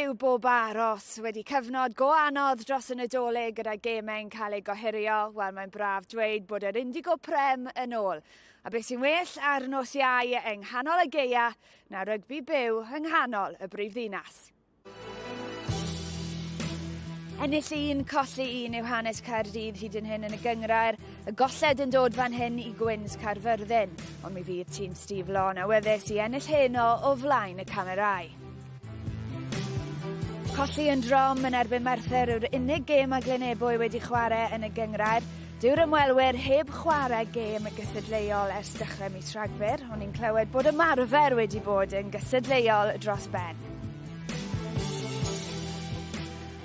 yw bob aros wedi cyfnod go anodd dros y Nadolig gyda gemau'n cael eu gohirio, wel mae'n braf dweud bod yr Indigo Prem yn ôl. A beth sy'n well ar nos Iau yng nghanol y gaea na rygbi byw yng nghanol y brifddinas. Ennill un, colli un yw hanes Caerdydd hyd yn hyn yn y gynghrair. Y golled yn dod fan hyn i Gwins Caerfyrddin, ond mi fydd tîm Steve Law yn awyddus i ennill heno o flaen y camerâu. Colli yn drom yn erbyn Merthyr yw'r unig gêm mae Glynebwy wedi chwarae yn y gynghrair. Dyw'r ymwelwyr heb chwarae gêm gystadleuol ers dechrau mis Rhagfyr, ond ni'n clywed bod ymarfer wedi bod yn gystadleuol dros ben.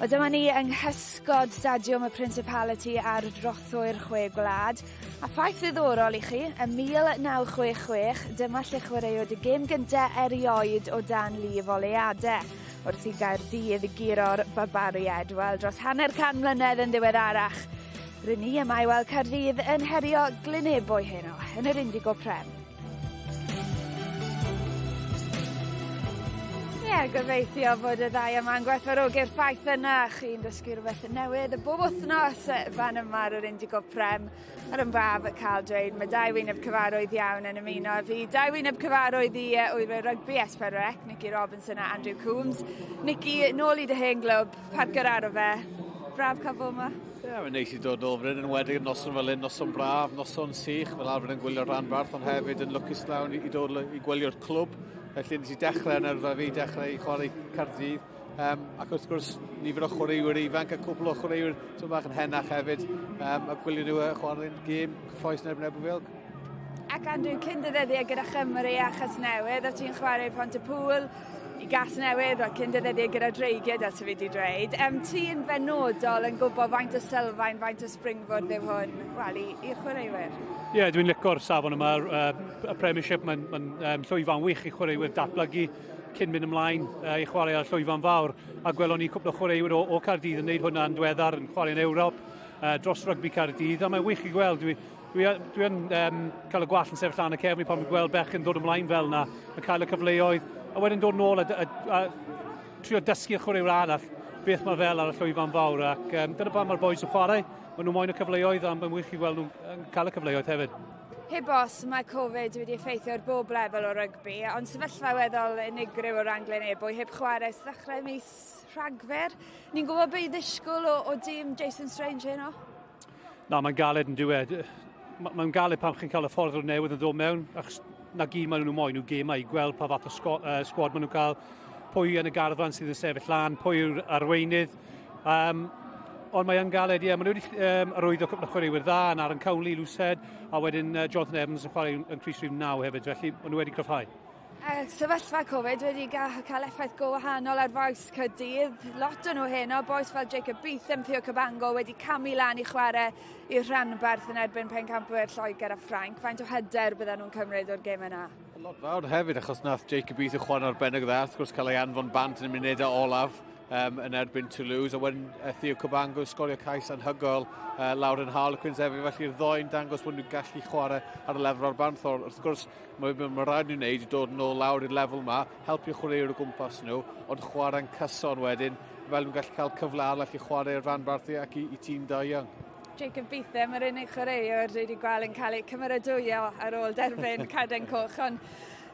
Wel dyma ni yng nghysgod Stadiwm y Principality ar drothwy'r Chwe Gwlad. A ffaith ddiddorol i chi, ym 1966, dyma lle chwaraewyd y gêm gynta erioed o dan lif oleuade, wrth i Gaerdydd guro'r Barbariaid. Wel, dros hanner can mlynedd yn ddiweddarach, rŷn ni yma i weld Caerdydd yn herio Glynebwy heno yn yr Indigo Prem. Ie, gobeithio bod y ddau yma'n gwerthfawrogi'r ffaith yna. Chi'n dysgu rhywbeth newydd bob wythnos fan yma ar yr Indigo Prem. Ar yn braf cael dweud, mae dau wyneb cyfarwydd iawn yn ymuno â fi. Dau wyneb cyfarwydd i wylwyr rygbi S4C, Nicky Robinson a Andrew Coombs. Nicky, nôl i dy hen glwb, Parc yr Arfe. Braf cael bod yma. Ie, yeah, mae'n neis i dod nôl fan hyn, yn enwedig yn noson fel hyn, noson braf, noson sych, fel arfer yn gwylio'r rhanbarth, ond hefyd yn lwcus lawn i, i dod i gwylio'r clwb. Felly nes i dechrau yn yrfa fi, dechrau i chwarae Caerdydd. Um, ac wrth gwrs, nifer o chwaraewyr ifanc a cwpl o chwaraewyr tyn bach yn henach hefyd, um, a gwylio nhw chwarae'n gêm cyffroes yn erbyn Eberfil. Ac Andrew, cyn dy ddyddiau gyda Chymru a Chasnewydd, o ti'n chwarae Pont-y-pŵl, i Gasnewydd, wel cyn dy ddyddiau gyda Dreigiau, del ti fi wedi dweud. Um, ti'n benodol yn gwybod faint o sylfaen, faint o springboard yw hwn, wel, i'r chwaraewyr? Ie, yeah, dwi'n licio'r safon yma, y Premiership, mae'n ma llwyfan wych i chwaraewyr datblygu cyn mynd ymlaen i chwarae ar llwyfan fawr. A gwelon ni cwpl o chwaraewyr o, o Caerdydd yn gwneud hwnna'n diweddar, yn chwarae yn Ewrop, dros rygbi Caerdydd, a mae'n wych i gweld. Dwi, Dwi, dwi yn um, cael y gwallt yn sefyll lan y cefn i pan fi'n gweld bechgyn dod ymlaen fel yna, yn cael y cyfleoedd, a wedyn dod nôl a, a, a, a trio dysgu'r chwaraewyr arall beth mae fel ar y llwyfan fawr. Ac um, dyna pam mae'r boys yn chwarae, maen nhw moyn y cyfleoedd a mae'n wych i gweld nhw'n cael y cyfleoedd hefyd. Heb os, mae Covid wedi effeithio ar bob lefel o rygbi, ond sefyllfa weddol unigryw o ran Glynebwy, heb chwarae ers ddechrau mis Rhagfyr. Ni'n gwybod beth i ddisgwyl o, o dîm Jason Strange heno? Na, mae'n galed yn diwedd. Mae'n galed pan chi'n cael y ffordd o'r newydd yn ddod mewn, achos na gyd maen nhw'n moyn nhw gemau i gweld pa fath o sgwad maen nhw'n cael, pwy yn y garfan sydd yn sefyll lan, pwy yw'r arweinydd. Um, ond mae yn galed, ie. Yeah, maen nhw wedi um, arwyddo cwpl o chwaraewyr dda yn Aaron Cowley, Loosehead, a wedyn Jonathan Evans yn chwarae yn crys rhif 9 hefyd, felly maen nhw wedi cryfhau. Sefyllfa Covid wedi cael effaith go wahanol ar fois Caerdydd. Lot o nhw heno, bois fel Jacob Beetham, Theo Cabango wedi camu lan i chwarae i'r rhanbarth yn erbyn pencampwyr Lloegr a Ffrainc. Faint o hyder bydden nhw'n cymryd o'r gêm yna? Lot fawr hefyd, achos nath Jacob Beetham chwarae'n arbennig dda, wrth gwrs cael ei anfon bant yn y munudau olaf um, yn erbyn Toulouse, a wedyn Theo Cabango sgorio cais anhygoel lawr yn Harlequins hefyd, felly'r ddoen dangos bod nhw'n gallu chwarae ar y lefel rhanbarthol. Wrth gwrs, Mae be mae rhaid nhw wneud i dod yn ôl lawr i'r lefel yma, helpu chwaraewyr o gwmpas nhw, ond chwarae'n cyson wedyn, fel nhw'n gallu cael cyfle arall i chwarae i'r rhanbarth ac i, i tîm da iawn. Jacob Beetham, yr unig chwaraewr dwi wedi gweld yn cael ei cymeradwyo ar ôl derbyn caden coch, ond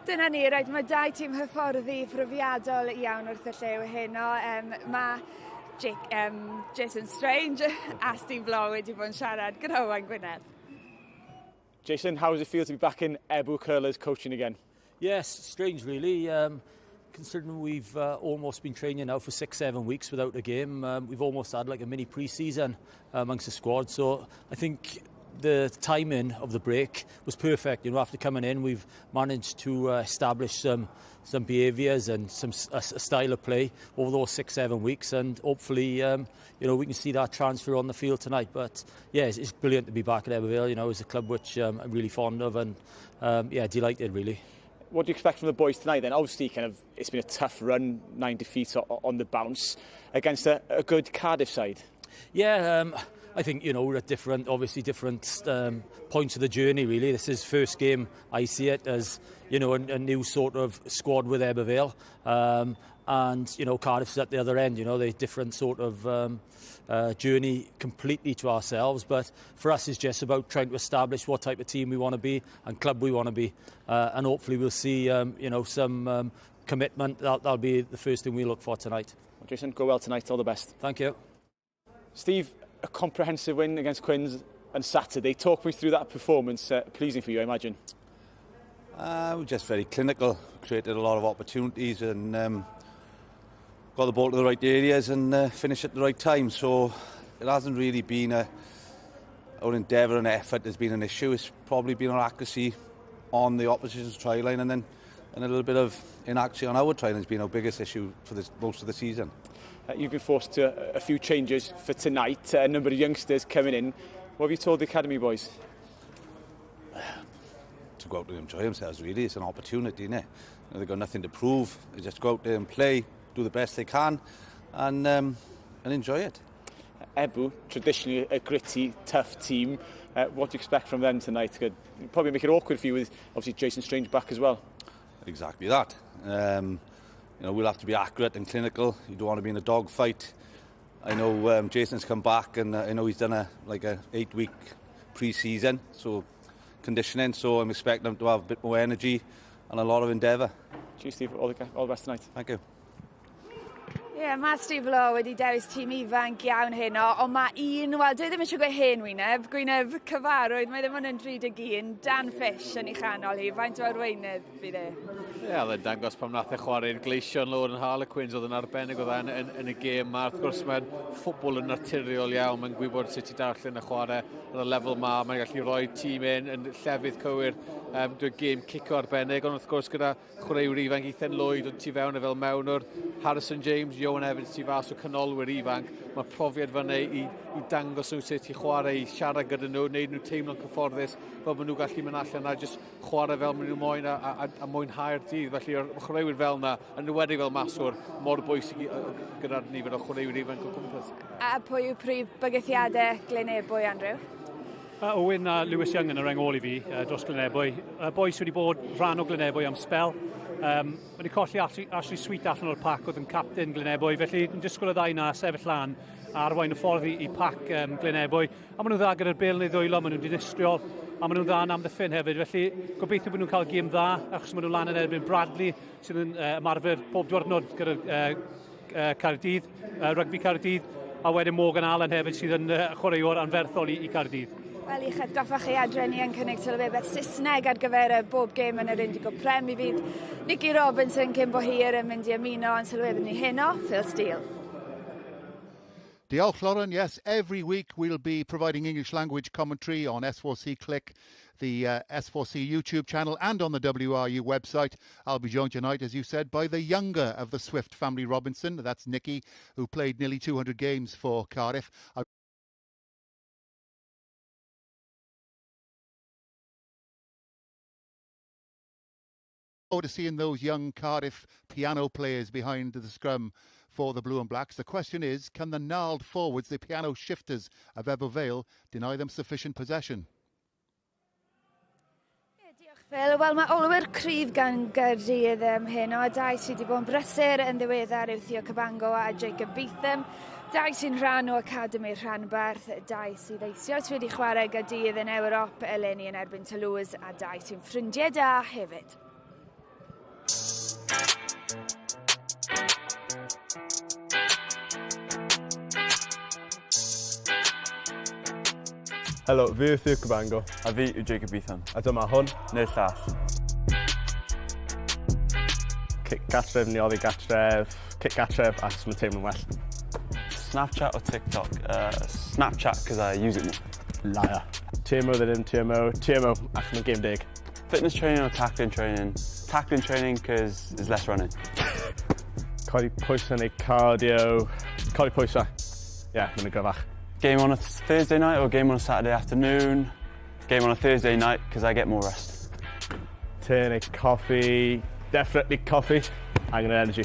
dyna ni, rhaid, mae dau tîm hyfforddi profiadol iawn wrth y llew heno. Um, mae Jake, um, Jason Strange a Steve Law wedi bod yn siarad gyda Owain Gwynedd. Jason, how does it feel to be back in Ebbw Curlers coaching again? Yes, strange really. Considering we've almost been training now for 6-7 weeks without a game, we've almost had like a mini pre-season amongst the squad. So I think the timing of the break was perfect. You know, after coming in, we've managed to establish some behaviours and a style of play over those 6-7 weeks, and hopefully, you know, we can see that transfer on the field tonight. But yeah, it's brilliant to be back at Ebbw Vale. You know, it's a club which I'm really fond of, and yeah, delighted really. What do you expect from the boys tonight then? Obviously, kind of, it's been a tough run, 9 defeats on the bounce against a good Cardiff side. Yeah, I think, you know, we're at different, obviously different points of the journey, really. This is first game, I see it as, you know, a new sort of squad with Ebbw Vale. And, you know, Cardiff's at the other end, you know, they're different sort of journey completely to ourselves. But for us, it's just about trying to establish what type of team we want to be and club we want to be. And hopefully we'll see, you know, some commitment. That'll be the first thing we look for tonight. Well, Jason, go well tonight. All the best. Thank you. Steve, a comprehensive win against Quins on Saturday. Talk me through that performance. Pleasing for you, I imagine. We're just very clinical. Created a lot of opportunities and got the ball to the right areas and finished at the right time. So it hasn't really been our endeavour and effort has been an issue. It's probably been our accuracy on the opposition's try line, and then a little bit of inaccuracy on our try line has been our biggest issue for most of the season. You've been forced to a few changes for tonight, a number of youngsters coming in. What have you told the academy boys? To go out and enjoy themselves, really. It's an opportunity, isn't it? You know, they've got nothing to prove. They just go out there and play, do the best they can, and enjoy it. Ebbw, traditionally a gritty, tough team. What do you expect from them tonight? Could probably make it awkward for you with obviously Jason Strange back as well. Exactly that. You know, we'll have to be accurate and clinical. You don't want to be in a dogfight. I know Jason's come back, and I know he's done a 8-week pre-season, so conditioning. So I'm expecting him to have a bit more energy and a lot of endeavour. Cheers, Steve. All the best tonight. Thank you. Ie, yeah, mae Steve Law wedi dewis tîm ifanc iawn heno, ond mae un, wel, dwi ddim eisiau gweud hen wyneb, gwyneb cyfarwydd, mae ddim ond yn 31, Dan Fish yn ei chanol hi, faint o arweinydd fydd e? Ie, yeah, oedd e'n dangos pam nath e chwarae'r Gleision lawr yn Harlequins, oedd yn arbennig oedd e yn y gêm ma. Wrth gwrs mae'n ffwbol yn naturiol iawn, mae'n gwybod sut i darllen y chwarae ar y lefel ma, mae'n gallu rhoi tîm yn llefydd cywir, dwi'n gêm cico arbennig, ond wrth gwrs gyda chwaraewyr ifanc Ethan Lloyd ond tu fewn e fel mewnwr, Harrison James, Johan Evans tu fas o canolwyr ifanc, mae profiad fyny i dangos nhw sut i chwarae, i siarad gyda nhw, wneud nhw teimlo'n cyfforddus, fel maen nhw gallu mynd allan a jyst chwarae fel maen nhw moyn a mwynhau'r dydd. Felly yr chwaraewyr fel yna, yn enwedig fel maswr, mor bwysig gyda'r nifer o chwaraewyr ifanc o gwmpas. A pwy yw prif bygythiadau Glynebwy, Andrew? Owen a Lewis Young yn y reng ôl i fi dros Glynebwy. Boys wedi bod rhan o Glynebwy am sbel. Wedi colli Ashley Sweet allan o'r pac oedd yn captain Glynebwy, felly yn disgwyl y ddau na sefyll lan a arwain y ffordd i pac Glynebwy. A maen nhw'n dda gyda'r bêl neu ddwylo, maen nhw'n dinistriol, a maen nhw'n dda yn amddiffyn hefyd. Felly gobeithio bod nhw'n cael gêm dda, achos maen nhw lan yn erbyn Bradley, sydd yn ymarfer pob diwrnod gyda Caerdydd, Rygbi Caerdydd, a wedyn Morgan Allen hefyd sydd yn chwaraewr anferthol i Caerdydd. Wel, i'ch atgoffa chi adre, ni yn cynnig sylwebaeth Saesneg ar gyfer bob gêm yn yr Indigo Prem. Mi fydd Nicky Robinson cyn bo hir yn mynd i ymuno â'n sylwebydd ni heno, Phil Steele. Diolch, Lauren. Yes, every week we'll be providing English language commentary on S4C Click, the S4C YouTube channel and on the WRU website. I'll be joined tonight, as you said, by the younger of the Swift family Robinson. That's Nicky, who played nearly 200 games for Cardiff. I forward to seeing those young Cardiff piano players behind the scrum for the Blue and Blacks. The question is, can the gnarled forwards, the piano shifters of Ebbw Vale, deny them sufficient possession? Diolch, Phil. Wel, mae olwyr cryf gan Gaerdydd heno, a dau sydd wedi bod yn brysur yn ddiweddar yw Theo Cabango a Jacob Beetham. Dau sy'n rhan o Academy Rhanbarth, dau sydd eisoes wedi chwarae Gaerdydd yn Ewrop eleni yn erbyn Toulouse, a dau sy'n ffrindiau da hefyd. Helo, fi yw Theo Cabango. A fi yw Jacob Beetham. A dyma hwn. Neu'r llall. Cic gatref neu oddi gatref. Cic gatref achos mae'n teimlo'n well. Snapchat or TikTok? Snapchat, because I use it more. Liar. TMO ddim TMO. TMO achos mae'n game deg. Fitness training or tackling training? Tackling training because there's less running. Codi pwysau neu cardio. Codi pwysau. Ie, yeah, mae'n gryfach. Game on a Thursday night or game on a Saturday afternoon? Game on a Thursday night because I get more rest. Tea neu coffee. Definitely coffee. Angen energy.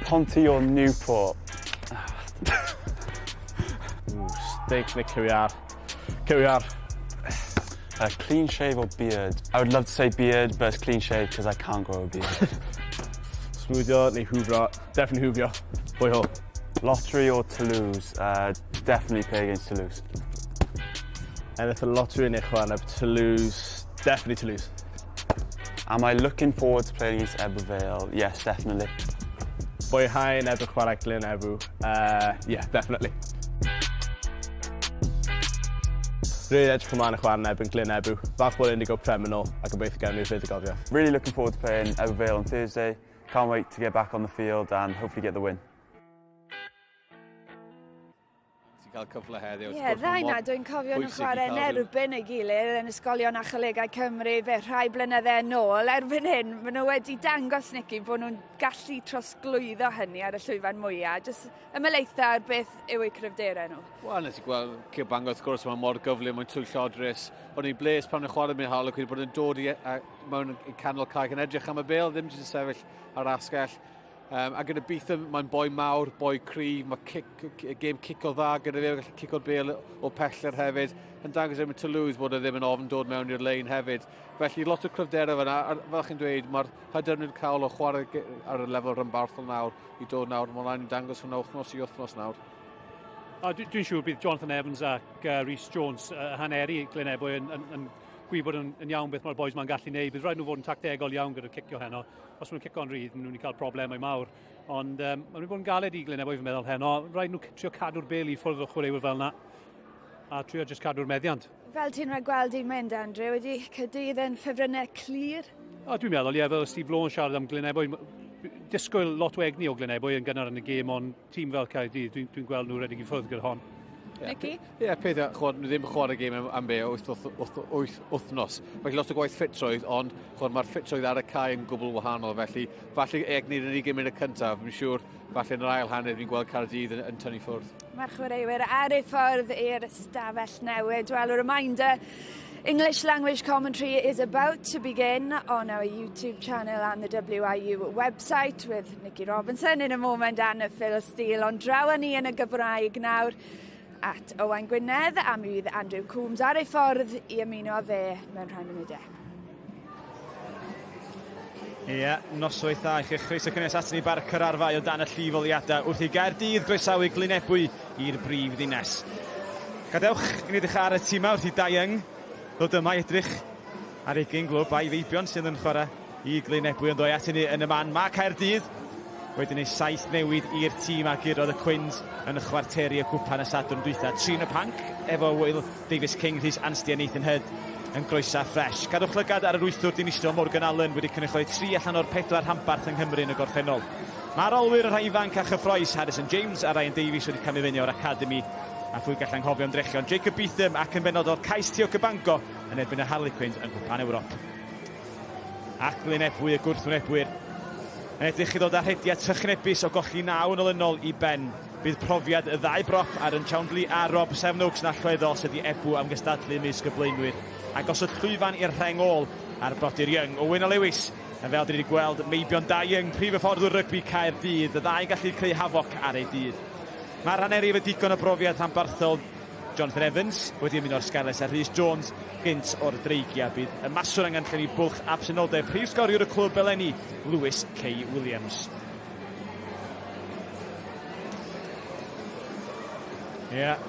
Ponty or Newport? Ooh, steak neu cyw iâr. Cyw iâr. Clean shave or beard? I would love to say beard, but it's clean shave because I can't grow a beard. Smwddio neu hwfro? Definitely hwfio. Bwy ho. Lottery or Toulouse? Definitely play against Toulouse. Ennill y lottery neu chwarae Toulouse? Definitely Toulouse. Am I looking forward to playing against Ebbw Vale? Yes, definitely. Fwynhau yn erbyn chwarae Glyn Ebw? Yeah, definitely. Rili edrych ymlaen i chwarae yn erbyn Glyn Ebw. Falch bod Indigo Prem yn ôl a gobeithio gawn ni'r fuddugoliaeth. Really looking forward to playing Ebbw Vale on Thursday. Can't wait to get back on the field and hopefully get the win. Ti'n cael cyfle heddiw. Ie, yeah, ddau na, dwi'n cofio nhw'n chwarae yn erbyn ei gilydd yn ysgolion a cholegau Cymru fe rhai blynyddau yn ôl. Erbyn hyn, maen nhw wedi dangos, Nicky, bod nhw'n gallu trosglwyddo hynny ar y llwyfan mwyaf. Jyst ymhelaethu ar beth yw eu cryfderau nhw. Wel, nes i gweld Cabango, wrth gwrs, mae'n mor gyflym, mae'n twyllodrus. O'n i'n bles pan o'n chwarae mewn Harlequin bod yn dod i, mewn i canol cae yn edrych am y bêl, ddim jyst yn sefyll ar asgell. A gyda Beetham, mae'n boi mawr, boi cryf, mae cic, gêm cico dda gyda fe, gallu cico'r bêl o peller hefyd. Yn dangos erbyn Toulouse bod e ddim yn ofn dod mewn i'r lein hefyd. Felly lot o cryfderau fyna, a fel chi'n dweud, mae'r hyder nhw'n cael o chwarae ar y lefel rhanbarthol nawr i dod nawr, mae'n rhaid dangos hwnna wythnos i wythnos nawr. A dwi'n dwi siŵr bydd Jonathan Evans ac Rhys Jones haneri Glyn Ebwy yn gwybod yn iawn beth mae'r boys ma'n gallu neud. Bydd rhaid nhw fod yn tactegol iawn gyda'r cicio heno. Os maen nhw'n cico'n rhydd, maen nhw'n cael problemau mawr. Ond maen nhw'n bod yn galed i Glyn Ebwy, fi'n meddwl, heno. Rhaid nhw trio cadw'r bêl i ffwrdd o chwaraewyr fel yna. A trio jyst cadw'r meddiant. Fel ti'n rhaid gweld i'n mynd, Andrew, wedi Caerdydd yn ffefrynnau clir? O, dwi'n meddwl, ie, fel Steve Law yn siarad am Glyn Ebwy, disgwyl lot o egni o Glyn Ebwy yn gynnar yn y gêm, ond tîm fel Caerdydd, dwi'n gweld nhw redeg i ffwrdd gyda hon. Nicky? Ie, yeah, peth, chwad, nhw ddim chwarae gêm am be, 8 wythnos. Felly lot o gwaith ffitrwydd, ond chwad, mae'r ffitrwydd ar y cae yn gwbl wahanol, felly falle egni yn ugain munud cyntaf, fi'n siŵr, falle yn yr ail hanner fi'n gweld Caerdydd yn tynnu ffwrdd. Mae'r chwaraewyr ar ei ffordd i'r stafell newid. Well, a reminder, English language commentary is about to begin on our YouTube channel and the WRU website with Nicky Robinson in a moment and Phil Steele. Ond draw â ni yn y Gymraeg nawr at Owain Gwynedd a mi fydd Andrew Coombs ar ei ffordd i ymuno â fe mewn rhai munudau. Ie, yeah, noswaith dda i chi. Chroeso cynnes at ni Barc yr Arfau o dan y llifoliadau wrth i Gaerdydd groesawu Glyn Ebwy i'r brif ddinas. Gadewch i ni edrych ar y tîmau wrth i Dai Young ddod yma i edrych ar ei gyn glwb a'i feibion sydd yn chwarae i Glyn Ebwy ond doi at ni yn y man. Mae Caerdydd wedi gwneud 7 newid i'r tîm a gurodd y Cwins yn y chwarteri y cwpan y Sadwrn dwytha. 3 yn y panc efo Will Davies King, Rhys Anstey a Nathan Hudd yn groesa ffres. Cadwch lygad ar yr wythwr dinistriol Morgan Allen wedi cynrychioli 3 allan o'r 4 rhanbarth yng Nghymru yn y gorffennol. Mae'r olwyr yn rhai ifanc a chyffroes Harrison James a Ryan Davies wedi camu fyny o'r academi a phwy gall anghofio ymdrechion Jacob Beetham ac yn benodol cais Theo Cabango yn erbyn y Harlequins yng Nghwpan Ewrop. Ac Glyn Ebwy y gwrthwynebwyr yn edrych i ddod â rhediad trychinebus o golli 9 yn olynol i ben. Bydd profiad y ddau brop Aaron Choundley a Rob Sevenoaks yn allweddol sydd i Ebw am gystadlu ymysg y blaenwyr a gosod llwyfan i'r rheng ôl ar brodyr Young. Owen a Lewis yn fel dyn ni wedi gweld meibion Dai Young, prif hyfforddwr rygbi Caerdydd, y ddau yn gallu creu hafoc ar eu dydd. Mae'r haneri efo digon o brofiad rhanbarthol. Jonathan Evans wedi ymuno â'r Scarlets a Rhys Jones gynt o'r Dreigiau. Bydd y maswr angen llenwi bwlch absenoldeb prif sgoriwr y clwb eleni, Lewis K. Williams. Ie. Yeah.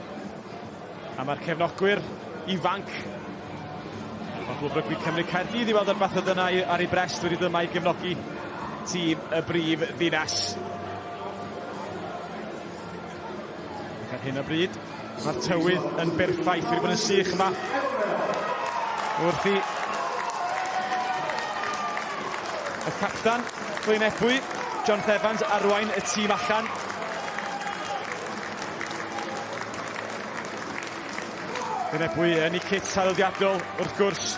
A mae'r cefnogwyr ifanc o Glwb Rygbi Cymru Caerdydd i weld ar fath o dyna ar ei brest wedi dod yma i gefnogi tîm y brif ddinas. Ac ar hyn o bryd, mae'r tywydd yn berffaith, wedi bod yn sych yma. Wrth i y captan, Glyn Ebwy, John Evans, arwain y tîm allan. Glyn Ebwy yn ei kit traddodiadol, wrth gwrs,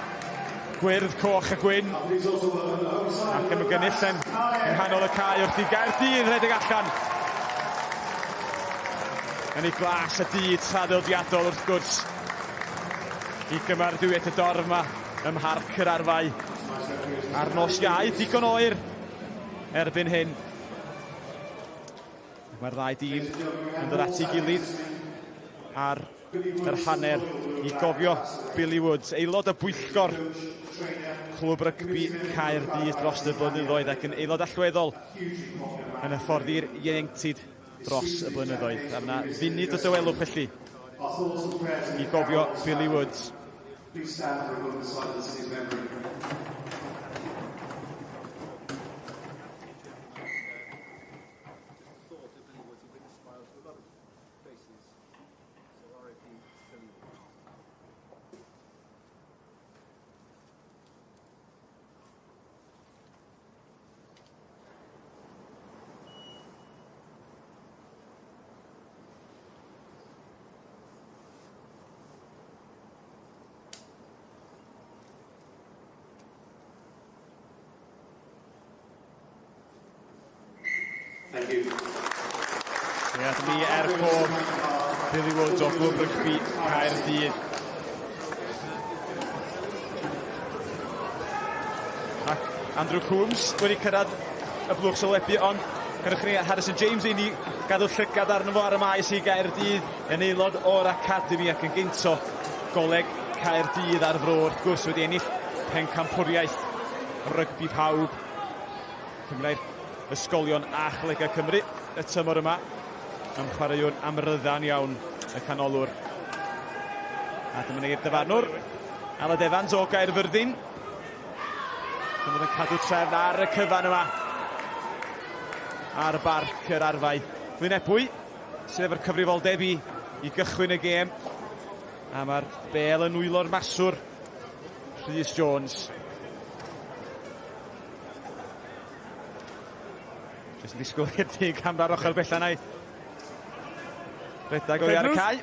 gwyrdd, coch a gwyn. Ac yn ymgynnull yn nghanol y cae wrth i Gaerdydd redeg allan. Yn ei glas a du traddodiadol wrth gwrs. I gymeradwyaeth y dorf yma ym Mharc yr Arfau. Ar nos Iau, digon oer erbyn hyn. Mae'r ddau dîm yn dod at ei gilydd ar yr hanner i gofio Billy Woods, aelod y bwyllgor Clwb Rygbi Caerdydd dros y blynyddoedd ac yn aelod allweddol yn hyfforddi'r ieuenctid dros y blynyddoedd. A yna funud o dawelwch felly i gofio Billy Woods. Please stand for a moment of silence in his memory. Thank you. Ie, dyma ni er cof Billy Woods o Glwb Rygbi Caerdydd. Ac Andrew Coombs wedi cyrraedd y blwch sylwebu, ond Cerwch ni Harrison James i ni gadw llygad arno fo ar y maes i Gaerdydd, yn aelod o'r Academi ac yn gynt o Goleg Caerdydd a'r Fro wrth gwrs wedi ennill pencampwriaeth rygbi pawb. Cymraeg Ysgolion a Cholegau Cymru y tymor yma. Am chwaraewr amryddan iawn y canolwr. A dyma ni'r dyfarnwr, Aled Evans o Gaerfyrddin. Dyma yn cadw trefn ar y cyfan yma. Ar barc yr arfau. Glynebwy sydd efo'r cyfrifoldeb i, i gychwyn y gêm. A mae'r bel yn nwylo'r maswr, Rhys Jones. Jyst yn disgwyl i'r dyn camera ar ochr bella na'i redag oddi ar y cae.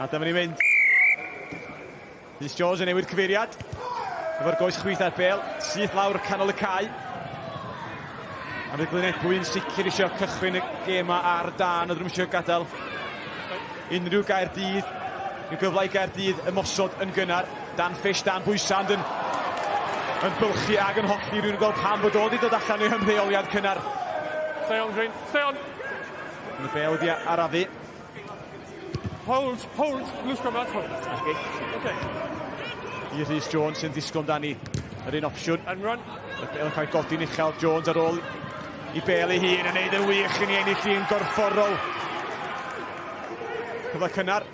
A dyma ni'n mynd. Rhys Jones yn newid cyfeiriad. Efo'r goes chwith ar bel, syth lawr canol y cae. A fydd Glynebwy'n sicr eisiau cychwyn y gêm ar dan, oedd nhw'n eisiau gadael unrhyw Gaerdydd. Yw gyfle i Gaerdydd ymosod yn gynnar. Dan Fish, dan bwysau, ond yn, yn bylchu ag yn hollti rhywun yn gweld pam bod o wedi dod allan o'i hymddeoliad cynnar. Stay on, Green. Stay on. Yn y bel wedi arafu. Hold, hold, loose scrum, that's hold. Okay. Okay. I Rhys Jones sy'n disgwyl amdani yr un opsiwn. And run. Y bel yn cael ei godi'n uchel, Jones ar ôl i bel ei hun yn neud yn wych yn ei ennill hi'n gorfforol. Cyfle cynnar.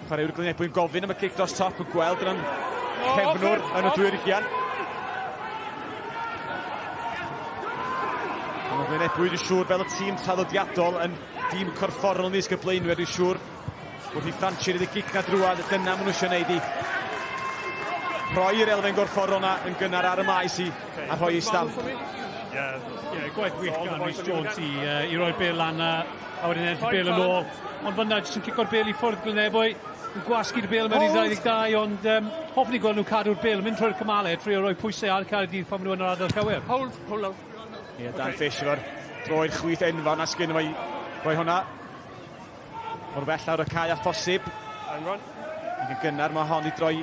Chwaraewr Glynebwy'n gofyn am y cic dros top yn gweld yn cefnwr yn y dwyrigian. Mae Glynebwy dwi'n siŵr fel y tîm traddodiadol yn dîm corfforol ymysg y blaenwyr dwi'n siŵr wrth i Franchi ryd y gic na drwad dyna maen nhw eisiau gwneud i rhoi'r elfen gorfforol na yn gynnar ar y maes i a rhoi ei stamp. Ie, yeah, gwaith wych gan Rhys Jones i, uh, i roi'r bel lan a, a wedyn ennill y bel yn ôl. Ond fyna jyst yn cico'r bel i ffwrdd Glynebwy, yn gwasgu'r bel mewn i 22, ond um, hoffwn i gweld nhw cadw'r bel, mynd trwy'r cymalau, trio roi pwysau ar Caerdydd pan maen nhw yn yr ardal cywir. Hold, hold on. Ie, yeah, Dan okay. Fish efo'r droed chwith enfawr na sgyn i roi hwnna mor bell lawr y cae a phosib. Ac yn gynnar mae hon i droi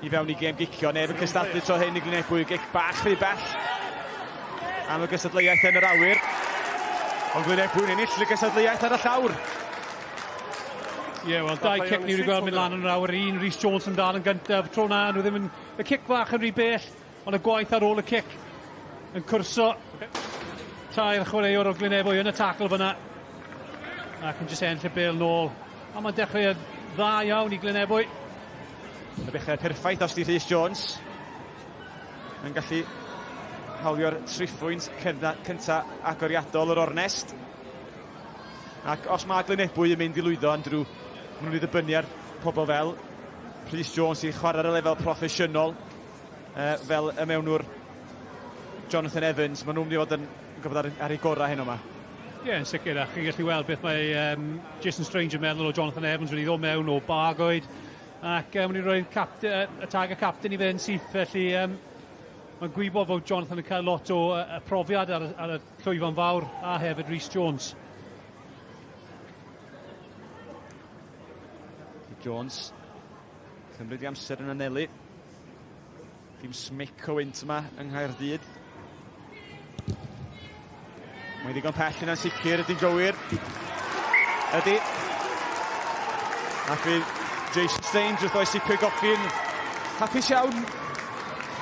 i fewn i gêm gicio. Neb yn cystadlu tro hyn i Glynebwy. Gic bach rhy bell am y gystadleuaeth yn yr awyr. Ond Glynebwy'n ennill y gystadleuaeth ar y llawr. Ie, yeah, wel, dau cic ni wedi gweld mynd lan yn yr awyr. Un, Rhys Jones yn dal yn gyntaf. Tro na, nhw ddim yn... Y cic fach yn rhy bell, ond y gwaith ar ôl y cic yn cwrso. Tair chwaraewr o Glynebwy yn y tacl fyna. Ac yn jyst enll y bel nôl. A mae'n dechrau dda iawn i Glynebwy. Y dechrau perffaith os di Rhys Jones yn gallu hawlio'r triphwynt cynta agoriadol yr ornest. Ac os mae Glynebwy yn mynd i lwyddo, Andrew, maen nhw'n ddibynnu ar pobl fel Rhys Jones sy'n chwarae ar y lefel proffesiynol fel y mewnwr Jonathan Evans. Maen nhw'n mynd i fod yn gwybod ar, ar ei gorau heno yma. Ie, yeah, yn sicr, a chi'n gallu weld beth mae um, Jason Strange yn meddwl o Jonathan Evans wedi ddod mewn o Bargoed, ac um, wedi rhoi y tag y captain i fe yn syth, felly um, mae'n gwybod fod Jonathan yn cael lot o uh, profiad ar, ar y llwyfan fawr, a hefyd Rhys Jones. Jones, cymryd i amser yn anelu. Dim smic o wynt yma yng Nghaerdydd. Mae'n ddigon pell yna'n sicr, ydy'n gywir. Ydy. Ac fydd Jason Strange wrth oes i cipio goffi'n hapus iawn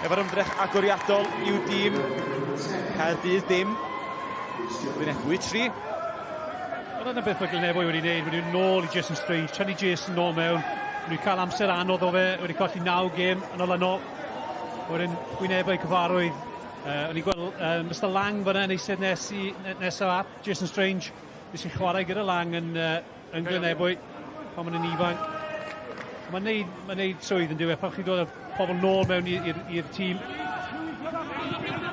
efo'r ymdrech agoriadol i'w dîm. Caerdydd dim. Glynebwy 3. Wel, dyna beth mae Glynebwy wedi wneud, wedi nôl i Jason Strange, tynnu Jason nôl mewn, wedi cael amser anodd o fe, wedi colli naw gêm yn olynol, wedyn wynebau cyfarwydd. O'n i'n gweld Mr Lang fyna yn eistedd nes i, nesaf at Jason Strange, nes i chwarae gyda Lang yn, yn Glynebwy pan maen nhw'n ifanc. Mae'n neud, ma neud swydd yn diwedd pan chi'n dod â pobl nôl mewn i'r tîm.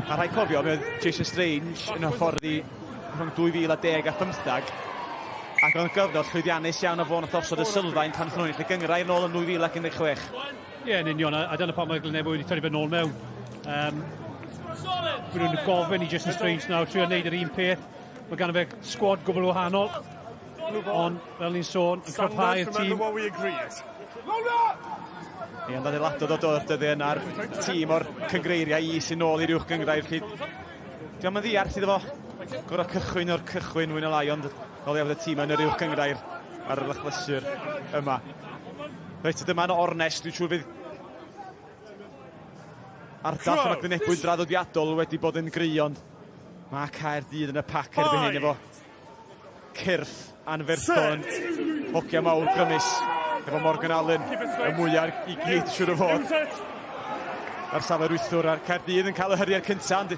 A rhaid cofio, mi oedd Jason Strange yn hyfforddi rhwng 2010 a 15, ac oedd yn gyfnod llwyddiannus iawn o fod nath osod y sylfaen pan wnaethon nhw ennill y gynghrair nôl yn 2016. Ie, yn union, a, a dyna pam mae Glynebwy wedi tynnu fe nôl mewn. Um, Maen nhw'n gofyn i Jason Strange nawr trio wneud yr un peth. Mae gan fe sgwad gwbl wahanol, ond fel ni'n sôn, yn cryfhau'r tîm. Ie, ond adeiladodd o do'r dyddiau yna'r tîm o'r cyngreiriau is sy'n nôl i'r uwch gynghrair. Felly, diolch yn ddiarth iddo fo. Gorau cychwyn o'r cychwyn fwy na lai, ond o leiaf y tîm yn yr uwch gynghrair ar yr achlysur yma. Reit, dyma'n ornest, dwi'n siŵr fydd ardal lle mae Glynebwy'n draddodiadol wedi bod yn gry, ond mae Caerdydd yn y pac erbyn hyn efo cyrff anferthol yn hogia mawr grymus efo Morgan Allen y mwyaf i gyd siŵr o fod. Ar safle'r wythwr a'r Caerdydd yn cael y hyriad cyntaf ond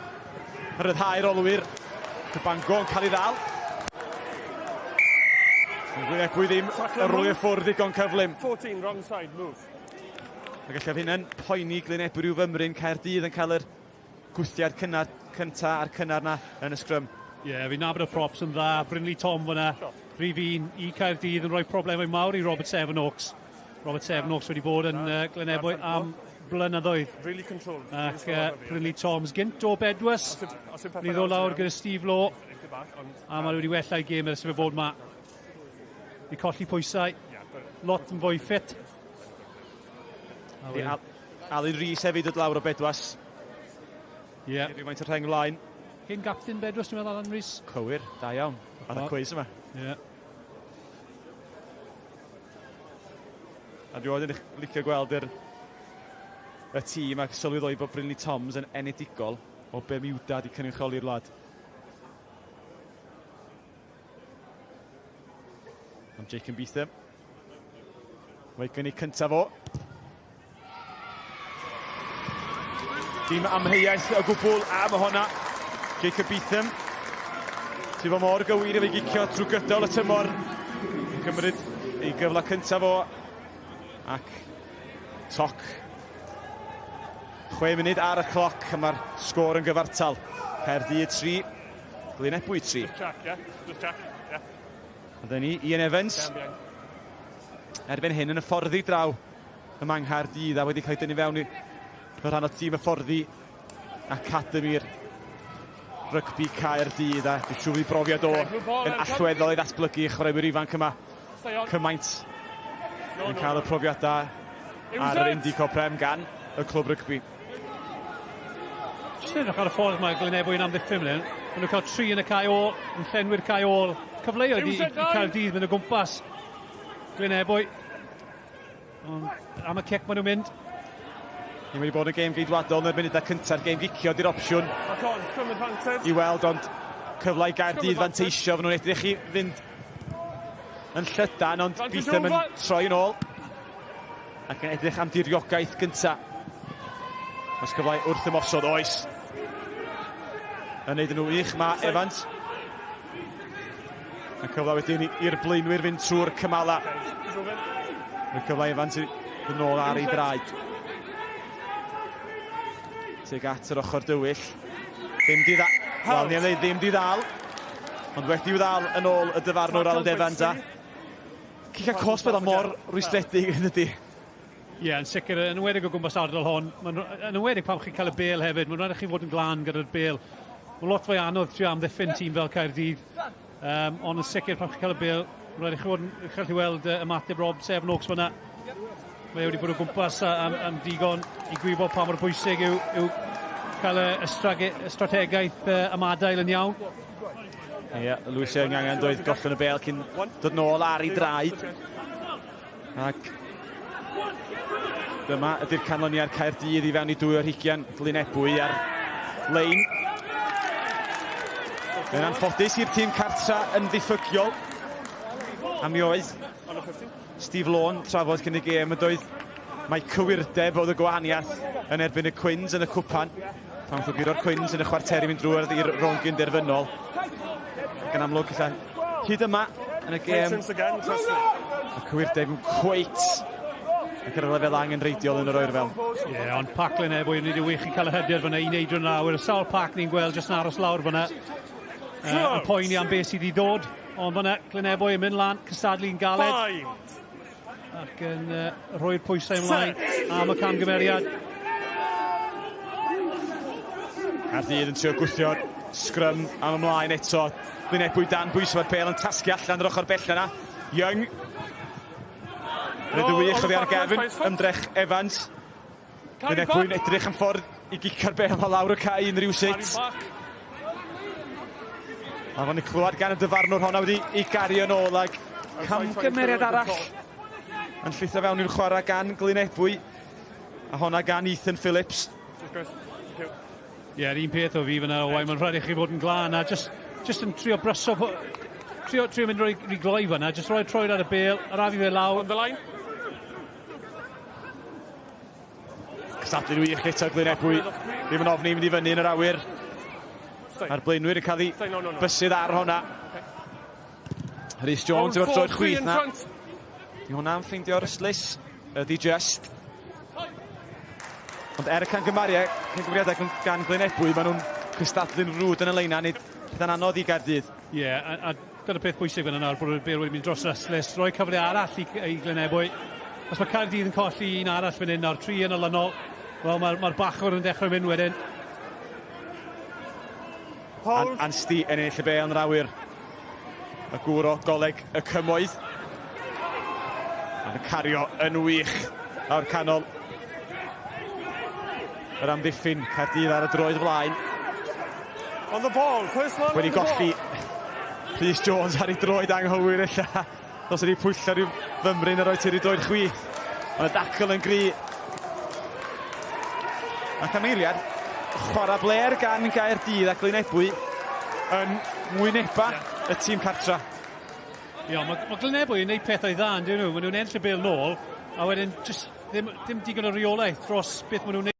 rhyddhau'r olwyr. Cabango yn cael ei ddal. Yn Glynebwy ddim y rwlio ffwrdd ddigon cyflym. 14, wrong side, move. Ac allaf hynny'n poeni Glynebwy rhyw fymryn Caerdydd yn cael yr gwthiad cynnar cynta a'r cynnar na yn y sgrym. Ie, yeah, fi'n nabod y props yn dda. Brinley Tom fyna, rhif un i Caerdydd yn rhoi problemau mawr i Robert Sevenoaks. Robert Sevenoaks wedi bod yn Glynebwy am blynyddoedd. Really controlled. Ac Brinley Toms gynt o Bedwas. Ni ddod lawr gyda Steve Law. A mae wedi wella ei gêm ers i fe fod ma. Di colli pwysau. Lot yn fwy ffit. Alun Rees hefyd dod lawr o Bedwas. Ie. Yeah. Rhywfaint o'r rheng flaen. Cyn gapten Bedwas, dwi'n meddwl, Alan Rees. Cywir, da iawn. Ar y cwis yma. Ie. Yeah. A dwi oedd yn licio gweld yr, y tîm ac sylweddoli bod Brinley Toms yn enedigol o Bermuda di cynrychioli'r wlad. Am Jake yn Beetham. Mae gynnig cyntaf o. Dim amheuaeth o gwbl am honna. Jacob Beetham. Ti'n fod mor gywir efo'i gicio trwy gydol y tymor. Yn cymryd ei gyfle cyntaf o. Ac toc. 6 munud ar y cloc a mae'r sgôr yn gyfartal. Caerdydd 3, Glynebwy 3. Just check, yeah? Just check, yeah. A dyna ni, Ian Evans. Erbyn hyn yn y fforddi draw yma yng Nghaerdydd a wedi cael ei dynnu fewn i fel rhan o tîm y fforddi Academi'r rygbi Caerdydd a dwi'n siŵr fydd brofiad o yn allweddol i ddatblygu chwaraewyr ifanc yma. Cymaint yn cael y profiadau ar yr Indico Prem gan y clwb rygbi. Jyst edrych ar y ffordd mae Glynebwy yn amddiffyn fan hyn. Maen nhw'n cael tri yn y cae ôl, yn llenwi'r cae ôl. Cyfleoedd i, i Caerdydd mynd o gwmpas Glynebwy. Ond am y cic maen nhw'n mynd. Ni wedi bod yn gêm geidwadol yn y munudau cynta'r gêm gicio di'r opsiwn i weld, ond cyfle i Gaerdydd fanteisio. Fy nhw'n edrych i fynd yn llydan, ond Beetham yn troi yn ôl. Ac yn edrych am diriogaeth gynta. Oes cyfle wrth ymosod, oes. Yn neud yn wych mae Evans. Y cyfle wedyn i'r blaenwyr fynd trwy'r cymala. Y cyfle Evans i fynd nôl ar ei draed. Tuag at yr ochr dywyll. Ddim di ddal. Wel, ni am ddeud ddim di ddal. Ond wedi i'w ddal yn ôl y dyfarnwr Aled Evans a Cicio cosb oedd o mor rwystredig yn dydi? Ie, yeah, yn sicr, yn enwedig o gwmpas ardal hon, mae'n, yn enwedig pan chi'n cael y bel hefyd, mae'n rhaid i chi fod yn glân gyda'r bel. Mae'n lot fwy anodd trio amddiffyn tîm fel Caerdydd, um, ond yn sicr pan chi'n cael y bel, mae'n rhaid i chi fod yn gallu weld uh, ymateb Rob Sevenoaks fyna. Mae wedi bod o gwmpas am, am digon i gwybod pa mor bwysig yw, yw cael y, y strategaeth uh, ymadael yn iawn. Ie, yeah, Lewis Young angen dweud gollon y bel cyn dod nôl ar ei draed. Ac dyma ydy'r canlyniad Caerdydd i fewn i 2 ar 20 Glynebwy ar lein. Yn anffodus i'r tîm cartra yn ddiffygiol. A mi oedd Steve Lawn trafod cyn y gêm yn doedd mae cywirdeb oedd y gwahaniaeth yn erbyn y Cwins yn y cwpan. Pan wnaeth guro'r Cwins yn y chwarteri mynd drwy i'r rownd gynderfynol. Ac yn amlwg, hyd yma yn y gêm, y cywirdeb yn cweit yn cyrraedd lefel angenrheidiol yn yr oerfel. Ie, yeah, ond pac Glynebwy yn neud wych i cael y hyder fyna i wneud rhywun lawr. Y sawl pac ni'n gweld jyst yn aros lawr fyna. Yn poeni am beth sydd i ddod. Ond fyna, Glynebwy yn mynd lan, cystadlu'n galed. Ac yn rhoi'r pwysau ymlaen am y camgymeriad. Caerdydd yn trio gwthio'r sgrym am ymlaen eto. Glynebwy dan bwysau, mae'r bêl yn tasgu allan yr ochr bell yna. Young. Rydw wych oddi ar y gefn, ymdrech Evans. Glynebwy'n edrych am ffordd i gicio'r bêl o lawr y cae unrhyw sut. A fo'n clywed gan y dyfarnwr honna wedi i gario yn ôl ag camgymeriad arall yn llithro fewn i'r chwarae gan Glynebwy. A honna gan Ethan Phillips. Ie, yeah, un peth o fi fyna, Owain, mae'n rhaid i chi fod yn glân a just yn trio bryso, trio mynd roi rhy gloi fyna, just rhoi troed ar y bêl, arafu fe lawr. On the line. Cystadlu'n wych eto Glynebwy. Ddim yn ofni mynd i fyny yn yr awyr. A'r blaenwyr yn cael ei bysydd ar honna. Rhys Jones efo'r troed chwith na. Di hwnna'n ffeindio'r ystlys. Ydy just. Ond er y camgymeriadau gan Glynebwy, maen nhw'n cystadlu'n rwd yn y leina, nid pethau'n anodd i Gaerdydd. Ie, yeah, a dyna'r peth bwysig fan yna, bod y bêl wedi mynd dros yr ystlys, rhoi cyfle arall i Glynebwy. Os mae Caerdydd yn colli un arall fan hyn nawr, tri yn olynol, wel mae'r bachwr yn dechrau mynd wedyn. Ansti yn ennill y bêl yn yr awyr. Y gŵr o Goleg y Cymoedd. Yn cario yn wych o'r canol. Yr amddiffyn, Caerdydd ar y droed flaen. On the ball, first man. Wedi golli Rhys Jones ar ei droed anghywir ella. Dos wedi pwyllo rhyw fymryn ar oed i'r droed chwith. Ond y dacl yn gry. Ac am eiliad, chwarae bler gan Gaerdydd a Glynebwy yn mwyneba y tîm cartra. Ie, mae Glynebwy yn gwneud pethau dda, yn dyn nhw. Maen nhw'n ennill y bêl nôl, a wedyn just ddim digon o reolaeth dros beth maen nhw'n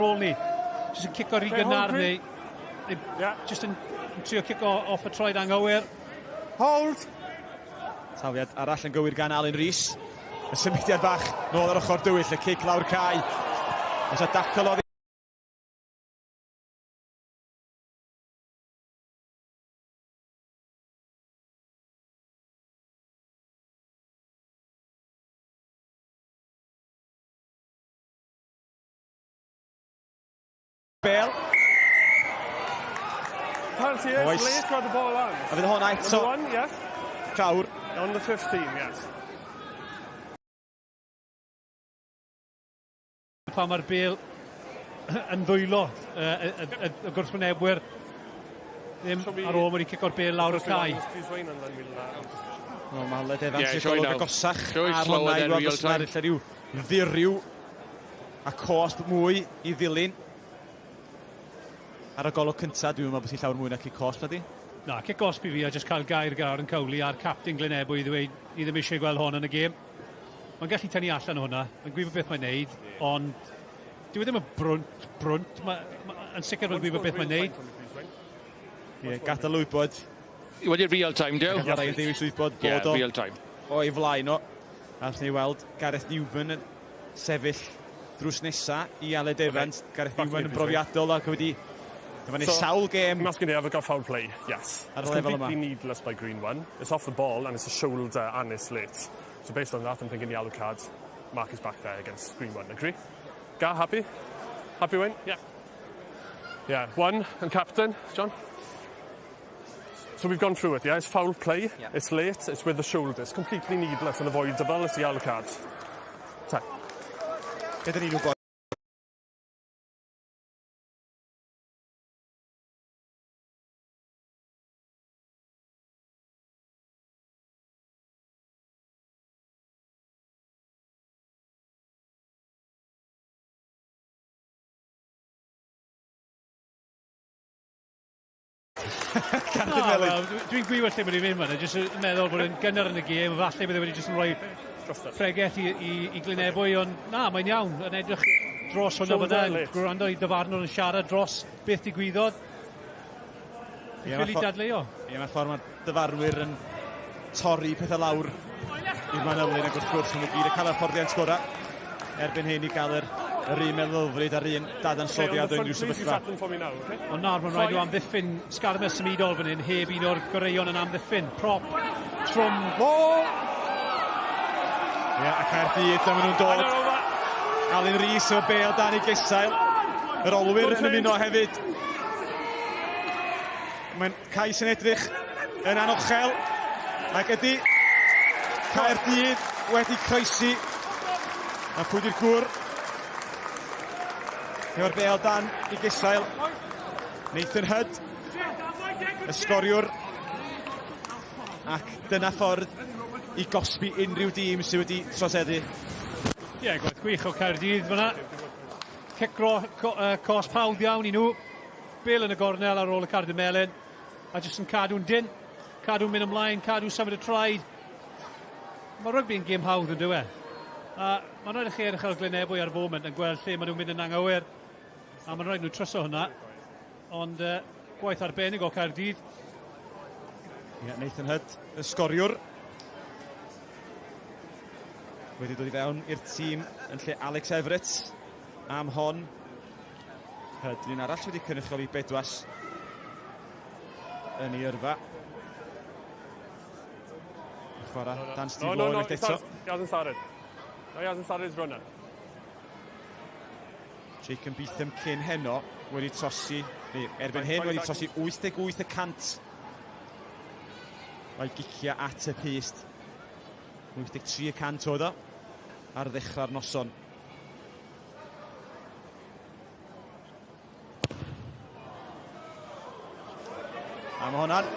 ôl ni. Jyst yn cico rhy gynnar neu jyst yn trio cico off y troed anghywir. Hold! Tafliad arall yn gywir gan Alun Rees. Y symudiad bach nôl ar ochr dywyll, y cic lawr cae. Oes a dacl oddi bêl. Penalty is Oes. late where the ball lands. A fydd hwnna eto. Number one, yes. Llawr. On the 15, yes. Pan mae'r bêl yn ddwylo y gwrthwynebwyr ddim ar ôl wedi cico'r bêl lawr y cae. Wel, mae Aled Evans yeah, golwg agosach ar hwnna i weld os yna rhyw ddirryw a cosb mwy i ddilyn. Ar y golwg cyntaf, dwi'n meddwl bod hi llawer mwy na cic cosb, nadi? Na, cic gosb i fi a jyst cael gair gyda'r yn Cowley a'r captain Glynebwy i ddweud ni ddim eisiau gweld hon yn y gêm. Mae'n gallu tynnu allan o hwnna, mae'n gwybod beth mae'n neud, ond dyw e ddim yn brwnt, brwnt, yn sicr mae'n gwybod beth mae'n neud. Ie, gadael wybod. Wedi real time, Joe? Gadael Ryan Davies wybod bod yeah, real time. O'i flaen o. A ni weld Gareth Newman yn sefyll drws nesa i Aled Evans. Gareth Newman yn brofiadol ac wedi Dyma ni sawl gêm. I'm asking to have a got foul play, yes. Ar y It's lefel yma. completely needless by Green one. It's off the ball and it's a shoulder and it's late. So based on that, I'm thinking yellow cards. Mark is back there against green one. Agree? Gar, happy? Happy, Wayne? Yeah. Yeah, one, and captain, John? So we've gone through it, yeah? It's foul play, yeah. It's late, it's with the shoulder. It's completely needless and avoidable, it's a yellow card. 10. Gyda ni'n gwybod Cardyn Na, Melyn. wel, dwi'n gwybod lle mae'n mynd fan, jyst yn meddwl bod yn gynnar yn y gêm, falle bydde wedi jyst yn rhoi pregeth i, i, i Glynebwy, ond na, mae'n iawn, yn edrych dros hwnna fyna, yn gwrando i dyfarnwr yn siarad dros beth digwyddodd. Fi'n ffili dadleuo. Ie, mae'r ffordd mae'r dyfarnwyr yn torri pethau lawr i'r manylun ac wrth gwrs maen nhw gyd yn cael yr hyfforddiant gorau erbyn hyn i gael yr, yr un meddylfryd a'r un dadansoddiad o unrhyw sefyllfa. Ond nawr mae'n rhaid nhw amddiffyn sgarmes symudol fan hyn, heb un o'r goreuon yn amddiffyn. Prop, trwm. Ie, a Caerdydd, dyma nhw'n dod. Alun Rees efo bel dan ei gesail. Yr olwyr yn ymuno hefyd. Mae'n cais yn edrych yn anochel. Ac ydy Caerdydd wedi croesi. A pwy di'r gŵr? Efo'r bel dan ei gesail. Nathan Hudd, y sgoriwr. Ac dyna ffordd i gosbi unrhyw dîm sydd wedi troseddu. Ie, yeah, gwaith gwych o Caerdydd fyna. Cic cosb hawdd iawn i nhw. Bel yn y gornel ar ôl y cardyn melyn. A jyst yn cadw'n dyn. Cadw'n mynd ymlaen, cadw symud y traed. Mae rygbi'n gêm hawdd yn dywe. A mae'n rhaid i chi edrych ar Glynebwy ar y foment yn gweld lle maen nhw'n mynd yn anghywir. A mae'n rhaid nhw tryso hwnna. Ond gwaith arbennig o Caerdydd. Ie, Nathan Hudd, y sgoriwr. Wedi dod i fewn i'r tîm yn lle Alex Everett am hon. Hudd, un arall wedi cynrychioli Bedwas yn ei yrfa. Chwarae dan Steve No, no, Law no, unwaith eto. he hasn't started. No, he hasn't started his runner. Jacob Beetham cyn heno wedi trosi, neu erbyn hyn wedi trosi 88 y cant o'i gicio at y pyst. 83 y cant oedd o ar ddechrau'r noson. A mae hwnna'n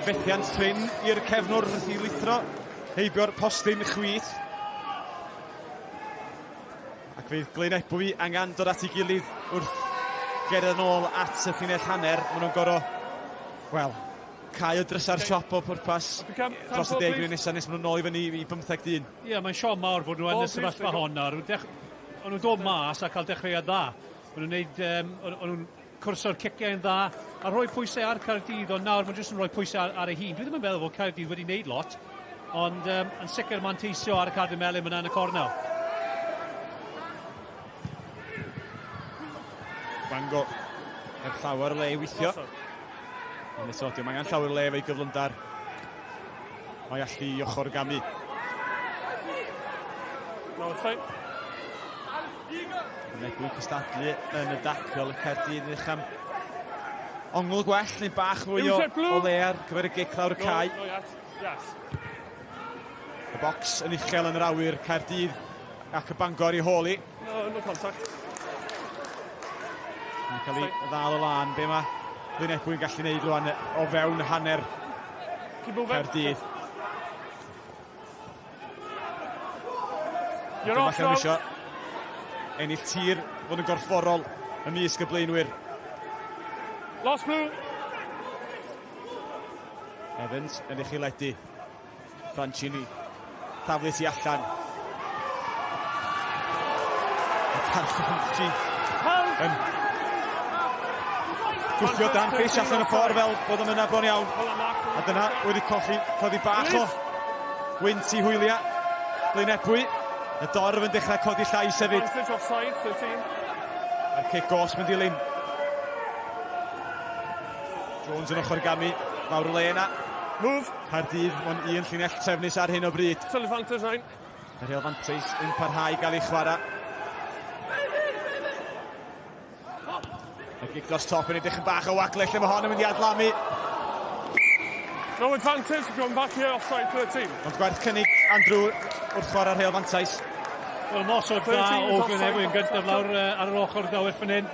fethiant prin i'r cefnwr wrth i lithro heibio'r postyn chwith. Ac fydd Glyn Ebwy angen dod at ei gilydd wrth gerdded yn ôl at y llinell hanner. Maen nhw'n gorfod, wel, cau y drysau'r siop o pwrpas dros y 10 munud nesaf nes maen nhw'n ôl i fyny i 15 dyn. Ie, yeah, mae'n siom mawr fod nhw yn y sefyllfa hon nawr. O'n nhw'n dod mas a cael dechreuad dda. O'n nhw'n neud, o'n nhw'n cwrso'r ciciau yn dda a rhoi pwysau ar Caerdydd, ond nawr mae'n jyst yn rhoi pwysau ar, ar ei hun. Dwi ddim yn meddwl fod Caerdydd wedi wneud lot, ond yn sicr manteisio ar y cardyn melyn yna yn y cornel. Bango heb llawer o le i weithio. Ond eto, diolch angen llawer o le efo'i gyflymdar. Mae allu i ochr gamu. No, it's fine. Nebwy'n cystadlu yn y dacl y Caerdydd yn edrych am ongl gwell neu bach fwy o, o le ar gyfer y gic lawr y cae. No, yes. Yes. Y bocs yn uchel yn yr awyr, Caerdydd ac y Bangor i holi. No, no contact. Mae'n cael ei ddal o lan, be mae Lynebwy'n gallu gwneud rwan o fewn hanner Caerdydd. You're off now. Ennill tir fod yn gorfforol ymysg y blaenwyr. Lost blue. Evans yn eich ledu. Francini. Taflu tu allan. Franchi yn gwthio Dan Fish allan y ffordd fel bod o'n yna bron iawn. A dyna wedi colli, codi bach o wynt i hwyliau. Glynebwy. Y dorf yn dechrau codi llais hefyd. A'r cic gosb yn dilyn. Jones yn ochr gamu. Fawr o le yna. Move. Caerdydd, mae'n un llinell trefnus ar hyn o bryd. Still advantage, nine. Y rheol fantais yn parhau i gael ei chwarae. Y gic dros top yn edrych yn bach o wagle lle mae hon yn mynd i adlamu. No advantage, going back here offside 13. Ond gwerth cynnig Andrew wrth chwarae rheol fantais. Wel, mosod dda o Glynebwy yn gyntaf lawr ar yr ochr gywir fan hyn.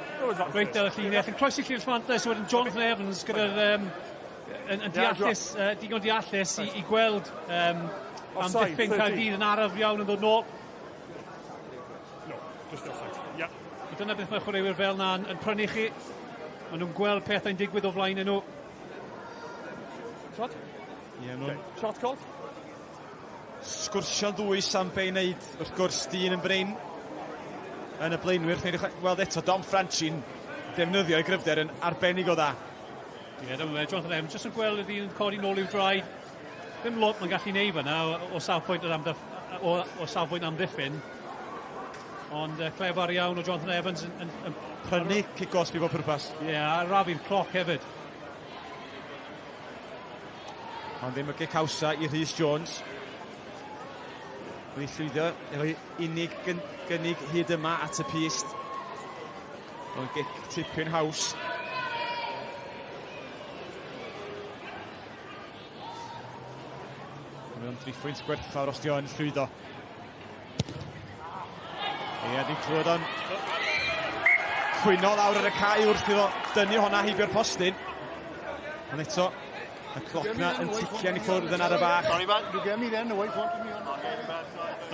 Reit ar y llinell. Yn croesi llinell fantais, wedyn Jonathan Evans gyda'r um, yn, yn deallus, digon deallus i, i gweld um, amddiffyn Caerdydd yn araf iawn yn dod nôl. No, just offside. Yeah. A dyna beth mae chwaraewyr fel na yn, yn prynu chi. Maen nhw'n gweld pethau'n digwydd o flaen nhw. Shot? Ie, nhw'n... Okay. Shot called. Sgwrsio'n ddwys am be i wneud, wrth gwrs, dyn yn brin yn y blaenwyr. Wrth wneud weld eto Dom Franchi'n defnyddio ei gryfder yn arbennig o dda. Ie, yeah, dyma fe, Jonathan Evans, jyst yn gweld y ddyn yn codi nôl i'w draed. Ddim lot mae'n gallu neud fyna o, o safbwynt yr amddiff, o, o safbwynt amddiffyn. Ond clefar iawn o Jonathan Evans yn, yn, yn prynu cic gosb i bob pwrpas. Ie, yeah, a rafi'r cloc hefyd. Ond ddim y gic hawsa i Rhys Jones. Wedi llwyddo efo'i unig gynnig hyd yma at y pyst. Ond gic tipyn haws. Mae o'n driphwynt gwerthfawr os di o'n llwyddo. Ie, ni'n clywed o'n cwyno lawr ar y cae wrth iddo dynnu honna heibio'r postyn. Ond eto, y cloc na yn tician i ffwrdd yn ar y bach. Sorry, man. You get me then, the wife wanted me on.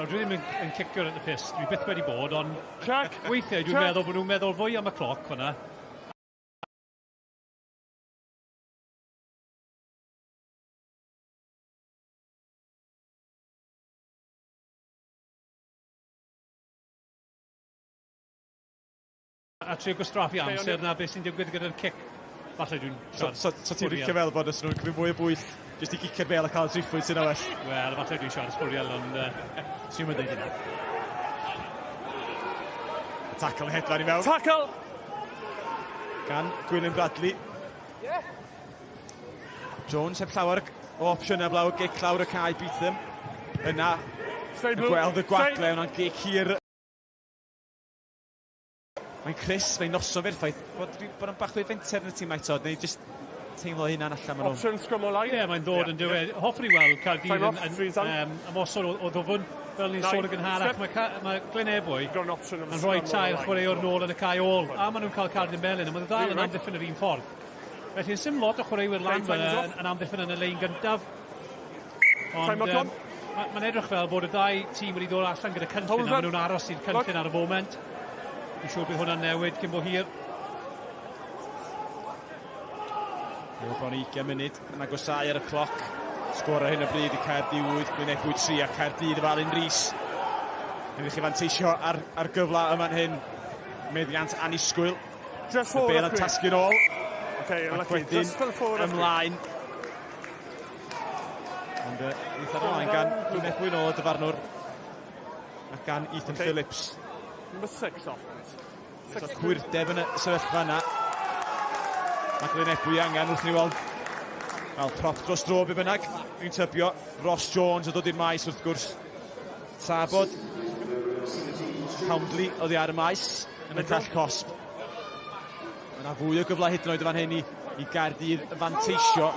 Nawr, dwi ddim yn, yn cicio at y pist, dwi byth wedi bod, ond Check. weithiau dwi'n meddwl bod nhw'n meddwl fwy am y cloc fyna. A trio gwastraffu amser na beth sy'n digwydd gyda'r cic. Falle dwi'n siarad. So, so, so ti'n licio fel bod os nhw'n cymryd mwy o bwyll jyst i gicio'r bel a cael y triffwynt sy'n well? Wel, falle dwi'n siarad sbwriel, ond uh, Swn i'n dweud hynna. Tackle yn hedfan i mewn. Tackle! Gan Gwilym Bradley. Yeah. Jones heb llawer o opsiynau blaw, gic lawr y cae, Beetham. Yna, yn gweld y gwagle, hwnna'n gic hir. Mae'n Chris, mae'n noson berffaith. Bod, bod yn bach o fenter yn y tîm eto, neu just teimlo hynna'n allan maen nhw. Option scrum o line. Ie, yeah, mae'n dod yn diwedd. Hoffwn i weld Caerdydd yn, yn, um, ymosod o, o ddwfn, fel ni'n sôn yn gynharach. Mae, mae Glyn Ebwy yn rhoi tair chwaraewr nôl yn y cae ôl, a maen nhw'n cael cardyn melyn, a maen nhw'n ddal yn amddiffyn yr un ffordd. Felly, sim lot o chwaraewyr lan yn, yn amddiffyn yn y lein gyntaf. Ond um, mae'n edrych fel bod y ddau tîm wedi dod allan gyda cynllun a maen nhw'n aros i'r cynllun ar y foment. Dwi'n siŵr bydd hwnna'n newid cyn bo hir. Mae bron i 20 munud yn agosau ar y cloc. Sgôr ar hyn o bryd i Caerdydd 8, Glynebwy 3 a Caerdydd efo Alun Rees. Ydych chi fanteisio ar, ar gyfle yma'n hyn. Meddiant annisgwyl. Just Y bel yn tasgu'n ôl. Okay, Ac wedyn ymlaen. Ond uh, eitha ymlaen gan Glynebwy nôl y dyfarnwr. Ac gan Ethan okay. Phillips. Number 6 off, please. So cwyrdeb yn y sefyllfa yna. Mae Glynebwy angen wrth ni weld Wel, prop dros dro be bynnag. Dwi'n tybio Ross Jones yn dod i'r maes wrth gwrs. Tra bod Houndley oddi ar y maes yn y call cosb. Mae yna fwy o gyfle hyd yn oed yn fan hyn i, i Gaerdydd fanteisio.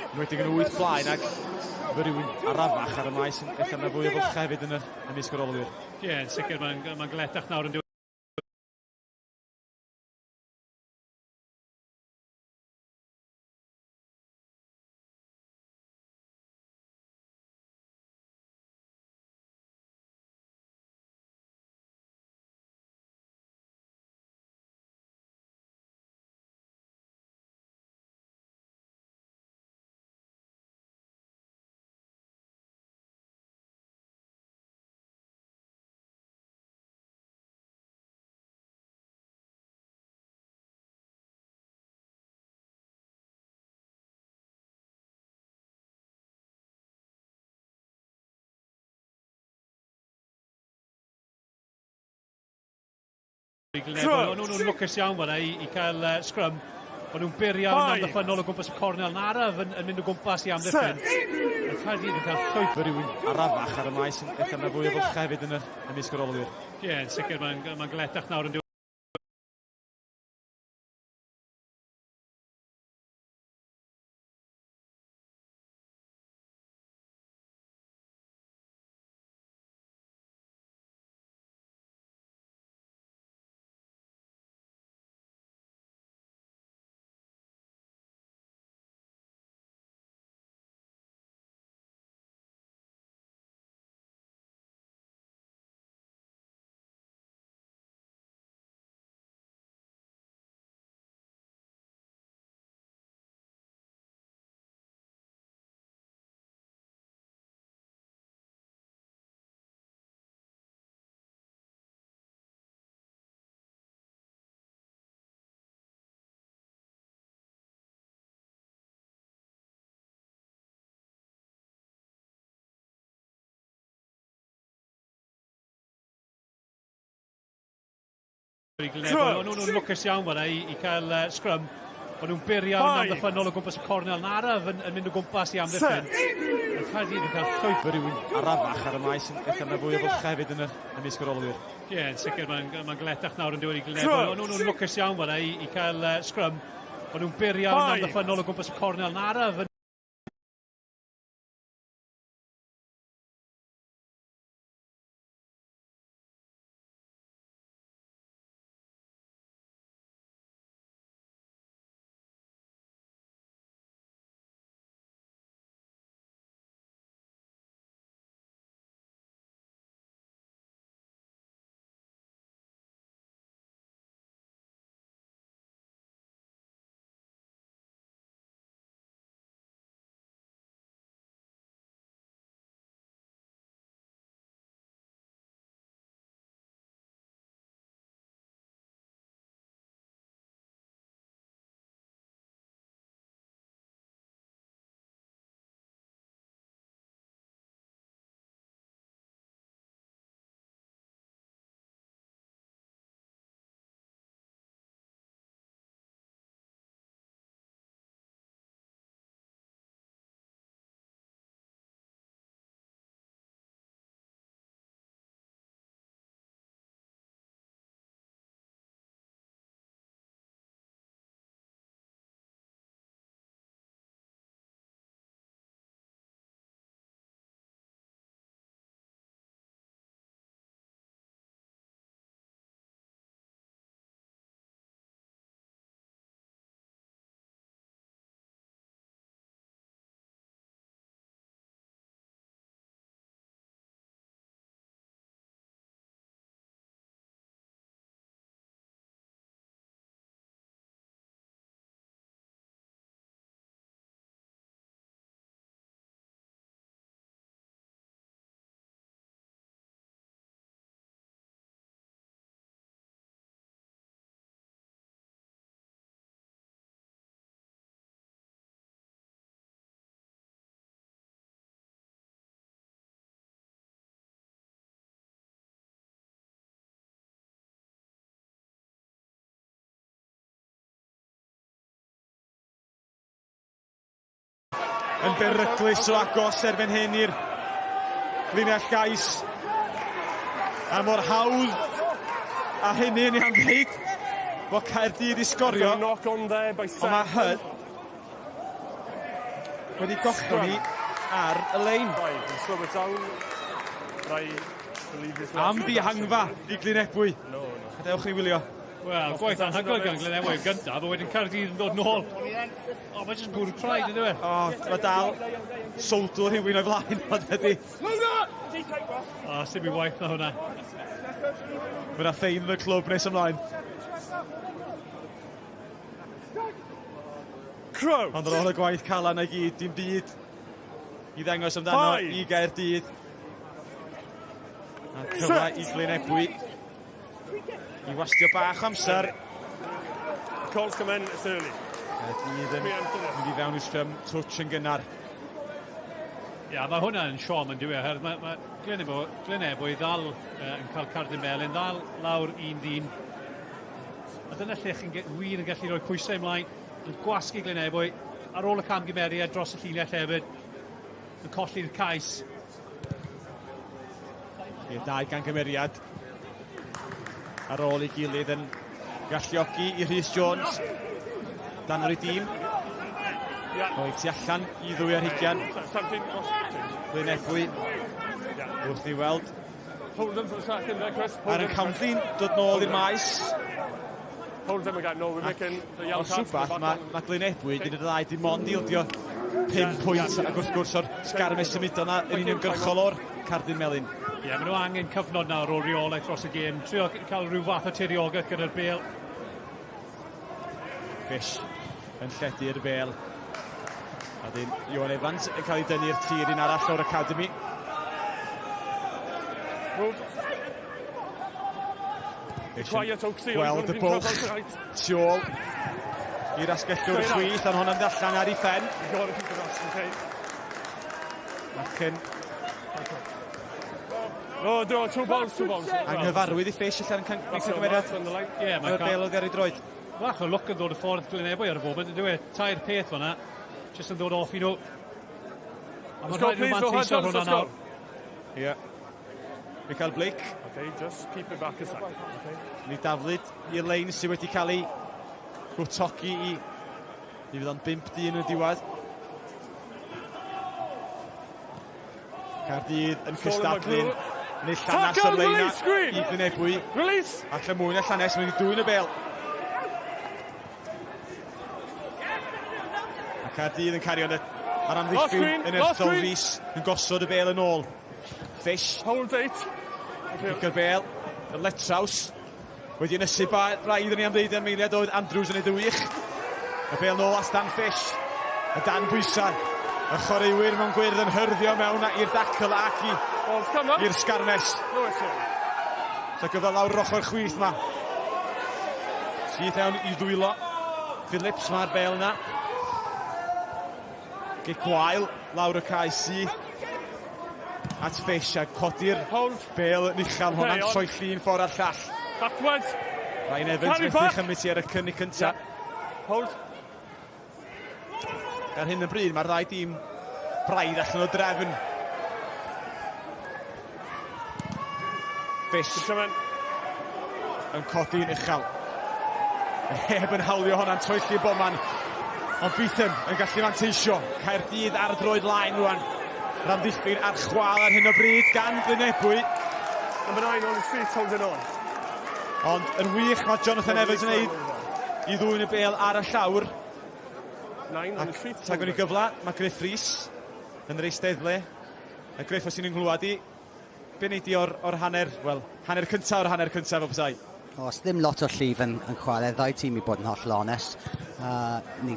Yn wedi yn wyth blaen ac fy rhywun arafach ar y maes yn eich yna fwy o fylchau hefyd yn y ymysg yr olwyr. Ie, yeah, yn sicr mae'n ma gletach nawr yn O'n nhw'n lwcus iawn fan'na i, i cael uh, scrum. O'n nhw'n byr iawn amddiffynnol o gwmpas y cornel. Yn araf yn, yn mynd o gwmpas i amddiffyn. Mae Caerdydd yn cael llwyth o rywun arafach ar y maes yn ella mae fwy o fylchau hefyd yn y ymysg yr olwyr. Ie, yeah, yn sicr mae'n ma gletach nawr yn O'n nhw'n lwcus iawn fan'na i, i cael uh, scrum. O'n nhw'n byr iawn amddiffynnol o gwmpas y cornel. Yn araf yn, yn mynd o gwmpas i amddiffyn. Mae Caerdydd yn cael llwyth o rywun arafach ar y maes yn ella mae fwy o fylchau hefyd yn y ymysg yr olwyr. Ie, yeah, yn sicr mae'n ma gletach nawr yn diwedd i Glynebwy. O'n nhw'n lwcus iawn fan'na i, i cael uh, scrum. O'n nhw'n byr iawn amddiffynnol o gwmpas y cornel. Yn araf yn Yn beryglus o agos erbyn hyn i'r linell gais. A mor hawdd a hynny yn ei hamddeud bod Caerdydd i sgorio. Knock on there by Ond mae Hud wedi gollwng hi ar y lein. Am ddihangfa i Glynebwy. Gadewch ni wylio. Wel, gwaith anhygoel gan Glynebwy yn gyntaf, a wedyn Caerdydd yn dod nôl. O, mae jyst yn bwrw traed, ynddo fe? O, mae dal sowdl rhywun o'i flaen, ond ydy. O, sy'n mi waith na hwnna. Mae yna ffein yn y clwb nes ymlaen. Crow! Ond ar ôl y gwaith calan na gyd, dim byd i ddangos amdano i Gaerdydd. A cyfle i Glynebwy i wastio bach o amser. Calls come in, it's early. Caerdydd yn mynd i fewn i'r sgrym, twtsh yn gynnar. Ia, yeah, mae hwnna yn siom yn diwedd, oherwydd mae, mae Glynebwy, Glynebwy ddal uh, yn cael cardyn melyn, ddal lawr un ddyn. A dyna lle chi'n wir yn gallu rhoi pwysau ymlaen, yn gwasgu Glynebwy ar ôl y camgymeriad dros y llinell hefyd. yn colli'r cais. Ie, dau gangymeriad ar ôl ei gilydd yn galluogi i Rhys Jones dan yr ei dîm. Rhoi tu allan i ddwy ar hugian. Glyn Ebwy wrth i weld. Hold them for a second there, Chris. Aaron Countley'n dod nôl i'r maes. Hold them again. No, we're making the yellow Os rhywbeth, mae, mae Glyn Ebwy gyda'r ddau dim ond ildio 5 pwynt ac wrth gwrs o'r sgarmes symudo yna yn uniongyrchol o'r cardyn melyn. Ie, yeah, maen nhw angen cyfnod nawr o reolaeth dros y gêm. Trio cael rhyw fath o tiriogaeth gyda'r bêl. Fish yn lledu'r bêl. A dyn Iwan Evans yn cael ei dynnu'r tir un arall o'r academy. Move. Quiet, Oaksey. Gweld y bwlch tu ôl i'r asgellwr chwith, ond hwnna'n allan ar ei phen. Ac yn No, no, two balls, two balls. Anghyfarwydd i Fish allan yn cael cymeriad. Ie, mae'n cael bêl ar ei droed. Bach o lwc yn dod y ffordd Glyn Ebwy ar y foment, yn dweud. Tair peth fan'na, jyst yn dod off i nhw. A mae'n rhaid nhw manteisio hwnna nawr. Ie. Michael Blake. Okay, just keep it back a second. Okay. Ni daflud i'r lein sydd wedi cael ei gwtogi i... Mi fydd o'n 5 dyn yn y diwedd. Caerdydd yn cystadlu. Neu llanas o'r lein i Glyn Ebwy. Release! Ac lle mwy na llanes, mae'n dwyn y bel. A Caerdydd yn cario ar amddiffyn yn erthol Rhys yn gosod y bel yn ôl. Fish. Hold eight. Cicio'r bel. Y letraws. Wedi ynysu braidd yn ei am ddeud am eiliad oedd Andrews yn ei wych. Y bel nôl at Dan Fish. Y dan bwysau. Y chwaraewyr mewn gwyrdd yn hyrddio mewn i'r dacl ac i'r sgarmes. So gyda lawr yr ochr chwith ma. Syth iawn i ddwylo. Phillips mae'r bel yna. Gic wael lawr y cae syth at Fish a codi'r bel yn uchel. Hwnna'n troi llun ffordd a'r llall. Backwards. Ryan Evans methu chymryd ti ar y cynnig cyntaf. Yeah. Hold. Ar hyn o bryd mae'r ddau dîm braidd allan o drefn. Fish yn codi'n uchel. Heb yn hawlio hwnna'n troelli boman. Ond Beetham yn gallu manteisio. Caerdydd ar y droed lain rwan. Yr amddiffyn ar chwal ar hyn o bryd gan Glyn Ebwy. Number 9 on the street holding on. Ond yn wych mae Jonathan Evans yn neud i ddwyn y bel ar y llawr. Ac tagwn i gyfle, mae Griff Rhys yn yr eisteddle. A Griff, os ti'n nghlywed i, be nei di o'r, or hanner, wel, hanner cyntaf o'r hanner cyntaf o bethau? Os ddim lot o llif yn, yn chwarae, ddau tîm i bod yn hollol onest. Ni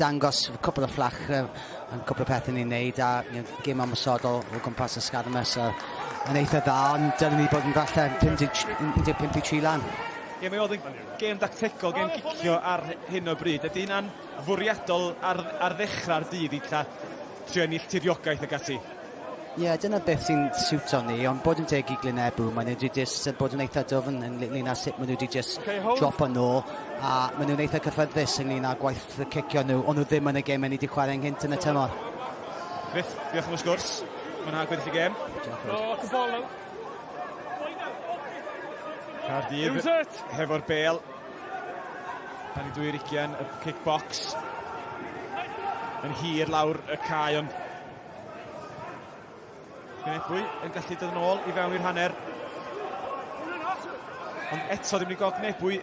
dangos cwpl o fflach yn cwpl o pethau ni'n neud a you know, gêm ymosodol o gwmpas y sgarmes yn eitha dda, ond dylen ni bod yn falle 15 i 3 lan. Ie, mae oedd yn gêm dactegol, gêm gicio ar hyn o bryd. Ydy hynna'n fwriadol ar, ar ddechrau'r dydd i lla trio ennill tiriogaeth ac ati? Ie, yeah, dyna beth sy'n siwto ni, ond bod yn teg i Glyn Ebw, maen nhw wedi just bod yn eitha dwfn ynglyn â sut maen nhw wedi just okay, dropo nôl, a maen nhw'n eitha cyffyrddus ynglyn â gwaith y cicio nhw, ond nhw ddim yn y gêm ni wedi chwarae ynghynt yn y tymor. Griff, diolch am y sgwrs. Mae'n gweddill y gêm. Diolch. ball now. Caerdydd hefo'r bel. Dan i dwy'r ugian, y kick box. Yn hir lawr y cae, ond Glyn yn gallu dod yn ôl i fewn i'r hanner. Ond eto ddim wedi gweld Glyn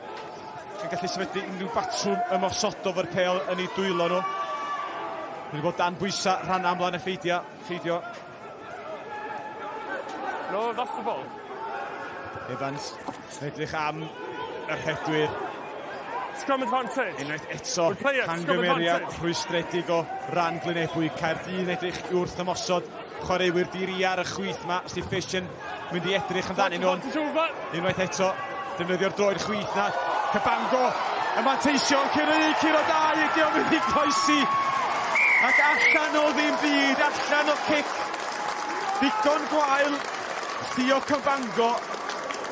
yn gallu sefydlu unrhyw batrwm ymosodol fo'r pel yn ei dwylo nhw. Wedi bod dan bwysau rhan amla yn y ffeidio. ffeidio. No, that's the ball. Evans yn edrych am y rhedwyr. Scrum advantage. Unwaith eto, camgymeriad rhwystredig o ran Glyn Ebwy. Caerdydd yn edrych i wrth ymosod. Chwaraewyr diri ar y chwith ma. Steve Fish yn mynd i edrych amdanyn nhw. Unwaith eto, defnyddio'r droed chwith na. Cabango, y manteision, curo un, curo dau, ydy o'n mynd i croesi. Ac allan o ddim byd, allan o cic. Digon gwael, Theo Cabango,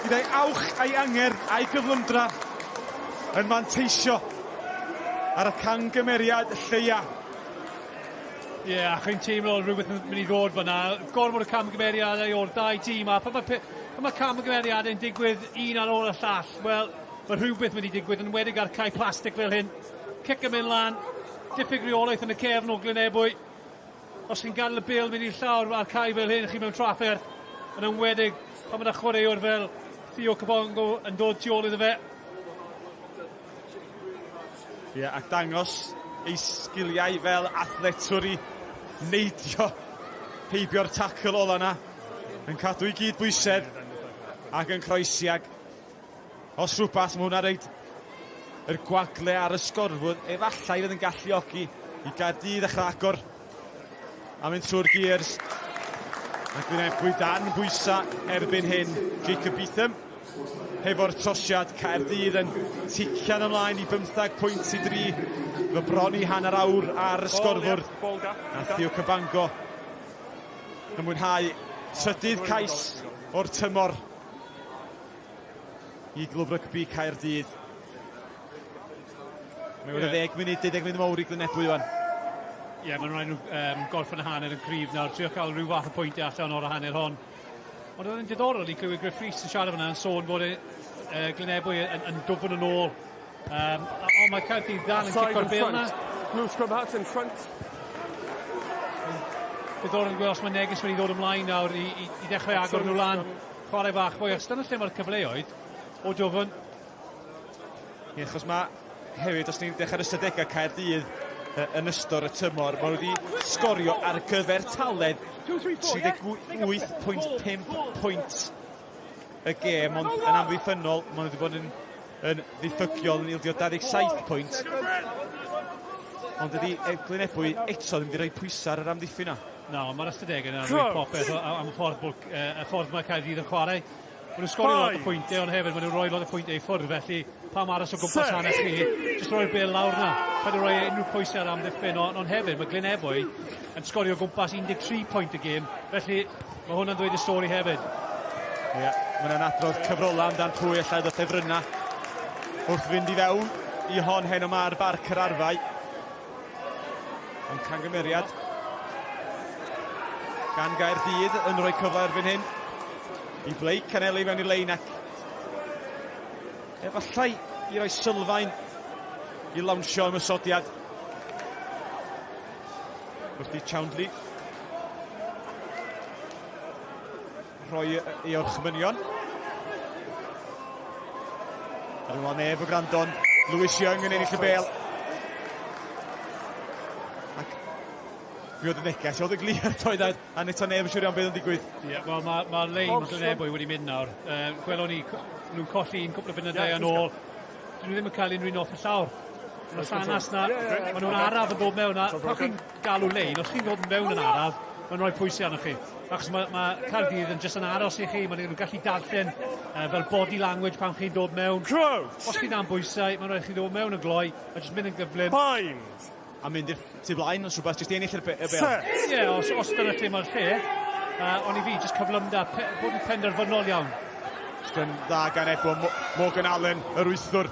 gyda'i awch a'i angerdd a'i gyflymdra yn manteisio ar y cangymeriad lleia. Ie, yeah, a chi'n teimlo rhywbeth yn mynd i ddod fyna. Gorfod y camgymeriadau o'r dau dîm, a pan mae, pan mae camgymeriadau'n digwydd un ar ôl y llall, wel, mae rhywbeth mynd i digwydd, yn enwedig ar cae plastig fel hyn. Cic yn mynd lan, diffyg reolaeth yn y cefn o Glynebwy. Os chi'n gadael y bêl mynd i'r llawr ar cae fel hyn, chi mewn trafferth, yn enwedig pan mae 'na chwaraewr fel Theo Kabongo yn dod tu ôl iddo fe. Ie, yeah, ac dangos ei sgiliau fel athletwr i neidio heibio'r tacl ola yna, yn cadw i gyd bwysedd ac yn croesi ac os rhywbeth mae hwnna reid yr gwagle ar y sgorfwrdd efallai fydd yn galluogi i Gaerdydd ddechrau agor a mynd trwy'r gears. Ac Glynebwy dan bwysa erbyn hyn. Jacob Beetham hefo'r trosiad. Caerdydd yn tician ymlaen i 15 pwynt i 3. Fy bron i hanner awr ar y sgorfwrdd. A Theo Cabango yn mwynhau trydydd cais o'r tymor i Glwb Rygbi Caerdydd. Mae wedi 10 munud, 12 munud mawr i Glynebwy wan. Ie, yeah, mae'n rhaid nhw um, gorffen y hanner yn cryf nawr, trio cael rhyw fath o pwyntiau allan o'r hanner hon. Ond oedd yn diddorol i glywed Griff Rhys yn siarad fyna yn sôn fod e, Glynebwy yn, yn dwfn yn ôl. Um, ond mae Caerdydd dal yn cico'r bêl yna. Blue scrum hat in front. Diddorol yn gweld os mae neges wedi ddod ymlaen nawr i, i, i ddechrau agor nhw lan. Chwarae bach fwy, achos dyna lle mae'r cyfleoedd o dwfn. Ie, achos mae hefyd, os ni'n dechrau ystadegau Caerdydd yn ystod y tymor, maen nhw wedi sgorio ar gyfer taledd 38.5 pwynt y gêm, ond yn amddiffynnol, maen nhw wedi bod yn, yn ddiffygiol yn ildio 27 pwynt. Ond dydy Glynebwy eto ddim wedi rhoi pwysau ar yr amddiffyn yna. Na, mae'r ystadegau yna'n rhoi popeth am y ffordd, y ffordd mae Caerdydd yn chwarae. Maen nhw'n sgorio lot o pwyntiau, ond hefyd maen nhw'n rhoi lot o pwyntiau i ffwrdd, felly pam aros o gwmpas hanner chi, jyst roi'r bêl lawr na. Paid â rhoi unrhyw pwysau ar amddiffyn, ond, ond hefyd mae Glyn Ebwy yn sgorio o gwmpas 13 pwynt y gêm, felly mae hwnna'n dweud y stori hefyd. Ie, yeah, mae hwnna'n adrodd cyfrolau amdan pwy allai ddod ffefrynnau wrth fynd i fewn i hon heno ma ar Barc yr Arfau. Ond cangymeriad gan Gaerdydd yn rhoi cyfle erbyn hyn i Blake anelu fewn i'r lein ac efallai i roi sylfaen i lawnsio ymosodiad wrth i Choundley rhoi ei orchmynion. Ar ôl neb o Grandon, Lewis Young yn ennill y bel. Ac mi oedd y neges, oedd y glir doedd a eto neb yn siŵr iawn beth yn digwydd. Ie, yeah, wel mae ma lein Glynebwy wedi mynd nawr. Gwelwn ni nhw'n colli un cwpl o funudau yn ôl. Dyn nhw ddim yn cael unrhyw un off y llawr. Mae'r llanas na, maen nhw'n araf yn dod mewn. A pan chi'n galw lein, os chi'n dod mewn yn araf, mae'n rhoi pwysau arnoch chi. Achos mae, mae Caerdydd yn jyst yn aros i chi, maen nhw'n gallu darllen fel body language pan chi'n dod mewn. Crouch! Os chi'n dan bwysau, mae'n rhaid chi ddod mewn yn gloi, a jyst mynd yn gyflym. Bind! A mynd i'r tu blaen, os rhywbeth, jyst i ennill y, y bel. Ie, yeah, os, os dyna lle mae'r lle. Ond i fi, jyst cyflymda, pe, bod yn penderfynol iawn. Sgyn dda gan Ebo, Morgan Allen, yr wythwr.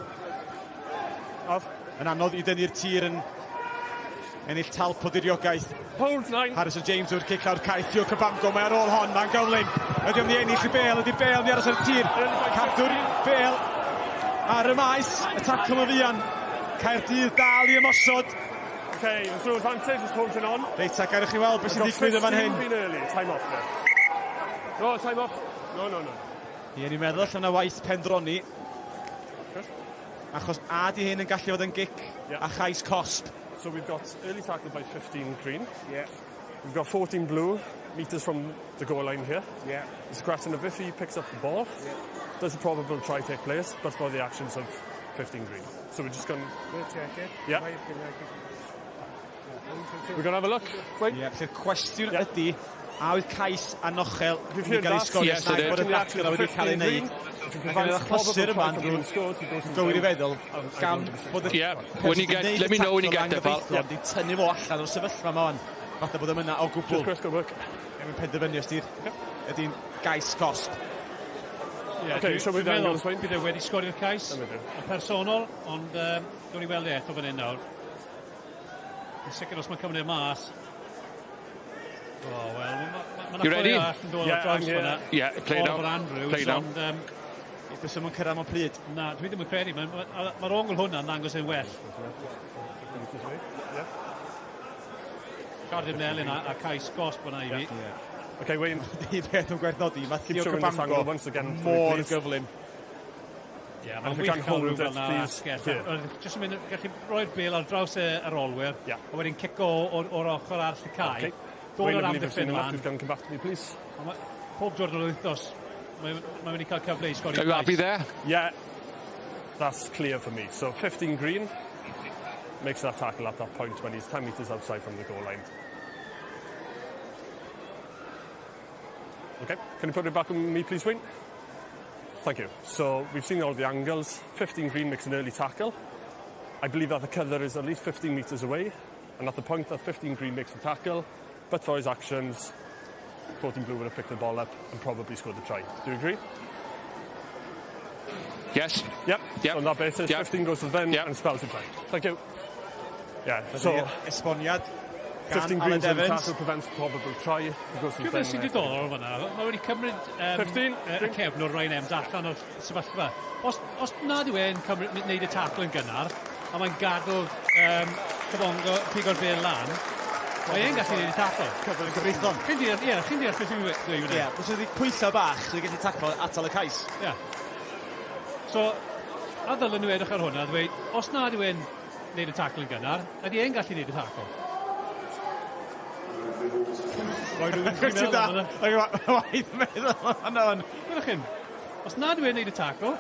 Off. Yn anodd i dynnu'r tir yn ennill talp o diriogaeth. Hold nine. Harrison James yw'r cic lawr caeth. Theo Cabango, mae ar ôl hon, mae'n gyflym. Ydy o'n ennill y bel, ydy bel ni aros ar y tir. Cadw'r bel ar y maes, y tacl o fuan. Caerdydd dal i ymosod. Okay, the throw advantage is holding on. Reit, a gadewch chi weld beth sy'n digwydd yn fan hyn. Early. Time off there. No, time off. No, no, no. Ie, ni'n meddwl allan o waith pendroni. Achos a di hyn yn gallu fod yn gic yeah. a chais cosb. So we've got early tackle by 15 green. Yeah. We've got 14 blue, meters from the goal line here. Yeah. It's a question of if he picks up the ball, yeah. does a probable try take place, but for the actions of 15 green. So we're just going to... We'll check it. Yeah. We're going to have a look. Right. Yeah, felly'r cwestiwn yeah. ydy, a oedd cais anochel wedi cael ei sgorio yes, nag bod y dacl wedi cael ei wneud. Ac yn achlysur yma, Andrew, gywir i feddwl, gan bod y yeah, when you get, let me know when you get there, pal. Yeah. Di tynnu fo allan o'r sefyllfa yma wan. Fatha bod yma o gwbl. Just Chris, good work. Mae'n penderfynu os di'r ydy'n gais cosb. Yeah, okay, so we've meddwl bydd e wedi sgorio'r cais yn personol, ond um, gawn ni weld e eto fan hyn nawr. Yn sicr os mae'n cymryd e mas. Oh, well, You ready? Yeah, I'm here. Yeah, play now. Andrews, Play now. Ond, Does yma'n cyrraedd mewn pryd? Na, dwi ddim yn credu. Mae'r ma, ma, ma ongl hwnna'n dangos yn well. Cardiff Melyn a, a cais gosb yna i fi. Yeah. Okay, Wayne. Un peth yn gwerth nodi, mae Keep Theo showing this angle Cabango once again for me, mor please. gyflym. Ie, And mae'n if you wych can cael hold rhyw fel it, na please. asgell. Here. Jyst yn mynd, gallu roi'r bel ar draws y, yr olwyr, Yeah. a wedyn cico o'r, or ochr arall y cae. Okay. Dod Wayne, o'r I believe I've seen amddiffyn enough. lan. You can come back to me, please. A ma- Pob diwrnod o'r wythnos, mae'n mae mynd i cael cyfle i sgori Are you happy there? Yeah, that's clear for me. So 15 green makes that tackle at that point when he's 10 metres outside from the goal line. Okay, can you put it back on me, please, Wayne? Thank you. So we've seen all the angles. 15 green makes an early tackle. I believe that the cover is at least 15 metres away, and at the point that 15 green makes the tackle, but for his actions, 14 blue would have picked the ball up and probably scored the try. Do you agree? Yes. Yep. Yep. So on that basis, Yep. 15 goes to the bin Yep. and spells the play. Thank you. Yeah, so So, esboniad gan 15 Alan greens in the Evans. tackle prevents probable try. It goes to the Dwi'n bin. meddwl sy'n diddorol fan'na, mae wedi cymryd 15, y cefnwr Ryan Ems allan o'r sefyllfa. Os, os nad yw e'n cymryd, wneud y tacl yn gynnar, a mae'n gadw Cabongo pigo'r bel lan, mae e'n gallu gwneud y tacl. Cyfle yn gyfreithlon. Chi'n deall, ie, chi'n deall beth dwi'n dweud Ie, os wedi pwyso bach, so wedi gallu taclo atal y cais. Ie. So, a ddylen nhw edrych ar hwnna, a dweud, os nad yw e'n wneud y tacl yn gynnar, ydy e'n gallu gwneud y tacl? Roi rhywun chi'n Ti'n meddwl da? am hwnna. Waith meddwl am hwnna. Gwelwch chi'n, os nad yw e'n gwneud y tacl,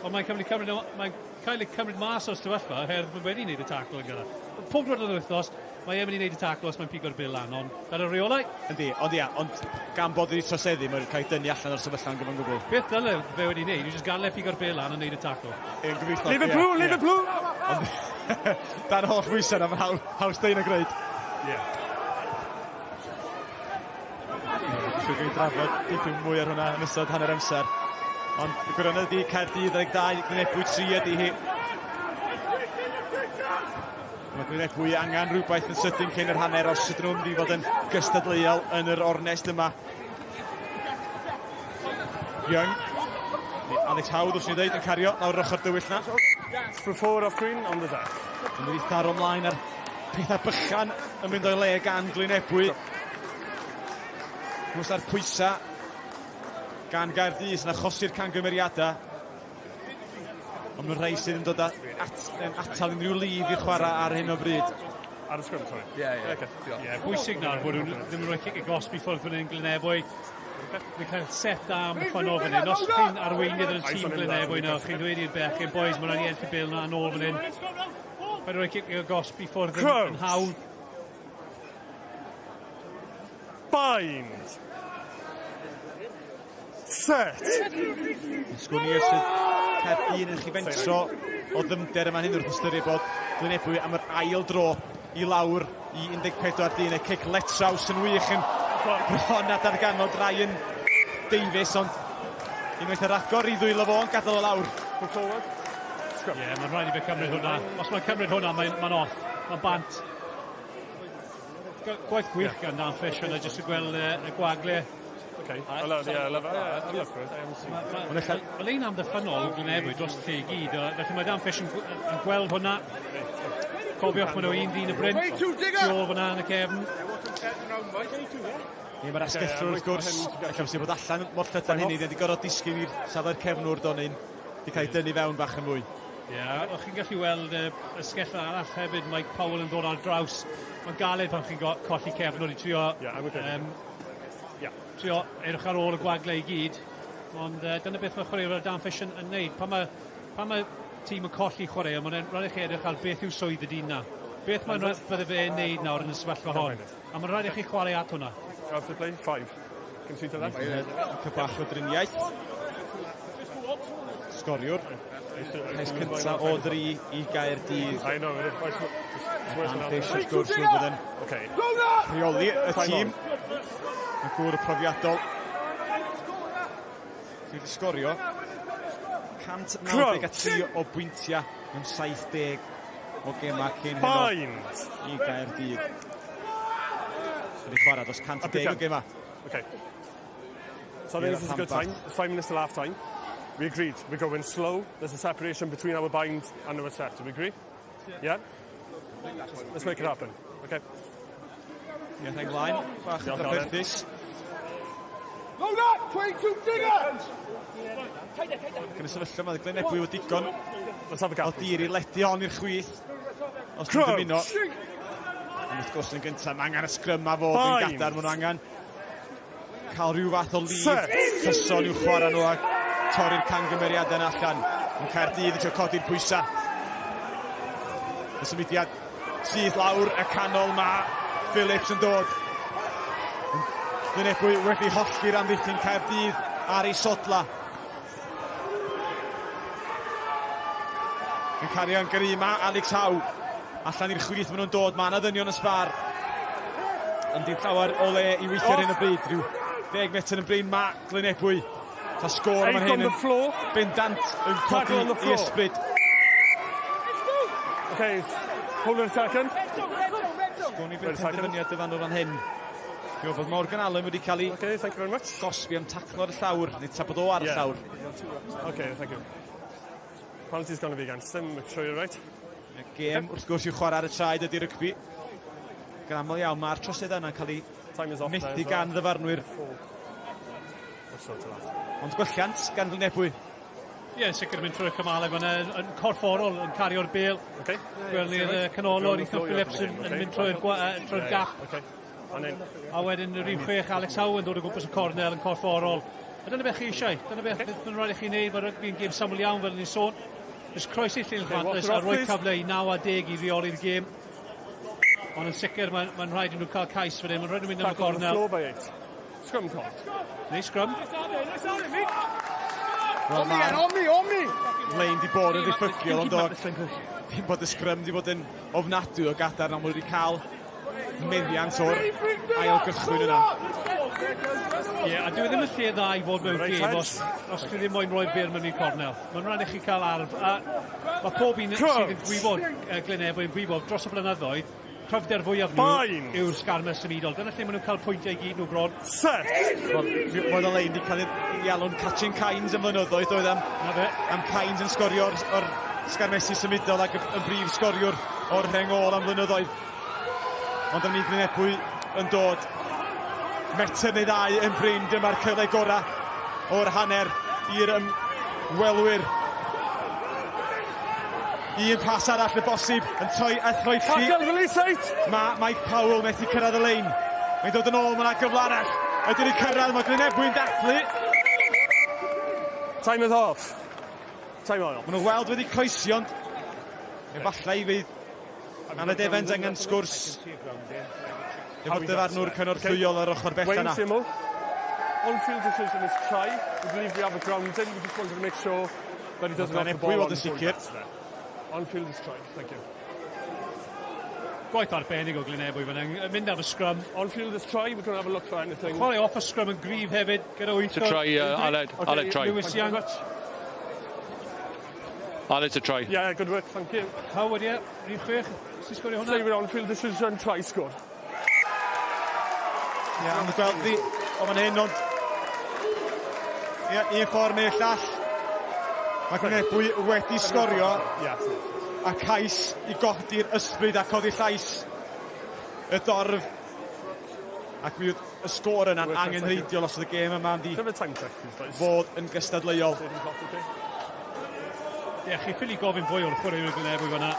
ond mae'n cymryd, cymryd, mae'n cael ei cymryd mas o'r sefyllfa oherwydd bod wedi gwneud y tacl yn gynnar. Pob diwrnod o'r wythnos, mae e'n mynd i wneud y tacl os mae'n pigo'r bil lan, ond ar y reolau, Yndi, ond ia, ond gan bod wedi troseddu, mae'n cael ei dynnu allan o'r sefyllfa yn gyfan gwbl. beth dyle fe wedi wneud yw jyst gadael e pigo'r bil lan a wneud y tacl. Yn gyfreithlon, Leave it ie, blue, ie. leave it blue! Dan holl bwysau na, mae'n haws deud na gwneud. Yeah. Dwi'n gwneud drafod dipyn mwy ar hwnna yn ystod hanner amser. Ond y gwirionedd ydi Caerdydd 12, Glynebwy 3 ydi hi. Mae Glynebwy angen rhywbeth yn sydyn cyn yr hanner os ydyn nhw'n mynd i fod yn gystadleuol yn yr ornest yma. Young. Alex Hawdd, os ni'n dweud, yn cario lawr yr ochr dywyll na. Screw forward off green on the deck. Yn mynd i tharo ymlaen ar pethau bychan yn mynd o'i le gan Glynebwy. Mwys ar pwysa gan Gaerdydd sy'n achosi'r cangymeriadau. Ond mae'n rhai sydd yn dod at, yn atal unrhyw lif i'r chwarae ar hyn o bryd. Ar y scrum, sorry. Yeah, yeah. Okay. Ie, bwysig nawr bod nhw ddim yn rhoi cic y gosb i ffwrdd fan hyn Glynebwy. Ni'n cael set da am ffanol fan hyn. Os chi'n arweinydd yn y tîm Glynebwy nawr, chi'n dweud i'r bechgyn, boys, mae'n rhaid i ennill y bêl na nôl fan hyn. Paid rhoi cic y gosb i ffwrdd yn, yn hawdd. Bind. Set. Sgwn i os yw Caerdydd yn chi fentro o ddyfnder yma hyn wrth ystyried bod Glynebwy am yr ail dro i lawr i 14 dyn. Y cic letraws yn wych yn bron a darganfod Ryan Davies, ond unwaith ar agor i ddwylo fo yn gadael o lawr. Move forward. Ie, yeah, mae'n rhaid i fe cymryd hwnna. Os mae'n cymryd hwnna, mae'n mae off. Mae'n bant. Gwaith gwych gan Dan Fish yna, jyst i gweld y gwagle. Okay. I love, yeah, I love, yeah, I love it. I haven't seen it. Mae lein amddiffynnol o Glynebwy dros y lle i gyd, felly mae Dan Fish yn, yn gweld hwnna. Cofiwch, maen nhw un dyn y bryn. Tu ôl fyna yn y cefn. Ie, mae'r asgellwr wrth gwrs, allan sy'n bod allan mor llydan hynny, wedi gorfod disgyn i'r safle'r cefnwr do neu'n wedi cael ei dynnu fewn bach yn fwy. Ie, yeah, o'ch chi'n gallu weld y ysgell arall hefyd, Mike Powell yn dod ar draws. Mae'n galed pan chi'n colli cefnwr i trio, Yeah, I'm okay. Yeah. trio edrych ar ôl y gwagle i gyd. Ond dyna beth mae chwaraewyr Dan Fish yn neud. Pan mae, pan mae tîm yn colli chwaraewyr, mae'n rhaid i chi edrych ar beth yw swydd y dyn na. Beth mae'n rhaid bydde fe'n neud nawr yn y sefyllfa hon. A mae'n rhaid i chi chwarae at hwnna. Out to play, five. Can you see to that? Cael bach o driniaeth. Sgoriwr. Cais cynta o dri i Gaerdydd. I know, it is. It's worse Dan than Fish that. wrth gwrs yn bod yn Okay. rheoli y tîm. Y gŵr profiadol. Sydd wedi sgorio 193 o bwyntiau mewn 70 o gemau cyn heno Bind. i Gaerdydd. wedi chwarae dros 110 o gemau. Okay. So I think this is a good time. It's 5 minutes till half time. We agreed. We're going slow. There's a separation between our bind and our set. Do we agree? Yeah? Let's make it happen. Okay. Ie, rheng flaen, bach yn drafferthus. Load up! 22 digger! Ac yn y sefyllfa mae Glyn Ebwy wedi digon o dir i ledi hon i'r chwith. Os dwi'n dymuno. Ond wrth gwrs yn gyntaf, mae angen y sgrym a fod yn gadarn, maen nhw angen cael rhyw fath o lif cyson i'w chwarae nhw a torri'r camgymeriadau yna allan. Yn Caerdydd eisiau codi'r pwysau. Y symudiad syth lawr y canol mae Phillips yn dod. Glynebwy wedi hollti'r amddiffyn Caerdydd ar ei sodla. Yn cario yn gry mae Alex Howe. Allan i'r chwith maen nhw'n dod, mae yna ddynion yn sbar. Ond dim llawer o le i weithio ar hyn o bryd. Rhyw 10 metr yn brin mae Glynebwy. Ta sgôr yma'n hyn yn bendant yn codi i ysbryd. Okay, hold on a second. Sgwn i beth penderfyniad dyfarnwr fan hyn. Dwi'n meddwl bod Morgan Allen wedi cael ei okay, thank you very much. gosbi am taclo ar y llawr, neu ta bod o ar y yeah. llawr. Okay, thank you. Penalty's going to be against him, make sure you're right. Y gêm, wrth gwrs, i'w chwarae ar y traed ydy rygbi. Gan aml iawn, mae'r troseddau yna'n cael ei methu gan ddyfarnwyr. Ond gwelliant gan Glynebwy. Ie, yeah, sicr mynd trwy'r cymalau fan'na, yn corfforol, yn cario'r bêl. Okay. Gwelwn ni'r canolwr Ethan Phillips yn, yn mynd trwy'r trwy gap. Okay. A wedyn yr un chwech Alex Howe yn dod o gwmpas y cornel yn corfforol. A dyna beth chi eisiau, dyna beth okay. mae'n rhaid i chi wneud, mae rygbi'n gêm syml iawn fel ni'n sôn. Jyst croesi llinell okay, a rhoi cyfle i 9 a 10 i reoli'r gêm. Ond yn sicr mae'n mae rhaid i nhw cael cais fan hyn, mae'n rhaid i nhw mynd am y gornel. Scrum call. Neu scrum. Wel, On me, on me, on me! Lein di bod yn ddiffygiol, ond o, ddim bod y sgrym di bod yn ofnadwy o gadarn, ond wedi cael meddiant o'r ail gychwyn yna. Ie, yeah, a dwi e ddim yn lle dda i fod mewn gêm os, os chi ddim moyn rhoi byr mewn i'r cornel. Mae'n rhaid i chi cael arf. A mae pob un sydd yn gwybod, Glyn Ebwy yn gwybod, dros y blynyddoedd, cryfder fwyaf nhw yw'r sgarmes symudol. Dyna lle maen nhw'n cael pwyntiau i gyd nhw bron. Set! Wel, roedd y lein wedi cael ei alw'n catching Kynes am flynyddoedd, oedd am, am Kynes yn sgorio o'r, or sgarmesu symudol ac yn brif sgoriwr o'r rheng ôl am flynyddoedd. Ond am ni Glynebwy yn dod metr neu ddau yn brin, dyma'r cyfle gorau o'r hanner i'r ymwelwyr. Un pas arall y bosib yn troi a throelli. Tackle, release eight! Mae Mike Powell methu cyrraedd y lein. Mae'n dod yn ôl, mae yna gyfle arall. Ydy wedi cyrraedd, mae Glynebwy'n dathlu. Time is off. Time off. Maen nhw weld wedi croesi, ond efallai fydd Aled Evans angen sgwrs efo dyfarnwr cynorthwyol ar ochr bell yna. Wayne Seymour. On-field decision is try. We believe we have a grounding. We just wanted to make sure that he doesn't have the ball on before he sicr. gets there. On-field is try. Thank you. Gwaith arbennig o Glynebwy fan hyn. Mynd ar y scrum. On-field is try. We're going to have a look for anything. Chwarae off y scrum yn gryf hefyd gyda wyth. To try, Aled. Okay, Aled, try. Lewis Young. Aled to try. Yeah, good work. Thank you. Howard, ie. Rhif chwech. Sy'n sgorio hwnna? Say we're on-field decision, try score. Ie, yeah, ond gweld fi o fan hyn, ond ie, un ffordd neu'r llall. Mae Glynebwy wedi sgorio a cais i godi'r ysbryd a codi llais y dorf. Ac mi oedd y sgôr yna'n angenrheidiol os oedd y gêm yma'n di fod yn gystadleuol. Ie, chi ffili gofyn fwy o'r chwaraewyr Glynebwy fan'na.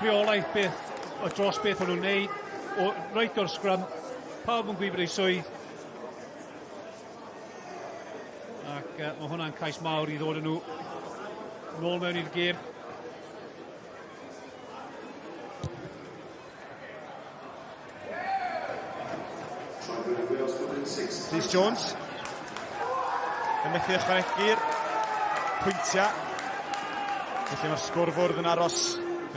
Rheolaeth beth, o dros beth o'n nhw'n neud, o, reit o'r sgrym, pawb yn gwybod ei swydd. Ac mae hwnna'n cais mawr i ddod â nhw nôl mewn i'r gêm. Rhys Jones yn methu ychwanegu'r pwyntiau. Felly mae'r sgorfwrdd yn aros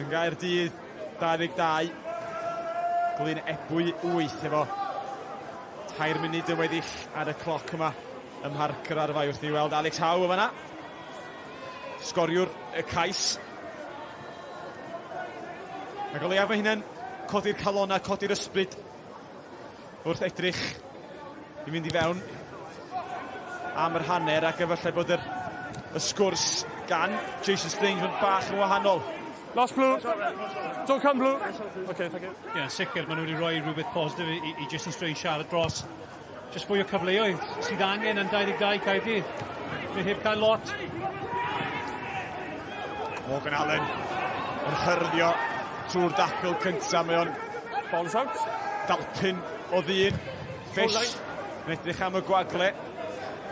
yn Gaerdydd 22. Glyn Ebwy 8 efo 3 munud yn weddill ar y cloc yma ym Mharc yr Arfau wrth ni weld Alex Howe yn fanna. Sgoriwr y cais. Ac o leiaf mae hynny'n codi'r calonnau, codi'r ysbryd. Wrth edrych i fynd i fewn am yr hanner ac efallai bod yr, y sgwrs gan Jason Strange yn bach yn wahanol. Last blue. Don't come blue. Okay, thank you. Ie, yeah, sicr, maen nhw wedi rhoi rhywbeth positif i, i Jason Strange siarad dros jyst fwy o cyfleoedd sydd angen yn 22 Caerdydd. Mae heb cael lot. Morgan Allen yn hyrddio trwy'r dacl cyntaf. Mae o'n Balls out. Dalpyn o ddyn. Fish yn edrych am y gwagle.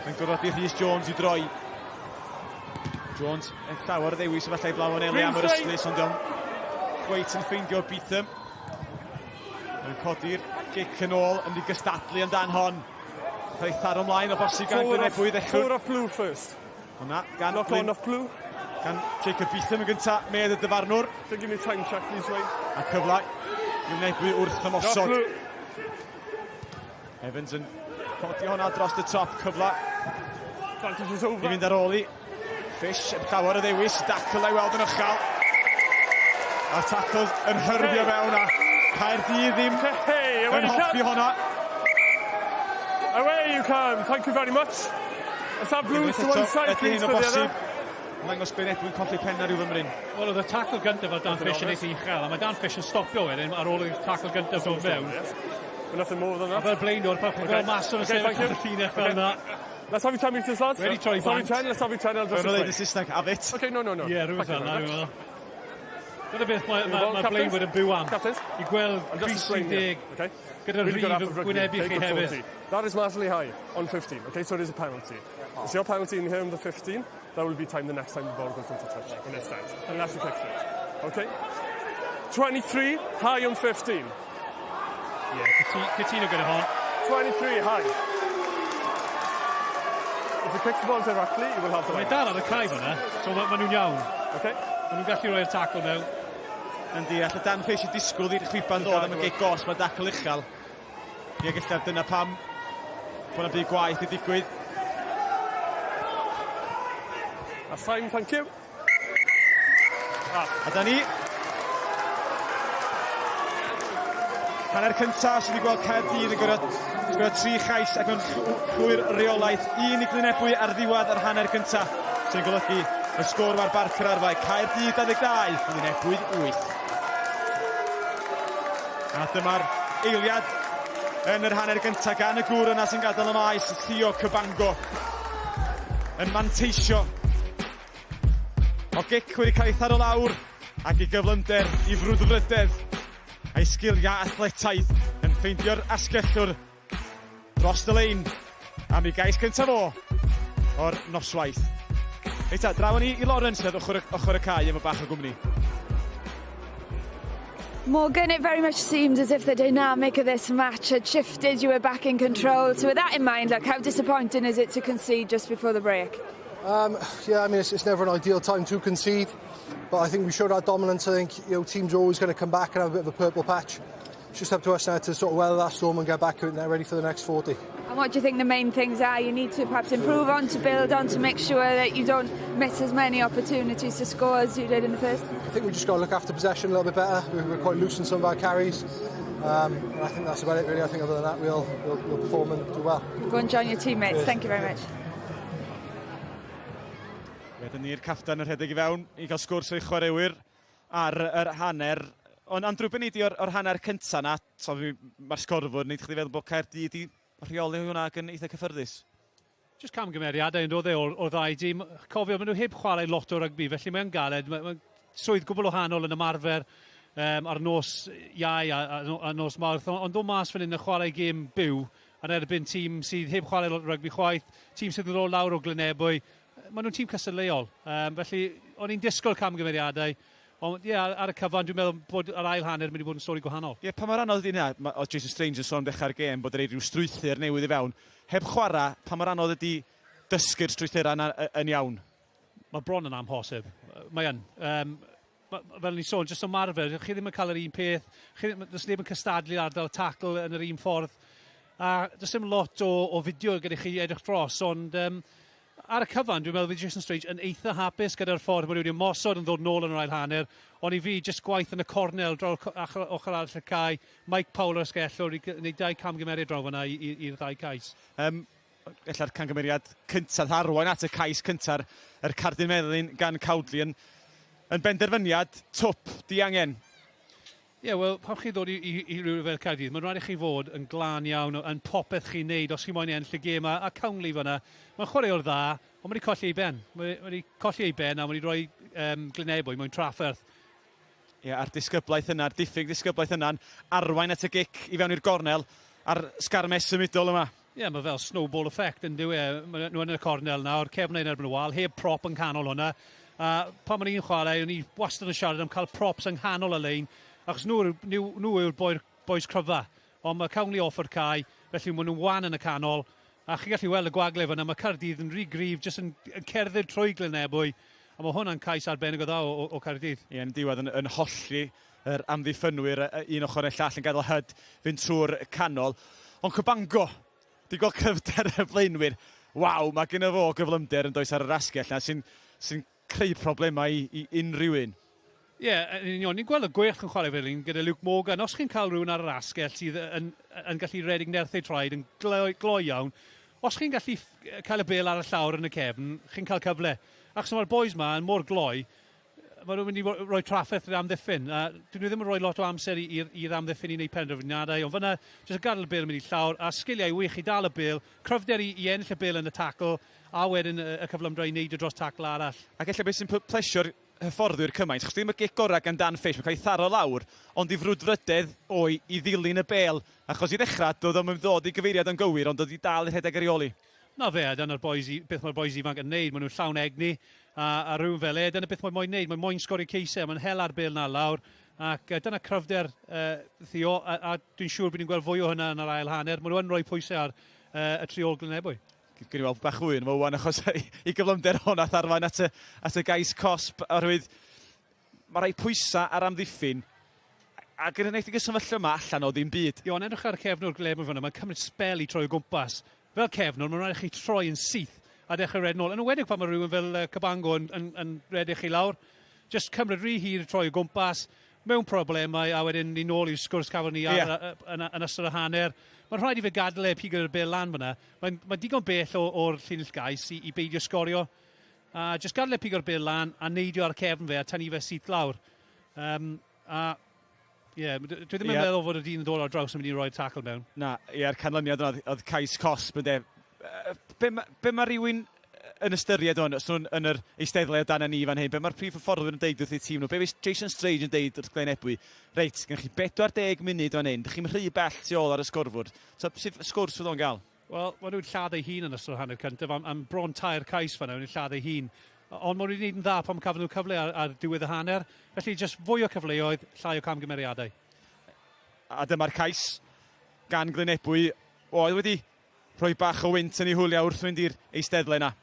Yn gorfodi Rhys Jones i droi. Jones yn llawer o ddewis efallai blaw yn eli am yr ystlys, ond iawn cweit yn ffeindio Beetham. Yn codi'r gic yn ôl, yn ei gystadlu yn dan hon. Cael ei tharo ymlaen o bosib gan Glyn Ebwy ddechrau. Four off blue first. Hwna gan Knock on off blue. Gan Jacob Beetham yn gyntaf, medd y dyfarnwr. Don't give me time check, please, Wayne. A cyfle i Glyn wrth ymosod. Evans yn codi hwnna dros y top, cyfle i fynd ar ôl i. Fish, llawer o ddewis, dacl a'i weld yn uchel. A tacl yn hyrddio fewn a Caerdydd ddim hey, yn hoffi hwnna. Away you come, thank you very much. Let's have blues to one side, please, for the other. Ddangos Ben Edwin colli pen ar ryw fymryn. Wel, oedd y tacl gyntaf ar Dan Fish yn eitha uchel, a mae Dan Fish yn stopio wedyn ar ôl i'r tacl gyntaf dod fewn. Nothing more than that. A fel blaenwr, pan chi'n gweld mas o'n y sefyll ar y llinell fel yna. Let's have you 10 metres, lads. Wedi troi Let's have you 10, let's have you 10, I'll just explain. Yn Saesneg, have it. Okay, no, no, no. Ie, rhywbeth fel yna, dwi'n meddwl. Dyna beth mae, mae, mae blaenwyr yn byw am. Captains. I gweld crys 10 gyda'r rhif yn gwynebu chi hefyd. That is massively high on 15. Okay, so it is a penalty. It's your penalty in here on the 15. That will be time the next time the ball goes into touch when it's dead. Unless you kick it. Okay? 23, high on 15. Yeah, cytuno gyda hon. 23, high. If you kick the ball directly, you will have the Mae dal ar y cae fyna, so ma, ma nhw'n iawn. Okay. Mae nhw'n gallu rhoi'r tacl mewn. Yndi, alle Dan Fish i disgwyl i'r chwiban ddod am y gic gos, mae dacl uchel. Ie, gallaf dyna pam bod yna byd gwaith i digwydd. That's fine, thank you. Ah. A da ni. Hanner cyntaf sydd wedi gweld Caerdydd yn gorfod, gorfod tri chais ac mewn llwyr reolaeth. Un i Glynebwy ar ddiwedd yr hanner cyntaf sy'n golygu y sgôr mae'r Barc yr Arfau. Caerdydd 22, Glynebwy 8. A dyma'r eiliad yn yr hanner gyntaf gan y gŵr yna sy'n gadael y maes, Theo Cabango, yn manteisio. O gic wedi cael ei tharo lawr ac i gyflymder, i frwdfrydedd a'i sgiliau athletaidd yn ffeindio'r asgellwr dros y lein am ei gais cyntaf o o'r noswaith. Reit ta, draw ni i Lawrence ar ochr, ochr y cae efo bach o gwmni. Morgan, it very much seemed as if the dynamic of this match had shifted. You were back in control. So with that in mind, like, how disappointing is it to concede just before the break? Yeah, I mean, it's never an ideal time to concede, but I think we showed our dominance. I think teams are always going to come back and have a bit of a purple patch. It's just up to us now to sort of weather that storm and get back out there ready for the next 40. And what do you think the main things are you need to perhaps improve on, to build on, to make sure that you don't miss as many opportunities to score as you did in the first? I think we just got to look after possession a little bit better. We're quite loose in some of our carries. And I think that's about it, really. I think other than that, we'll perform and do well. Go and join your teammates. Cheers. Thank you very much. Wedyn ni'r captan yn rhedeg i fewn i gael sgwrs o'i chwaraewyr ar yr hanner. Ond Andrew Benidi o'r, or hanner cynta na, so mae'r sgorfwr, wneud chdi feddwl bod Caerdydd i rheoli hwnna ac yn eitha cyffyrddus. Just camgymeriadau yn dod e o'r, or ddau dîm. Cofio, maen nhw heb chwarae lot o rygbi, felly mae'n galed. Mae'n mae swydd gwbl wahanol yn ymarfer ar nos Iau a nos Mawrth. Ond dod mas fan hyn yn chwarae gêm byw yn erbyn tîm sydd heb chwarae lot o rygbi chwaith, tîm sydd yn dod lawr o Glynebwy. Maen nhw'n tîm cystadleuol. Felly, o'n i'n disgwyl camgymeriadau. Ond ie, ar y cyfan, dwi'n meddwl bod yr ail hanner yn mynd i bod yn stori gwahanol. Ie, pa mor anodd ydy hynna? Oedd Jason Strange yn sôn am dechrau'r gêm bod yn rhoi rhyw strwythur newydd i fewn. Heb chwarae, pa mor anodd ydy dysgu'r strwythurau yna yn iawn? Mae bron yn amhosib. Mae yn. Fel ni'n sôn, jyst ymarfer, chi ddim yn cael yr un peth, chi ddim, does neb yn cystadlu ardal tacl yn yr un ffordd. A does dim lot o fideo gyda chi edrych dros, ond Ar y cyfan, dwi'n meddwl fydd Jason Strange yn eitha hapus gyda'r ffordd maen nhw wedi ymosod yn ddod nôl yn yr ail hanner. Ond i fi, jyst gwaith yn y cornel draw ochr arall y cae, Mike Powell o'r asgellwr i wneud dau camgymeriad draw fanna i'r ddau cais. Ella'r camgymeriad cyntaf arwain at y cais cyntaf, yr cardyn melyn gan Cowdley yn, yn benderfyniad twp diangen. Ie, yeah, wel, pan chi'n dod i rhywun fel Caerdydd, mae'n rhaid i chi fod yn glân iawn yn popeth chi'n neud os chi'n moyn ennill y gêm. A Cownley fanna, mae'n chwaraewr dda, ond mae wedi colli ei ben. Mae wedi colli ei ben a mae wedi rhoi Glynebwy mewn trafferth. Ie, yeah, a'r disgyblaeth yna, a'r diffyg disgyblaeth yna'n arwain at y gic i fewn i'r gornel a'r sgarmes symudol yma. Ie, yeah, mae fel snowball effect yn dyw e. Mae nhw yn y cornel nawr, cefn yn erbyn y wal, heb prop yn canol hwnna. A pan ma'n i'n chwarae, o'n i wastad yn siarad am cael props yng nghanol y lein, achos nhw yw'r boys cryfa. Ond mae Cownley off o'r cae, felly maen nhw'n wan yn y canol. A chi'n gallu weld y gwagle fyna, mae Caerdydd yn rhy gryf, jyst yn cerdded trwy Glynebwy. A mae hwnna'n cais arbennig o dda o Caerdydd. Ie, yn diwedd yn hollti yr amddiffynwyr un ochr neu'r llall yn gadael Hyd fynd trwy'r canol. Ond Cabango, di gweld cryfder y blaenwyr. Waw, mae gen fo gyflymder yn does ar yr asgell na sy'n creu problemau i unrhyw un. Ie, yeah, yn union. Ni'n gweld y Gweilch yn chwarae fel un gyda Luke Morgan. Os chi'n cael rhywun ar yr asgell sydd yn gallu redeg nerth ei traed, yn gloi iawn, os chi'n gallu cael y bêl ar y llawr yn y cefn, chi'n cael cyfle. Achos mae'r boys ma yn mor gloi, maen nhw'n mynd i roi trafferth i'r amddiffyn. A dyn nhw ddim yn rhoi lot o amser i'r amddiffyn i wneud penderfyniadau, ond fyna, jyst gadael y bêl yn mynd i llawr, a sgiliau wych i dal y bêl, cryfder i ennill y bêl yn y tacl, a wedyn y cyflymdra i wneud y dros tacl arall. Ac ella beth sy'n plesio'r hyfforddwyr cymaint, chos ddim y gic gorau gan Dan Fish, mae'n cael ei tharo lawr, ond i frwdfrydedd o'i i ddilyn y bêl, achos i ddechrau, doedd o'm yn ddod i gyfeiriad yn gywir, ond doedd i dal i rhedeg ar ei ôl hi. Na fe, a dyna'r boys, beth mae'r boys ifanc yn neud, maen nhw'n llawn egni, a rhywun fel e, dyna beth mae'n moyn neud, mae'n moyn sgorio ceisiau, mae'n hel ar bêl na lawr, ac dyna cryfder Theo, a dwi'n siŵr bod ni'n gweld fwy o hynna yn yr ail hanner, maen nhw yn rhoi pwysau ar y tri ôl Glynebwy. Gwni weld bach fwy yn fo wan, achos i gyflymder hwnna arwain at y gais cosb, oherwydd mae rhai pwysau ar amddiffyn, ac yn enwedig y sefyllfa yma allan o ddim byd. Ie, ond edrych ar cefnwr Glynebwy fyna, mae'n cymryd sbel i troi o gwmpas. Fel cefnwr, mae'n rhaid i chi troi yn syth a dechrau redeg nôl. Yn enwedig pan mae rhywun fel Cabango yn redeg chi lawr, jyst cymryd rhy hir i troi o gwmpas, mewn problemau, a wedyn ni nôl i'r sgwrs cafon ni yn ystod y hanner. Mae'n rhaid i fe gadael e pigo'r bêl lan fyna. Mae'n digon bell o'r llinell gais i beidio sgorio. A jyst gadael e pigo'r bêl lan a neidio ar cefn fe a tynnu fe syth lawr. A ie, dwi ddim yn meddwl fod y dyn yn dod ar draws yn mynd i roi'r tackle mewn. Na, ie'r canlyniad yna oedd cais cosb yn de. Be mae rhywun yn ystyried o'n, os nhw'n yn yr eisteddle o dan ni fan hyn, be mae'r prif hyfforddwyr yn deud wrth eu tîm nhw, be fydd Jason Strange yn deud wrth Glynebwy, reit, gennych chi 40 munud fan hyn, dych chi'n rhy bell tu ôl ar y sgorfwrdd. So, sut sgwrs fydd o'n gael? Wel, maen nhw'n lladd ei hun yn ystod hanner cyntaf, am bron tair cais fan'na, maen nhw'n lladd ei hun. Ond maen nhw'n gwneud yn dda pan cafon nhw cyfle ar diwedd y hanner. Felly, jyst fwy o cyfleoedd, llai o camgymeriadau. A dyma'r cais gan Glynebwy, oedd wedi rhoi bach o wynt yn ei hwyliau wrth fynd i'r eisteddle yna.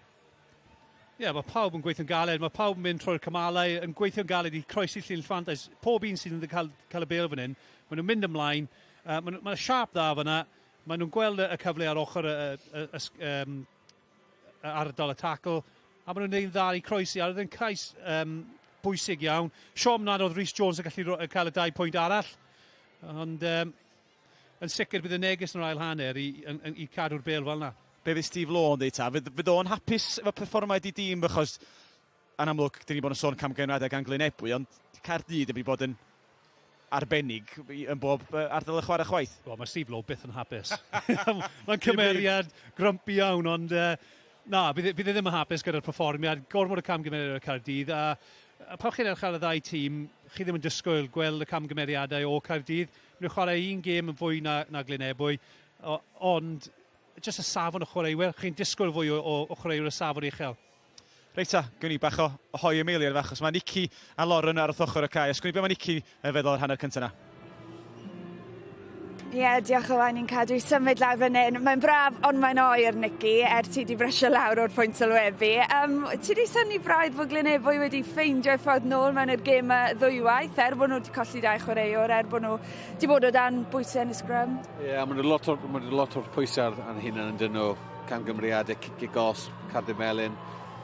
Ie, yeah, mae pawb yn gweithio'n galed, mae pawb yn mynd trwy'r cymalau, yn gweithio'n galed i croesi llinell fantais. Pob un sydd yn cael y bêl fan hyn, maen nhw'n mynd ymlaen, mae siâp dda fyna, maen nhw'n gweld y cyfle ar ochr y ardal y tacl, a maen nhw'n gwneud yn dda i croesi, a oedd yn cais bwysig iawn. Siom nad oedd Rhys Jones yn gallu cael y dau pwynt arall, ond yn sicr bydd y neges yn yr ail hanner i cadw'r bêl fel yna. Be fydd Steve Law yn dweud ta? Fydd o'n hapus efo perfformiad i dîm, achos yn amlwg, dyn ni bod yn sôn camgymeriadau gan Glynebwy, ond Caerdydd wedi bod yn arbennig yn bob ardal y chwarae chwaith. Wel, mae Steve Law byth yn hapus. Mae'n cymeriad grumpy iawn, ond na, bydd e ddim yn hapus gyda'r perfformiad. Gormod o camgymeriadau ar Caerdydd, a pan chi'n edrych ar y ddau tîm, chi ddim yn disgwyl gweld y camgymeriadau o Caerdydd. Maen nhw'n chwarae un gêm yn fwy na Glynebwy, ond jyst y safon o chwaraewyr, chi'n disgwyl fwy o chwaraewyr y safon uchel. Reit ta, gwn i bach o hoi Amelia fach, achos mae Nicky a Lauren ar wrth ochr y cae. Os gwn i be mae Nicky yn feddwl o'r hanner cyntaf yna. Ie, yeah, diolch Owain, ni'n cadw i symud lawr fan hyn. Mae'n braf, ond mae'n oer, Nicky, er ti di brysio lawr o'r pwynt sylwebu. Ti di synnu braidd fod Glynebwy wedi ffeindio'i ffordd nôl mewn i'r gêm ddwywaith, er bod nhw wedi colli dau chwaraewr, er bod nhw wedi bod o dan bwysau yn y sgrym? Ie, yeah, mae'n lot o'r pwysau ar hunain yn dyn nhw. camgymeriadau, ciciau gosb, cardiau melyn.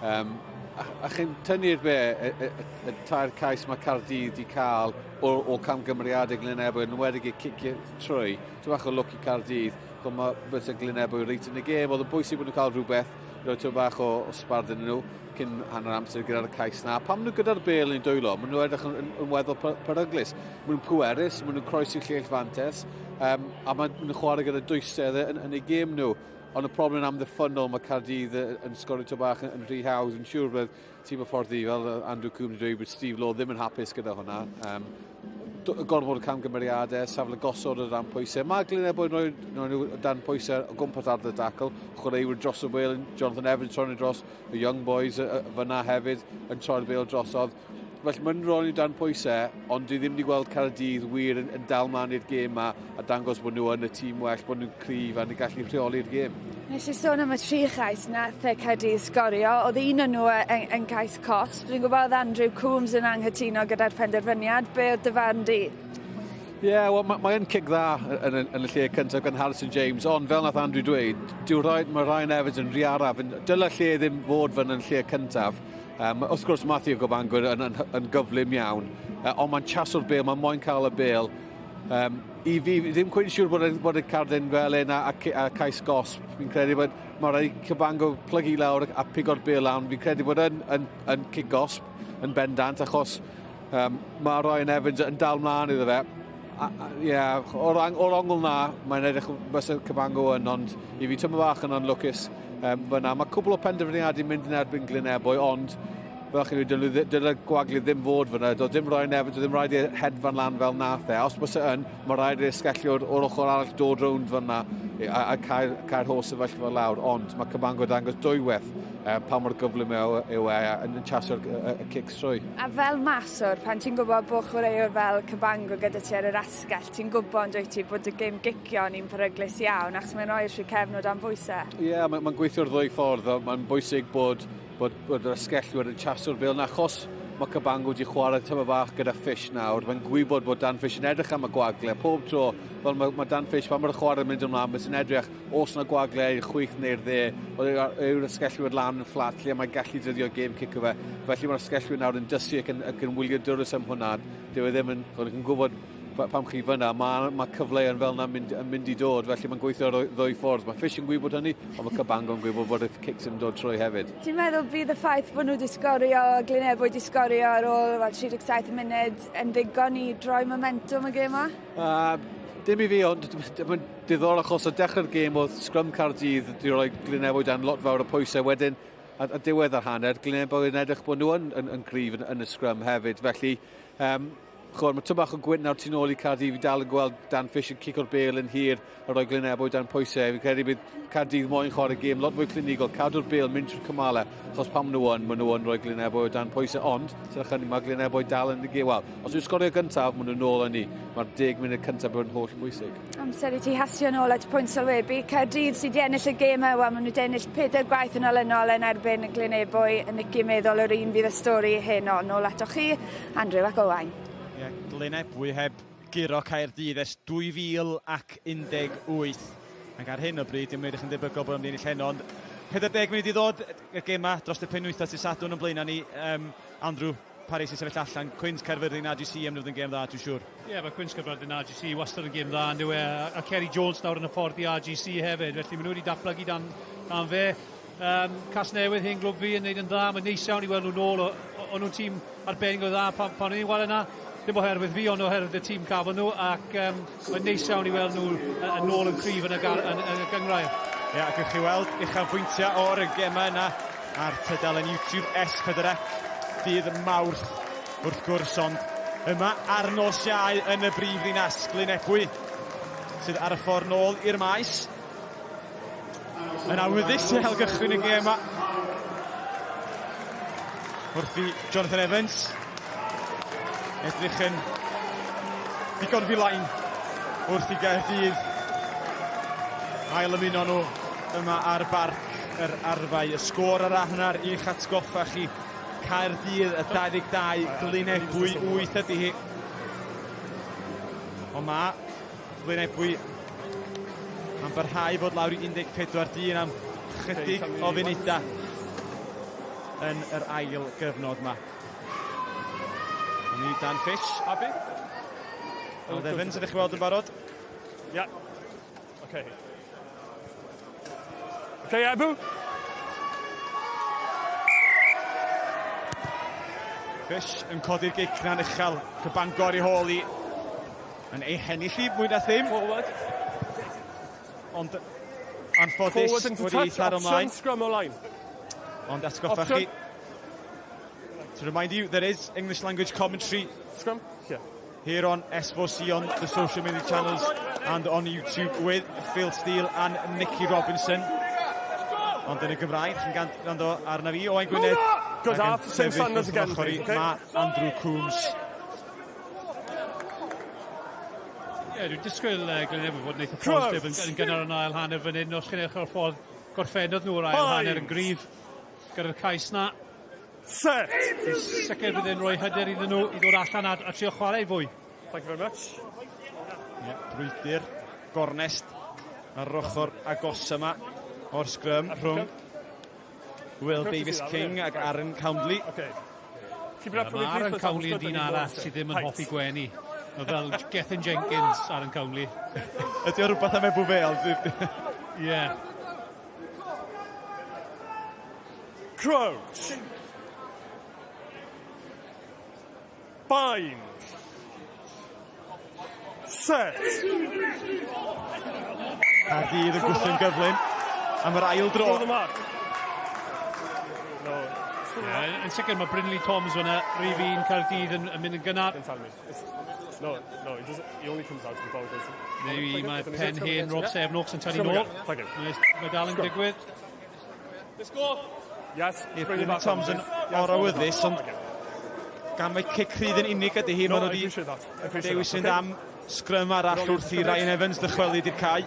Um, a, a chi'n tynnu'r be, y, y, y, y tair cais mae Caerdydd wedi cael o, o camgymeriadau Glynebwy, yn enwedig y ciciau trwy, ti'n bach o lwc i Caerdydd, ch'mo' ma' byse Glynebwy reit yn y gêm, oedd yn bwysig bod nhw'n cael rhywbeth, rhoi tipyn bach o, o sbardun nhw cyn hanner amser gyda'r cais na. Pam nhw gyda'r bêl yn eu dwylo, maen nhw edrych yn, yn, yn weddol peryglus. Maen nhw'n pwerus, maen nhw'n croesi lleill fantes, um, a maen nhw'n chwarae gyda dwysedd yn, yn eu gêm nhw. Ond y problem amddiffynnol mae Caerdydd yn sgorio to bach yn, yn rhy hawdd. Yn siŵr bydd tîm y ffordd i, fel Andrew Coombs wedi dweud, bod Steve Law ddim yn hapus gyda hwnna. Um, gorfod y camgymeriadau, safle gosod o dan pwysau. Mae Glyn Ebwy yn rhoi nhw o dan pwysau o gwmpas ar y dacl. Chwaraewyr dros y bêl, Jonathan Evans troi'n dros, y Young Boys fyna hefyd yn troi'r bêl drosodd. Felly mae'n rhoi nhw dan pwysau, ond dwi ddim wedi gweld Caerdydd wir yn, yn dal mlaen i'r gêm ma a dangos bod nhw yn y tîm well, bod nhw'n cryf a nhw'n gallu rheoli'r gêm. Nes i sôn am y tri chais nath Caerdydd sgorio, oedd un o'n nhw yn, yn cais cosb. Dwi'n gwybod oedd Andrew Coombs yn anghytuno gyda'r penderfyniad. Be oedd dy farn di? Ie, yeah, wel, mae'n mae cic dda yn, yn, yn y lle cyntaf gan Harrison James, ond fel nath Andrew dweud, dyw rhai, mae Ryan Evans yn rhy araf. Dylai lle ddim fod fan yn lle cyntaf. Um, wrth gwrs, mae Theo Gobangwr yn, yn, yn gyflym iawn, uh, ond mae'n chaso'r bêl, mae'n moyn cael y bêl. Um, I fi, ddim cweit siŵr bod, bod y cardyn fel un a, a, a cais gosb. Fi'n credu bod mae rhaid Cabango plygu lawr a pigo'r bêl lawn. Fi'n credu bod yn, yn, yn cic gosb yn bendant, achos um, mae Ryan Evans yn dal mlaen iddo fe. Ie, yeah, o'r, or ongl na, mae'n edrych fysa Cabango yn, ond i fi tyma bach yn anlwcus um, fyna. Mae cwbl o penderfyniadau mynd yn erbyn Glynebwy, ond fel chi'n dweud, dyle gwaglu ddim fod fyna. Doedd dim Ryan Evans, doedd ddim rhaid i'r hedfan lan fel nath e. Os bysa yn, mae rhaid i'r esgelliwr o'r ochr arall dod rownd fyna a, a cael, cael holl sefyllfa lawr. Ond mae Cabango dangos dwywaith pa mor gyflym yw, yw e yn chasio'r y, y cics trwy. A fel maswr, pan ti'n gwybod bod chwaraewr fel Cabango gyda ti ar yr asgell, ti'n gwybod yn dwyt ti bod y gêm gicio yn un peryglus iawn, achos mae'n rhoi'r rhy cefn o dan bwysau. Ie, yeah, mae'n mae gweithio'r ddwy ffordd. Mae'n bwysig bod, bod, bod yr asgellwyr yn chasio'r bêl. Na, achos mae Cabango wedi chwarae tyma bach gyda Fish nawr, mae'n gwybod bod Dan Fish yn edrych am y gwagle. Pob tro, fel mae, mae Dan Fish, pan mae'r chwarae yn mynd ymlaen, mae'n edrych os yna gwagle i'r chwith neu'r dde, yw'r asgellwyr lan yn fflat lle mae'n gallu dyddio gêm cico fe. Felly mae'r asgellwyr nawr yn dysu ac yn, ac yn wylio dwrys am hwnna. Dyw e ddim yn, chwn, yn gwybod pam chi fyna, mae, mae cyfleoedd fel yna mynd, yn mynd i dod, felly mae'n gweithio ar ddwy ffordd. Mae Fish yn gwybod hynny, ond mae Cabango yn gwybod bod y cics yn dod trwy hefyd. Ti'n meddwl bydd y ffaith bod nhw wedi sgorio, Glynebwy wedi sgorio ar ôl well, 37 munud yn ddigon i droi momentum y gêm yma? Dim i fi, ond mae'n diddorol achos o dechrau'r gêm oedd sgrym Caerdydd wedi rhoi Glynebwy dan lot fawr o pwysau. Wedyn, a, a diwedd yr hanner, Glynebwy yn edrych bod nhw yn, yn, yn gryf yn, yn y sgrym hefyd. Felly, um, chwr, mae tyn bach o gwynt nawr tu nôl i Caerdydd. Fi dal yn gweld Dan Fish yn cico'r bêl yn hir a rhoi Glynebwy dan pwysau. Fi'n credu bydd Caerdydd moyn chwarae gêm lot fwy clinigol, cadw'r bêl, mynd trwy'r cymalau, achos pam nhw yn, maen nhw yn rhoi Glynebwy o dan pwysau. Ond, serch hynny, mae Glynebwy dal yn y gêm. Wel, os yw'n sgorio gyntaf, maen nhw'n nôl yn ni. Mae'r 10 munud cyntaf yn holl bwysig. Amser i ti hasio nôl at pwynt sylwebu. Caerdydd sydd wedi ennill y gêm yma, maen nhw wedi ennill pedair gwaith yn olynol yn erbyn Glynebwy. Yn Nicky meddwl yr un fydd y stori heno. Nôl atoch chi, Andrew ac Owain. Ie, yeah, Glynebwy heb guro Caerdydd ers 2018. Ac ar hyn o bryd, dim edrych yn debygol bod nhw'n mynd i ennill heno, ond 40 munud i ddod y gema dros y penwythnos i Sadwrn yn blaenau ni. Um, Andrew, Paris i sefyll allan, Cwins Caerfyrddin AGC am fod yn gêm dda, dwi'n siŵr. Ie, yeah, mae Cwins Caerfyrddin AGC wastad yn gêm dda, yn e? A Kerry Jones nawr yn y ffordd i AGC hefyd, felly maen nhw wedi datblygu dan, dan fe. Um, Casnewydd, hen glwb fi, yn neud yn dda, mae'n neis iawn i weld nhw nôl, o'n nhw'n tîm arbennig o dda pan, pan o'n i'n chwarae yna. Dim oherwydd fi, ond oherwydd y tîm cafon nhw, ac um, mae'n neis iawn i weld nhw yn ôl yn cryf yn y, yn, yn y gynghrair. Ie, yeah, ac chi weld uchafbwyntiau o'r gemau yna ar tudalen YouTube S4C dydd Mawrth, wrth gwrs, ond yma ar nos Iau yn y brif ddinas, Glynebwy, sydd ar y ffordd nôl i'r maes. Yn awyddus i ailgychwyn y gêm yma. Wrth i Jonathan Evans edrych yn ddigon filain wrth i Gaerdydd ail ymuno nhw yma ar barc yr arfau. Y sgôr ar hanner i'ch atgoffa chi Caerdydd y 22, Glynebwy 8 ydy hi. Ond mae Glynebwy am barhau fod lawr i 14 dyn am Chydig o funudau yn yr ail gyfnod yma. Ni Dan Fish. Happy? Aled Evans, ydych chi weld yn barod? Yeah. Okay. Okay, Ebu. Fish yn codi'r gic na'n uchel. Cyfangor i hôl i yn ei hennill i mwy na ddim. Forward. Ond anffodus wedi ei tharo ymlaen. Scrum o line. Ond atgoffa chi. To remind you, there is English language commentary. Scrum? Yeah. Here on S4C on the social media channels and on YouTube with Phil Steele and Nicky Robinson. Ond yn y Gymraeg, chi'n gwrando arna fi, Owain Gwynedd. Good half, same standards again, please, okay? Mae Andrew Coombs. Ie, yeah, dwi'n disgwyl Glyn Evans fod yn eitha positif yn, yn gynnar yn ail hanner fan hyn. Os chi'n edrych o'r ffordd gorffennodd nhw yr ail hanner yn gryf gyda'r cais na. Set! Dwi'n sicr bydd e'n rhoi hyder iddyn nhw i ddod allan a, a trio chwarae fwy. Thank you very much. Yeah, brwydr, gornest ar yr ochr agos yma o'r sgrym rhwng Will Davies King ac Aaron Coundley. Okay. Yeah, mae Aaron Coundley yn dyn arall sydd ddim yn hoffi gwenu. Mae fel Gethin Jenkins, Aaron Coundley. Ydy o rhywbeth am Ebw Vale? Ie. Crouch. Bind. Set. Caerdydd yn gwthio'n gyflym am yr ail dro. Throw the mark. No. Yeah, yn sicr mae Brinley Toms fyna, rhif un Caerdydd yn, yn mynd yn gynnar. No, no, he, doesn't, he only comes out to the ball. Neu mae pen hen Rob Sevenoaks yn tynnu nôl. Mae, mae dal yn digwydd. Let's go! Yes, Ie, Bryn Toms yn orawyddus, ond gan mai cic rhydd yn unig ydy hi, maen nhw wedi dewis fynd am sgrym arall wrth i Ryan Evans ddychwelyd i'r cae.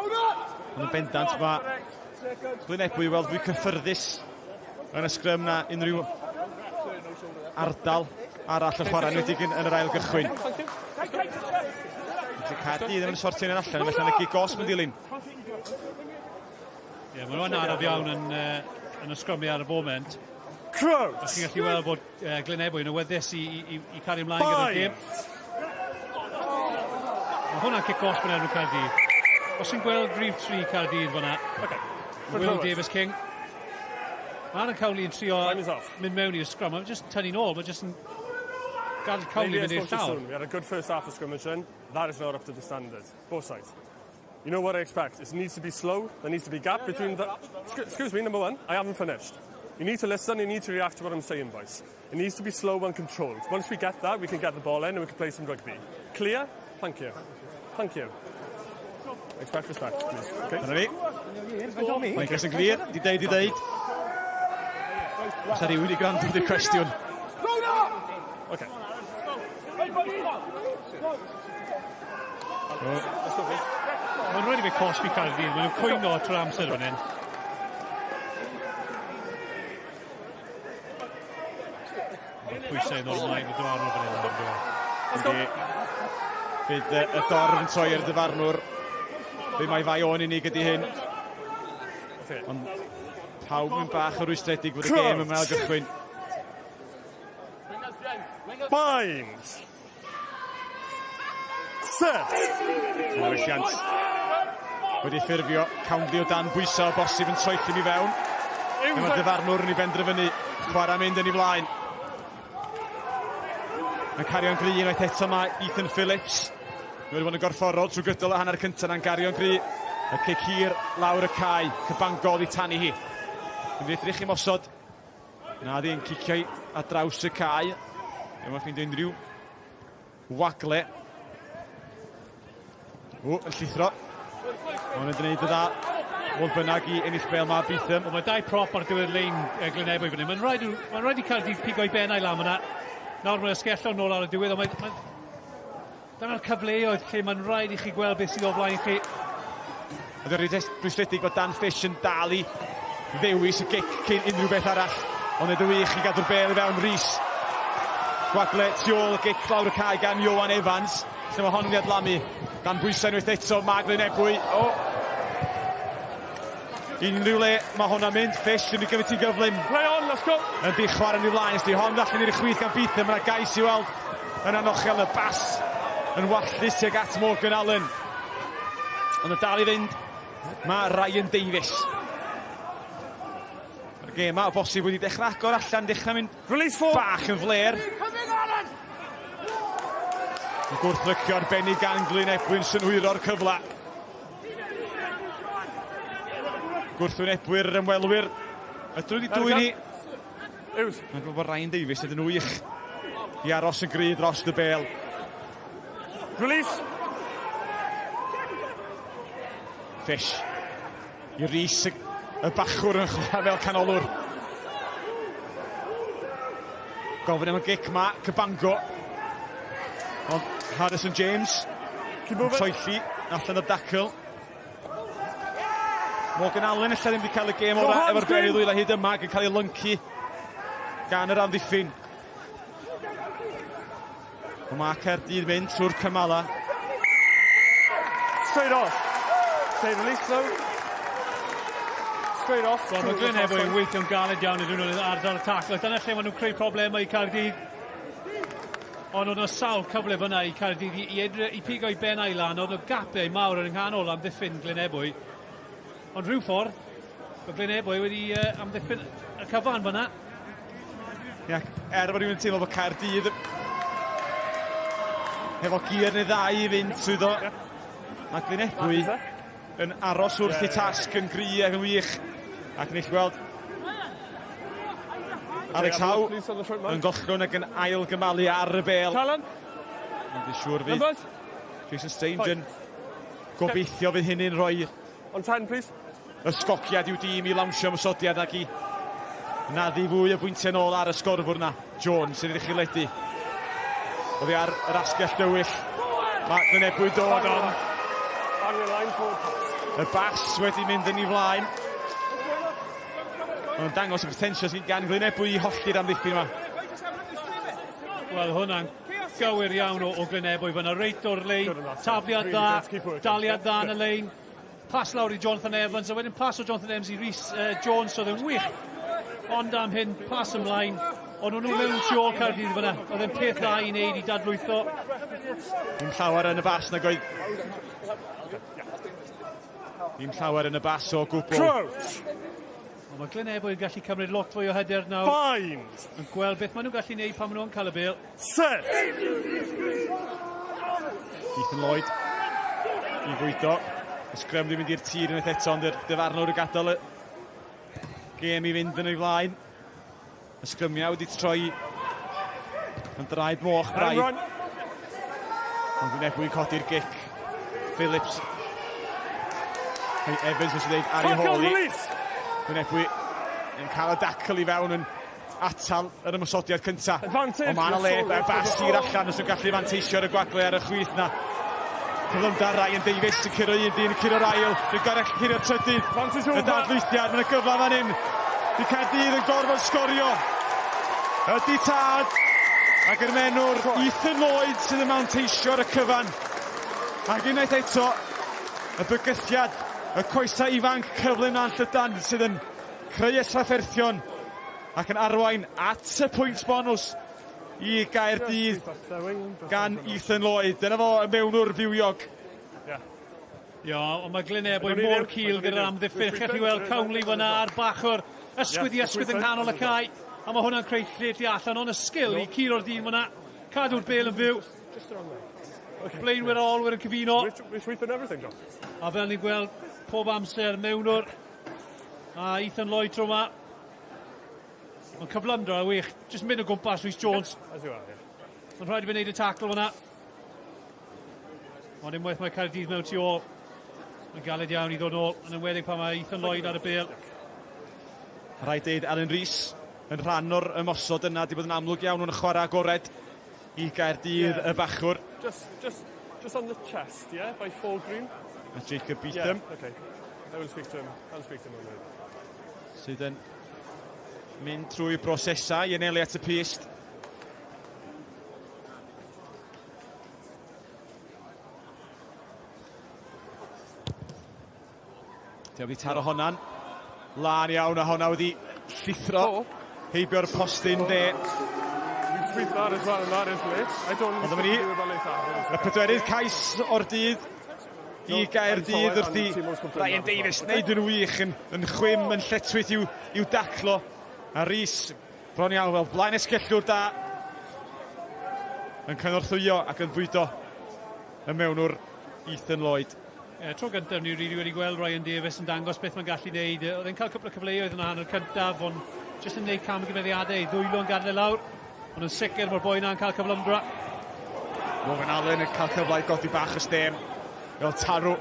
Ond yn bendant mae Glyn Ebwy i weld fwy cyffyrddus yn y sgrym na unrhyw ardal arall y chwarae, enwedig yn, yn yr ail gychwyn. Felly Caerdydd ddim yn sortio yn allan, felly yn y gig gosb yn dilyn. Ie, yeah, maen nhw'n araf iawn yn, uh, yn y sgrymu ar y foment. Crouch! Chi'n gallu weld bod uh, Glyn Ebwy yn awyddus i, i, i, i cario ymlaen gyda'r gêm. Mae hwnna'n cic gosb yn erbyn Caerdydd. Os chi'n gweld rhif 3 Caerdydd fyna, okay. Will Davies King. Mae Aaron Cowley yn trio mynd mewn i'r scrum. Mae'n just tynnu nôl. Mae'n just yn gadael Cowley fynd i'r llawr. We had a good first half of scrimmage then. That is not up to the standard. Both sides. You know what I expect. It needs to be slow. There needs to be gap between the... Excuse me, number one. I haven't finished. You need to listen, you need to react to what I'm saying, boys. It needs to be slow and controlled. Once we get that, we can get the ball in and we can play some rugby. Clear? Thank you. Thank you. Expect respect, please. Okay? Dyna ni. Mae'n gres yn glir, di deud, di deud. Oes rhywun i gwrando i'r cwestiwn. Okay. Mae'n rhaid i fi cosbi Caerdydd, mae'n cwyno trwy'r amser fan hyn. Mae'r pwysau yn ôl ymlaen y dyfarnwr fan hyn. Yndi. Bydd y, y dorf yn troi ar y dyfarnwr. Fe mae fai o'n unig ydy hyn. Ond pawb yn bach o rwystredig fod y gêm yma ail gychwyn. Bind! Set! Diwylliant wedi ffurfio Coundley o dan bwysau o bosib yn troelli mi fewn. Dyma'r dyfarnwr yn ei benderfynu chwarae mynd yn ei flaen. Mae'n cario'n gry unwaith eto mae Ethan Phillips. Mae wedi bod yn gorfforol trwy gydol y hanner cyntaf na'n gario'n gry. Y cic hir lawr y cae, Cyfangol i tanu hi. Yn edrych i mosod. Na ddyn cicio hi ar draws y cae. Ddim yn ffeindio unrhyw wagle. O, yn llithro. Ond yn gwneud y dda. Fodd bynnag i ennill bel mae Beetham. Wel, mae dau prop ar diwedd lein Glyn Ebwy fan hyn. Mae'n rhaid, mae rhaid i Caerdydd pigo'i bennau lan fyna. Nawr mae'n ysgellon nôl ar y diwedd, ond mae, mae, dyna'r cyfleoedd lle mae'n rhaid i chi gweld beth sydd o flaen chi. Oedd yn rwystredig bod Dan Fish yn dal i ddewis y gic cyn unrhyw beth arall. Ond yn wych i gadw'r bel i fewn Rhys. Gwagle tu ôl y gic lawr y cae gan Ioan Evans. Lle mae hon yn ei adlamu. Dan bwysau unwaith eto, mae Glynebwy. O! Unrhyw le mae hwnna'n mynd, Fish yn ei gymryd ti'n gyflym. Play on, let's go! Yn di chwarae yn ei flaen, ysdi hon allan i'r chwith gan Beatham, mae'n gais i weld yn anochel y bas yn wallus tuag at Morgan Allen. Ond y dal i fynd, mae Ryan Davies. Mae'r gêm ma o bosib wedi dechrau agor allan, dechrau mynd Release four. bach yn fler. Gwrthrycio arbennig gan Glyn Ebwyn synhwyro'r cyfle. Gwrthwynebwyr yr ymwelwyr. Ydyn nhw wedi dwyn hi. Mae'n gwybod bod Ryan Davies ydyn nhw wych i aros yn gry dros y bel. Release. Fish. I Rhys y, y bachwr yn chwarae fel canolwr. Gofyn am y gic ma, Cabango. Ond Harrison James yn troelli allan o'r dacl. Morgan Allen ella ddim wedi cael y gêm orau efo'r bel i ddwylo hyd yma ac yn cael ei lyncu gan yr amddiffyn. Ond mae Caerdydd mynd trwy'r cymala. Straight off. Say release though. Straight off. Wel, mae Glyn Ebwy yn weithio'n galed iawn ydyn nhw'n ardal y tacl. Dyna lle maen nhw'n creu problemau i Caerdydd. Ond oedd yna sawl cyfle fyna i Caerdydd i, i, edre, i pigo i bennau lan. Oedd yna gapiau mawr yn nghanol amddiffyn Glyn Ebwy. Ond rhyw ffordd, mae Glyn Ebwy wedi amddiffyn y cyfan fyna. Ia, er bod rhywun yn teimlo bod Caerdydd hefo gear neu ddau i fynd trwyddo. Mae Glyn Ebwy yn aros wrth ei tasg yn gry ac yn wych. Ac yn eich gweld Alex Howe yn gollwng ac yn ail gymalu ar y bel. Ond dwi'n siŵr fydd Jason Strange yn gobeithio fydd hynny'n rhoi On 10, please. Ysgogiad i'w dîm i lawnsio ymosodiad ac i naddu fwy o bwyntiau nôl ar y sgorfwr na. Jones sydd wedi chiledu. Oddi ar yr asgell dywyll. Mae Glynebwy dod ond. Y bas wedi mynd yn ei flaen. Mae'n dangos y potensial sydd gan Glynebwy i hollti'r amddiffyn yma. Wel, hwnna'n gywir iawn o, o Glynebwy fyna. Reit o'r lein, tafliad dda, daliad dda yn y lein. Pas lawr i Jonathan Evans, a wedyn pas o Jonathan Evans i Rhys Jones, oedd yn wych. Ond am hyn, pas ymlaen. Ond o'n nhw mewn tu ôl Caerdydd fyna. Oedd e'n peth dda i wneud i dadlwytho. Dim llawer yn y bas nag oedd. Dim llawer yn y bas o gwbl. Crouch! Ond mae Glyn Ebwy yn gallu cymryd lot fwy o hyder nawr. Bind! Yn gweld beth maen nhw'n gallu gwneud pan maen nhw'n cael y bêl. Set! Ethan Lloyd i fwydo. Y sgrym ddim mynd i'r tir unwaith eto, ond yr dyfarnwr yn gadael y gêm i fynd yn ei flaen. Y sgrymiau wedi troi yn draed moch braidd. Ond Glynebwy'n codi'r gic. Phillips. Hey, Evans wedi dweud ar ei hôl i. Glynebwy yn cael y dacl i fewn yn atal yr ymosodiad cynta. Ond mae yna le, y bas hir allan os nhw'n gallu fanteisio ar y gwagle ar y chwith na. Cyflymdar Ryan Davies yn curo un dyn, yn curo'r ail, yn gorau curo'r trydydd. Y dadlwythiad, mae'n gyfle fan hyn. Di Caerdydd yn gorfod sgorio. Ydy tad ac yr menwr Ethan Lloyd sydd yn manteisio ar y cyfan. Ac unwaith eto, y bygythiad, y coesau ifanc cyflym na'n llydan sydd yn creu y trafferthion ac yn arwain at y pwynt bonws i Gaerdydd gan Ethan Lloyd. Dyna fo y mewnwr fywiog. Ia, ond mae Glyn Ebwy mor cul gyda'r amddiffyn. Chi'n gallu weld Cownley fyna ar bachwr. Ysgwydd i ysgwydd yng nghanol y cae. A mae hwnna'n creu lle tu allan, ond y sgil i curo'r dyn fyna. Cadw'r bel yn fyw. Blaenwyr a olwyr yn cyfuno. A fel ni'n gweld pob amser mewnwr. A Ethan Lloyd tro yma. Mae'n cyflymdra wych. Jyst mynd o gwmpas Rhys Jones. Mae'n rhaid i fi wneud y tacl fyna. Ond unwaith mae Caerdydd mewn tu ôl. Mae'n galed iawn i ddod nôl, yn enwedig pan mae Ethan Lloyd ar y bêl. Rhaid deud Alan Rees yn rhan o'r ymosod yna, di bod yn amlwg iawn o'n chwarae agored i Gaerdydd yeah. y bachwr. Just, just, just on the chest, yeah, by four green. A Jacob Beetham. Yeah, okay. I will speak to him. I'll speak to him. Sydd yn mynd trwy brosesau i anelu at y pyst. Di wedi taro honna'n lân iawn a honna wedi llithro heibio'r postyn dde. Ond dyma ni, y pedwerydd cais o'r dydd i Gaerdydd wrth i Ryan Davies wneud yn wych yn, yn chwim, yn lletchwith i'w, i'w daclo. A Rhys bron iawn fel blaen esgellwr da yn cynorthwyo ac yn bwydo y mewnwr Ethan Lloyd. Ie, tro gyntaf ni rili wedi gweld Ryan Davies yn dangos beth mae'n gallu neud. Oedd e'n cael cwpl o cyfleoedd yn y hanner cyntaf, ond jyst yn neud camgymeriadau, ei ddwylo yn gadael e lawr. Ond yn sicr mae'r boi na'n cael cyflymdra. Morgan Allen yn cael cyfle i godi bach o stêm. Fel tarw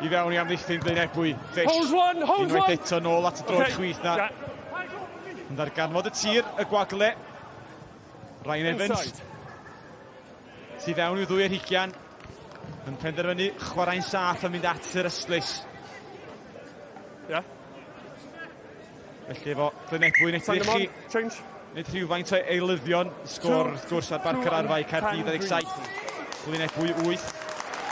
i fewn i amddiffyn Glyn Ebwy. Fish. Hold one, hold Unwaith one. eto nôl at y droed Okay, chwith na. yeah. Yn darganfod y tir, y gwagle. Ryan Evans. Inside. Tu fewn i'w ddwy ar hugian. Yn penderfynu chwarae'n saff a mynd at yr ystlys. Yeah. Felly efo Glyn Ebwy yn Send edrych them i on. Change. wneud rhywfaint o eilyddion. Sgôr wrth gwrs ar Barc yr Arfau Caerdydd 27. Glyn Ebwy 8.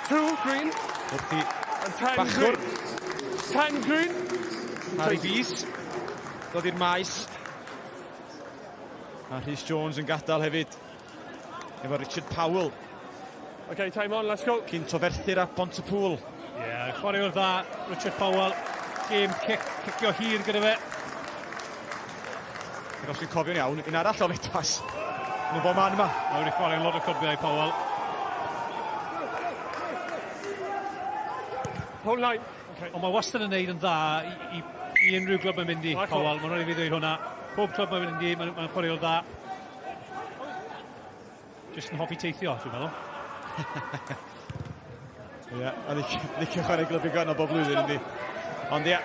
2 green. Wrth i And 10 Bachwr. green. 10 green. Harry Bees dod i'r maes. A Rhys Jones yn gadael hefyd. Efo Richard Powell. Okay, time on, let's go. Cynt o Ferthyr a Pontypool. Ie, yeah, chwaraewr dda, Richard Powell. Game kick, cicio hir gyda fe. Ac os dwi'n cofio'n iawn, un arall o Fedwas. Nhw'n bob man yma. Mae wedi chwarae lot o clwbiau Powell. Hold line. Okay. Ond mae wastad yn neud yn dda i, i, i unrhyw glwb mae'n mynd i, Michael. Powell. Mae'n rhaid i fi ddweud hwnna. Pob clwb mae'n mynd i, mae'n mae chwaraewr dda. Jyst yn hoffi teithio, dwi'n meddwl. Ie, yeah, a licio chwarae glybiau gwahanol bob blwyddyn yndi. Ond ie,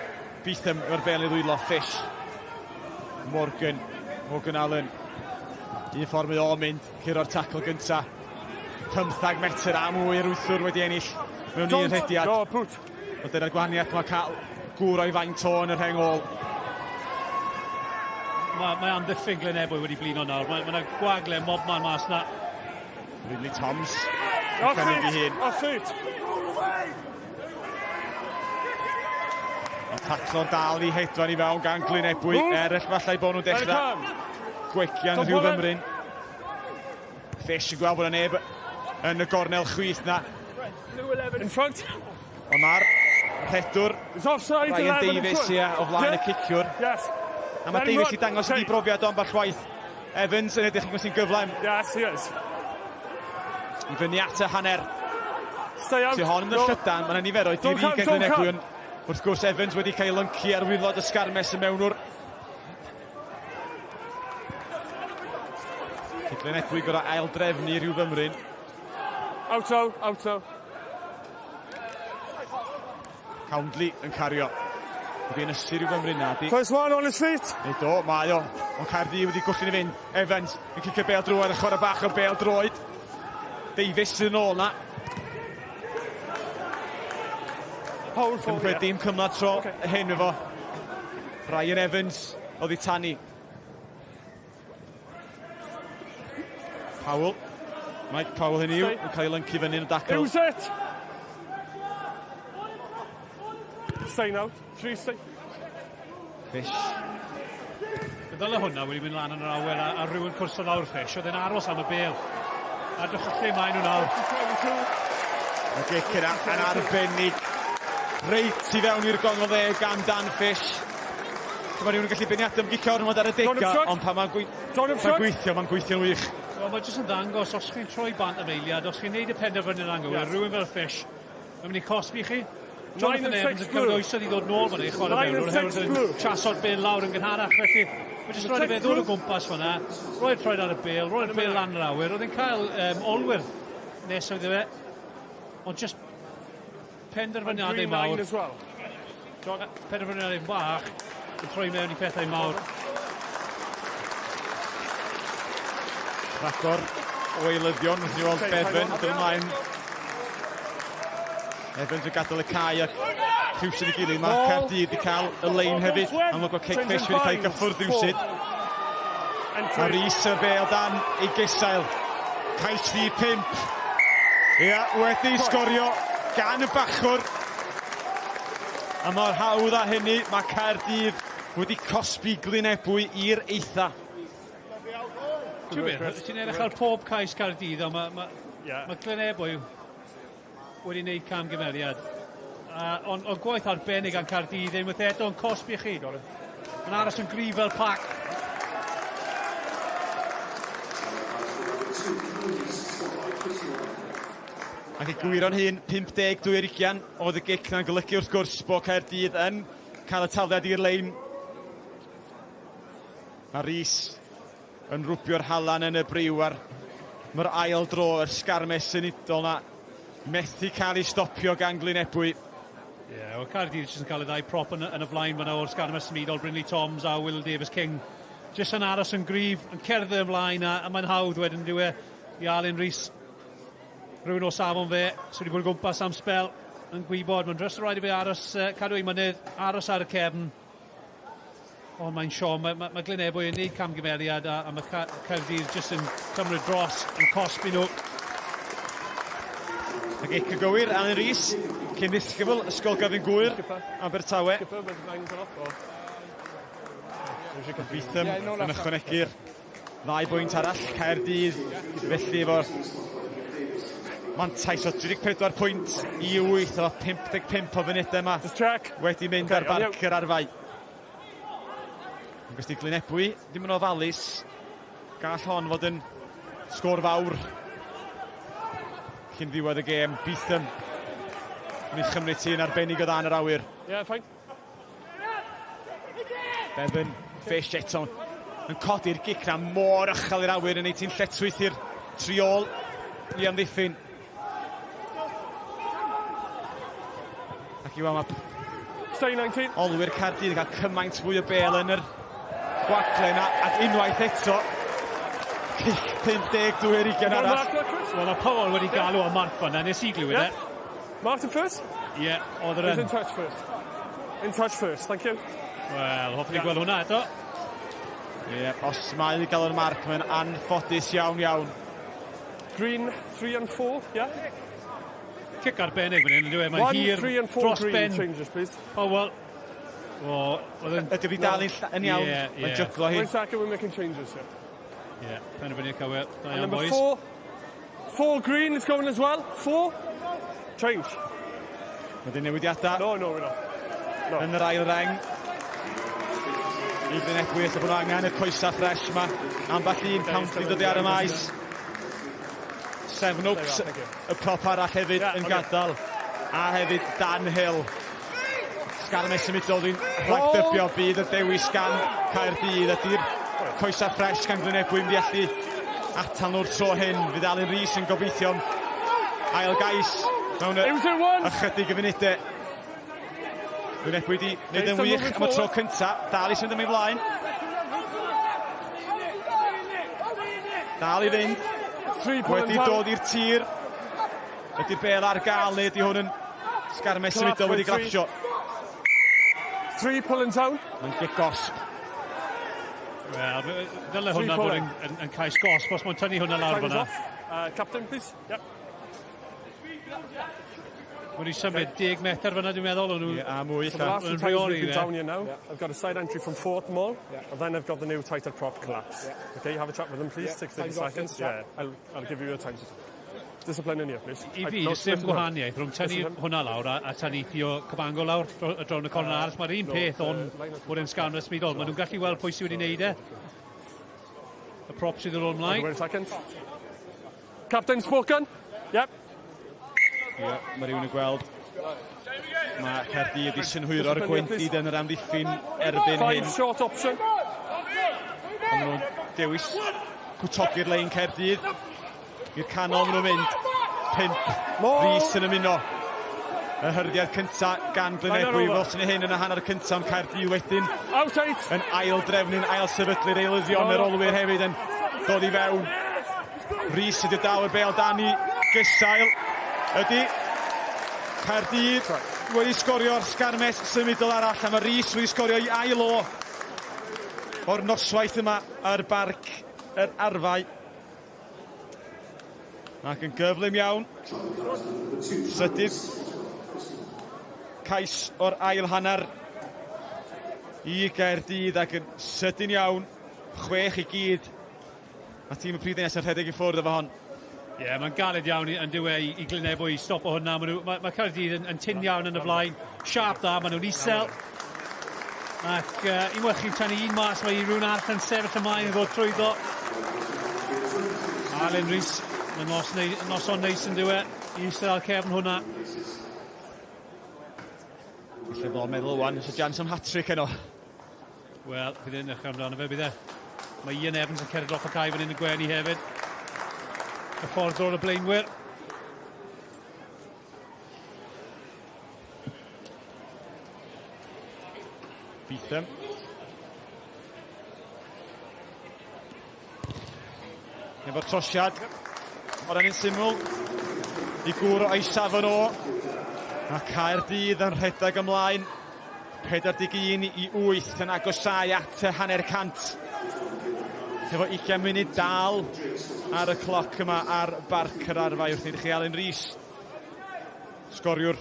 Beetham efo'r bel i ddwylo, Fish. Morgan, Morgan Allen. Un ffordd mae o'n mynd, curo'r tacl gynta. 15 metr a mwy yr wythwr wedi ennill mewn un rhediad. Go, put. Ond dyna'r gwahaniaeth mae cael gŵr o'i faint o yn y rheng ôl. Mae, mae amddiffyn Glyn Ebwy wedi blino nawr. Mae, mae yna gwagle mob man mas na. Ridley Toms. Off Yn cynnig ei it. hun. Off it. Ond taclo'n dal i hedfan i fewn gan Glyn Ebwy. Move. Eraill falle bod nhw'n Let it dechrau come. gwegian Don't rhyw pull it. fymryn. Fish yn gweld bod yna neb yn y gornel chwith na. In front. Ond mae'r rhedwr It's offside. Ryan 11 in Davies front. ia, o flaen y Yeah. ciciwr. Yes. A mae Let him Davies i run. dangos Okay. i brofiad o ambell waith. Evans yn edrych yn sy'n gyflym Yes, he is. i fyny at y hanner. Stay out. Tu hon yn y Go. llydan, mae yna niferoedd Don't di come, gan don't Glyn Ebwy, come. ond wrth gwrs Evans wedi cael ei lyncu ar waelod y sgarmes y mewnwr. Glyn Ebwy gorau aildrefnu rhyw fymryn. Auto, auto. Houndley yn cario. Wedi ynysu rhyw fymryn na, di. First one on his feet. Neu do, mae o. Ond Caerdydd wedi gwllyn i fynd. Evans yn cicio bêl drwodd, a chwarae bach o bêl droed. Davies sydd yn ôl na. Hold for Yn chwe dim cymlad tro Okay. hyn efo. Ryan Evans oddi tani. Powell. Mike Powell hynny yw, yn cael ei lyncu fyny yn y dacl. Use it. Stay now. Three, stay. Fish. Ddyle hwnna wedi mynd lan yn yr awyr a, a rhywun cwrso lawr Fish. Oedd e'n aros am y bêl. A dwch lle maen nhw nawr. Y gic yna yn arbennig. Reit i fewn i'r gongol dde gan Dan Fish. Mae rhywun yn gallu beirniadu am gicio ormod ar y dega, ond pan mae'n gwy gweithio, mae'n gweithio'n wych. Wel, mae jyst yn ddangos, os chi'n troi bant am eiliad, os chi'n neud y penderfyniad anghywir, yes. Rhywun fel Fish, mae'n mynd i cosbi chi. Jonathan Evans yn cymryd oesodd i ddod nôl fan i chwarae mewn, oherwydd yn chaso'r bêl lawr yn gynharach, felly mae jyst rhaid i fe ddod o gwmpas fan'na, roi'r troed ar y bêl, roi'r bêl lan yr awyr, oedd e'n cael olwyr nesaf iddo fe, ond just penderfyniadau mawr. Well. Penderfyniadau bach yn troi mewn i pethau mawr. Rhagor o eilyddion wrth i weld Bevan dod ymlaen. Evans yn gadael y cae ac rhywsut i gilydd. Mae Caerdydd wedi cael y lein hefyd. Amlwg bod Cic Fish wedi cael ei gyffwrdd rhywsut. A Rhys y bêl dan ei gesail. Cais rhif 5. Ia, wedi sgorio gan y bachwr. A mor hawdd â hynny, mae Caerdydd wedi cosbi Glynebwy i'r eitha. Ti'n beth, ti'n edrych ar pob cais Caerdydd, ond mae ma, yeah. ma Glynebwy wedi gwneud camgymeriad. Ond on gwaith arbennig gan Caerdydd unwaith eto yn cosbi chi. Yn aros yn gryf fel pac. Ac i gywiro'n hun, 52 ar 20 oedd y gic na'n golygu wrth gwrs bod Caerdydd yn cael y tafliad i'r lein. Mae Rhys yn rwbio'r halan yn y briw a'r mae'r ail dro yr sgarmes synudol na methu cael ei stopio gan Glynebwy. Ie, yeah, wel Caerdydd jyst yn cael y ddau prop yn, yn y flaen fyna o'r sgarmes symudol, Brinley Toms a Will Davis King. Jyst yn aros yn gryf, yn cerdded ymlaen a, a mae'n hawdd wedyn dyw e i Alun Rhys. Rhywun o safon fe, sydd wedi bod o gwmpas am sbel, yn gwybod, mae'n dros rhaid i fe aros, cadw ei mynydd, aros ar y cefn. Ond mae'n siom, mae, mae, mae Glynebwy yn gwneud camgymeriad a, a mae Caerdydd jyst yn cymryd dros, yn cosbi nhw. Y gic y gywir, Alan Rees, cyn ddisgybl Ysgol Gyfun Gŵyr, Abertawe. Beetham yn ychwanegu'r ddau bwynt arall, Caerdydd felly efo mantais o 34 pwynt i 8 efo 55 o funudau yma wedi mynd okay, ar barc yr arfau. Yn gwesti Glynebwy, ddim yn ofalus, gall hon fod yn sgôr fawr cyn ddiwedd y gêm. Beetham yn ei chymryd ti'n arbennig o dda yn yr awyr. Yeah, fine. Bevan Fish eto yn codi'r gic na mor uchel i'r awyr yn ei ti'n lletchwith i'r triol i amddiffyn. Ac i weld mae Stay 19. Olwyr Caerdydd yn cael cymaint fwy o bel yn yr gwagle yna, ac unwaith eto, cic 52 ar 20 arall. Wel, mae Powell wedi galw am marc fanna, nes i glywed e. Martin first? Ie, yeah, oedd yr yn. In touch first. In touch first, thank you. Wel, hoffwn i gweld hwnna eto. Ie, yeah, os mae i gael o'r marc, mae'n anffodus iawn iawn. Green, 3 and 4, yeah? Cic arbennig fan hyn, yn dweud, mae'n hir dros green ben. Changes, please. Oh, well. O, oedd yn... Ydy fi dal yn iawn? Yeah, yeah. Mae'n jyglo hi. One second, we're making changes here. Yeah, penderfynu cywir. Da And iawn, number boys. 4. 4 green is going as well. 4. Change. Mae newidiadau. No, no, we're not. No. Yn yr ail reng. I Glynebwy, lle bod nhw angen y coesau ffres yma. Ambell un country dod ar y maes. Seven Oaks, y prop arall hefyd yn gadael. A hefyd Dan Hill. Sgarmes symudol, dwi'n rhagdybio bydd y dewis gan Caerdydd. Ydy'r coesau ffres gan Glynebwy mynd i allu atal nhw'r tro hyn. Fydd Alun Rees yn gobeithio ail gais mewn ychydig y funudau. Glynebwy wedi gwneud yn wych am y tro cyntaf. Dal i symud am ei flaen. Dal i fynd. Wedi dod i'r tir. Ydy'r bel ar gael neu ydy hwn yn sgarmes symudol wedi glapsio. 3 pulling down. Mae'n gic gosb. Wel, dyle hwnna fod yn, yn, yn cais gosb os mae'n tynnu hwnna lawr fyna. Captain, please. Yep. Wedi symud 10 metr fyna, dwi'n meddwl. O'n nhw... Yeah, a mwy. So the last two times we've been down here now, yeah. I've got a side entry from fourth mall, yeah. and then I've got the new tighter prop collapse. Yeah. Okay, have a chat with them, please. Yeah. 60 seconds. Yeah, I'll give you a time to talk. Discipline in here, please. I fi, dim gwahaniaeth rhwng tynnu hwnna lawr a, a tynnu Theo Cabango lawr drawn y corner arall. Mae'r un peth ond bod e'n sgan ysmudol. Maen nhw'n gallu weld pwy sydd wedi wneud e. Y prop sydd yn ôl ymlaen. Wait a second. Captain spoken. Yep. Ie, mae rhywun yn gweld. Mae Caerdydd wedi synhwyro'r gwendid yn yr amddiffyn erbyn hyn. Five short option. Ond maen nhw'n dewis cwtogi'r lein Caerdydd. I'r canol maen nhw'n mynd. 5. Rhys yn ymuno. Y hyrddiad cynta gan Glynebwy. Welson ni hyn yn y hanner cynta am Caerdydd wedyn. Yn ail drefnu'n ail sefydlu'r eilyddion yr olwyr hefyd yn dod i fewn. Rhys ydy dal y bel dan i gysail. Ydy Caerdydd wedi sgorio'r sgarmes symudol arall a mae Rhys wedi sgorio i ail o o'r noswaith yma ar barc yr arfau. Ac yn gyflym iawn. Trydydd cais o'r ail hanner i Gaerdydd ac yn sydyn iawn, chwech i gyd. Mae tîm y prif ddynes yn rhedeg i ffwrdd efo hon. Ie, yeah, mae'n galed iawn yn diwe i, i Glynebwy i stopo hwnna. Mae, nhw, mae, mae Caerdydd yn, yn tyn iawn yn y flaen. Siarp dda, maen nhw'n isel. Ac unwaith chi'n tynnu un mas, mae rhywun arall yn sefyll ymlaen yn ddod trwyddo. Alun Rhys, mae nos, neu, noson neis yn diwe i eistedd ar cefn hwnna. Felly fo'n meddwl wan, oes y jans am hat-trick heno. Wel, bydd e'n edrych amdano fe, bydd e. Mae Ian Evans yn cerdded off y cae fan hyn y gwenu hefyd. Y ffordd o'r y blaenwyr. Beetham. Efo'r trosiad, o'r enyn syml, i gŵr o'i safon o. Mae Caerdydd yn rhedeg ymlaen. 41 i 8 yn agosau at y hanner cant. Efo 20 munud dal ar y cloc yma ar Barc yr Arfau wrth i chi Alun Rees. Sgoriwr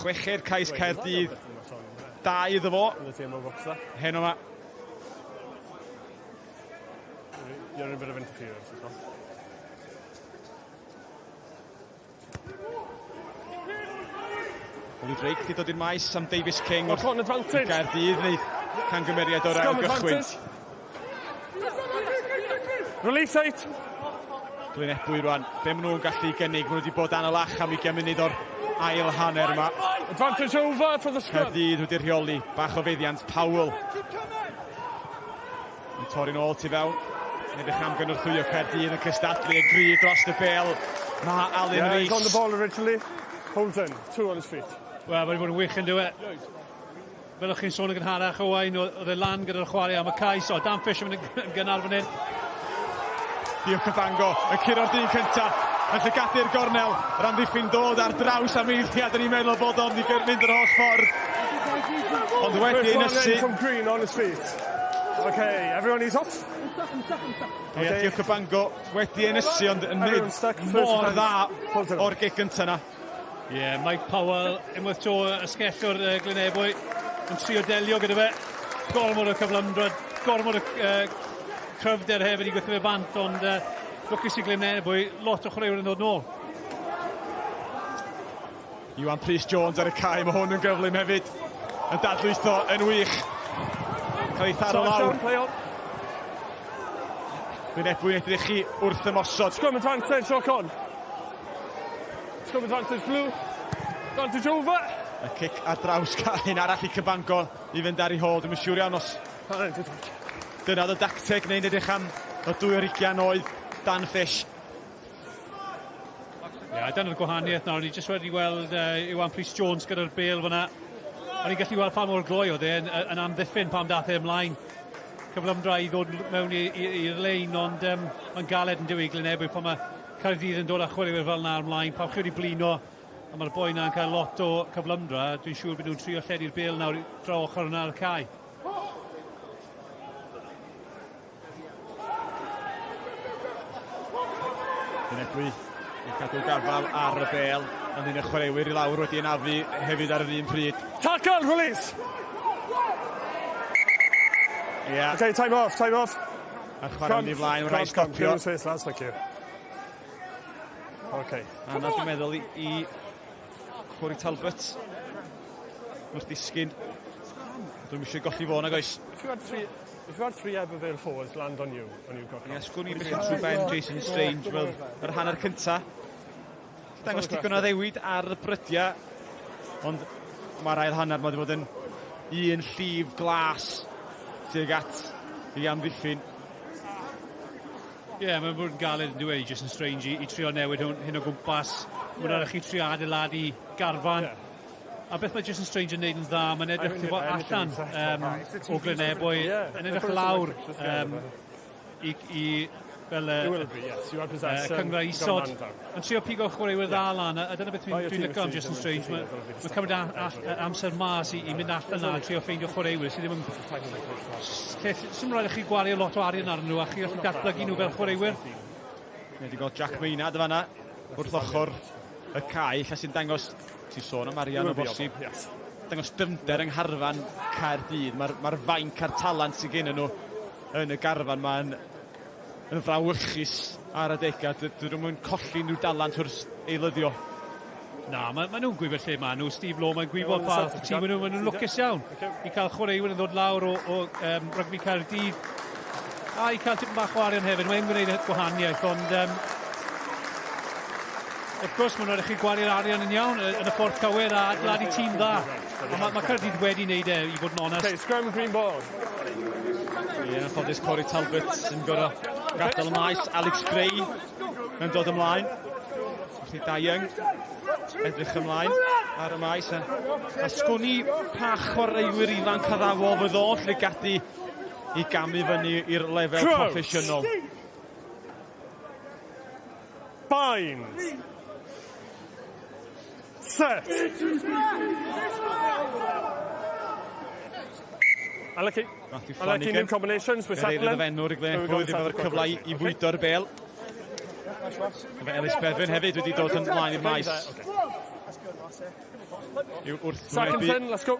chweched cais Caerdydd. Da iddo fo. Heno yma. You're in a bit of interference as well. Oli Drake wedi dod i'r maes am Davies King wrth advantage. Gaerdydd wneud cangymeriad o'r ail gychwyn. Release eight. Glynebwy rwan, be maen nhw'n gallu gynnig, maen nhw wedi bod dan y lach am 20 munud o'r ail hanner yma. Advantage over for the scrum. Caerdydd wedi rheoli, bach o feddiant, Powell. Yn torri'n ôl tu fewn. Yn edrych am gynorthwyo Caerdydd yn cystadlu yn gryf dros y bel. Mae Alun yeah, Rees. He's on the ball originally. Holden, two on his feet. Wel, mae'n bod yn wych yn dweud. Fel o'ch chi'n sôn yn gynharach, Owain, oedd e lan gyda'r chwarae am y cais. O, Dan Fish yn mynd yn gynnar fan hyn. Diolch Cabango, yn curo'r dyn cyntaf, yn llygadu'r gornel, yr amddiffyn dod ar draws am eiliad, yn i'n meddwl bod o'n mynd yr holl ffordd. Ond wedi First one ynysu. in from Green on his feet. Okay, everyone is off. Okay. Ie, Diolch Cabango wedi ynysu, ond yn Everyone mynd stuck. First mor offence. dda o'r gic gyntaf na. Ie, yeah, Mike Powell, unwaith to ysgellwr Glynebwy, yn trio delio gyda fe. Gormod o cyflymdra, gormod o cryfder hefyd i gweithio fe bant, ond lwcus i Glynebwy, lot o chwaraewyr yn dod nôl. Iwan Prys Jones ar y cae, mae hwn yn gyflym hefyd. Yn dadlwytho yn wych. Cael ei tharo lawr. Play on. Glynebwy'n edrych i wrth ymosod. Scrum advantage, knock on. Scrum advantage blue. Advantage over. Y cic ar draws cae, un arall i Cabango i fynd ar ei hôl. Dwi'n siŵr iawn os dyna oedd y dacteg neu'n edrych am y 22 oedd Dan Fish. Ie, yeah, dyna'r gwahaniaeth nawr. Ni jyst wedi weld Iwan Prys Jones gyda'r bel fyna. O'n i'n gallu weld pa mor gloi oedd e yn, yn amddiffyn pan dath e ymlaen. Cyflymdra i ddod mewn i'r lein, ond mae'n galed yn dywi Glynebwy pan mae Caerdydd yn dod â chwaraewyr fel yna ymlaen. Pan chi wedi blino, a mae'r boi yna'n cael lot o cyflymdra, dwi'n siŵr bod nhw'n trio lledu'r bel nawr draw ochr yna ar y cae. Glynebwy i cadw gafal ar y bel, ond un o'r chwaraewyr i lawr wedi anafu hefyd ar yr un pryd. Tackle, release! Yeah. Okay, time off, time off. A'r chwarae mynd i flaen, mae'n rhaid stopio. Clear space, lads, thank you. Okay. A na dwi'n meddwl i Corey Talbot wrth ddisgyn. Dwi'n eisiau golli fo, nag oes. If you had three Ebervale forwards land on you, and you've got... Ie, sgwn i beth trwy ben Jason Strange fel yr hanner cynta. Dangos digon o ddewid ar y brydiau, ond mae'r ail hanner mae wedi bod yn un llif glas tuag at i amddiffyn. Ie, yeah, mae'n bod yn galed yn dweud Jason Strange i trio newid hyn o gwmpas. Mae'n rhaid i chi trio adeiladu garfan. Yeah. A beth mae Jason Strange yn neud yn dda, mae'n edrych allan o Glynebwy, yn edrych lawr i fel cyngra isod. Yn trio pigo chwaraewyr dda lan, a dyna beth dwi'n licio am Jason Strange. Mae'n cymryd amser mas i mynd allan na a trio ffeindio chwaraewyr sydd ddim yn... Sy'n rhaid i chi gwario lot o arian arnyn nhw a chi gallu datblygu nhw fel chwaraewyr. Ni wedi gweld Jack Maynard fanna wrth ochr y cae, lle sy'n dangos Ti'n sôn am arian o bosib. Yes. Dangos dyfnder yng ngharfan Caerdydd. Mae'r ma fainc a'r talent sydd gen nhw yn y garfan ma'n yn frawychus ar adegau. Dydyn nhw'n colli nhw dalant wrth eilyddio. Na, ma nhw'n gwybod lle maen nhw. Steve Law, mae'n gwybod pa tîm nhw. Maen nhw'n lwcus iawn i cael chwaraewyr yn ddod lawr o rygbi Caerdydd. A i cael tipyn bach o arian hefyd. Mae'n gwneud gwahaniaeth, ond wrth gwrs, maen nhw'n chi gwario'r arian yn iawn, yn y ffordd cywir a adeiladu tîm dda. Ond mae Caerdydd wedi wneud e, i fod yn onest. Okay, scrum, green ball. Ie, yn anffodus Corey Talbot yn gorau gadael y maes. Alex Gray yn dod ymlaen. Felly Dai Young edrych ymlaen ar y maes. A sgwn i pa chwaraewyr ifanc addawol fydd o'n llygadu i gamu fyny i'r lefel proffesiynol. Bind. Set. Unlucky. Matthew Unlucky new Flanagan. combinations. We're Gyrhaeddodd settling. y fenwr i Glyn ddim efo'r cyfle i fwydo'r bel. Efo Ellis Bevan hefyd wedi dod ymlaen i'r maes. I'w wrthwynebu. Sarkinson, let's go.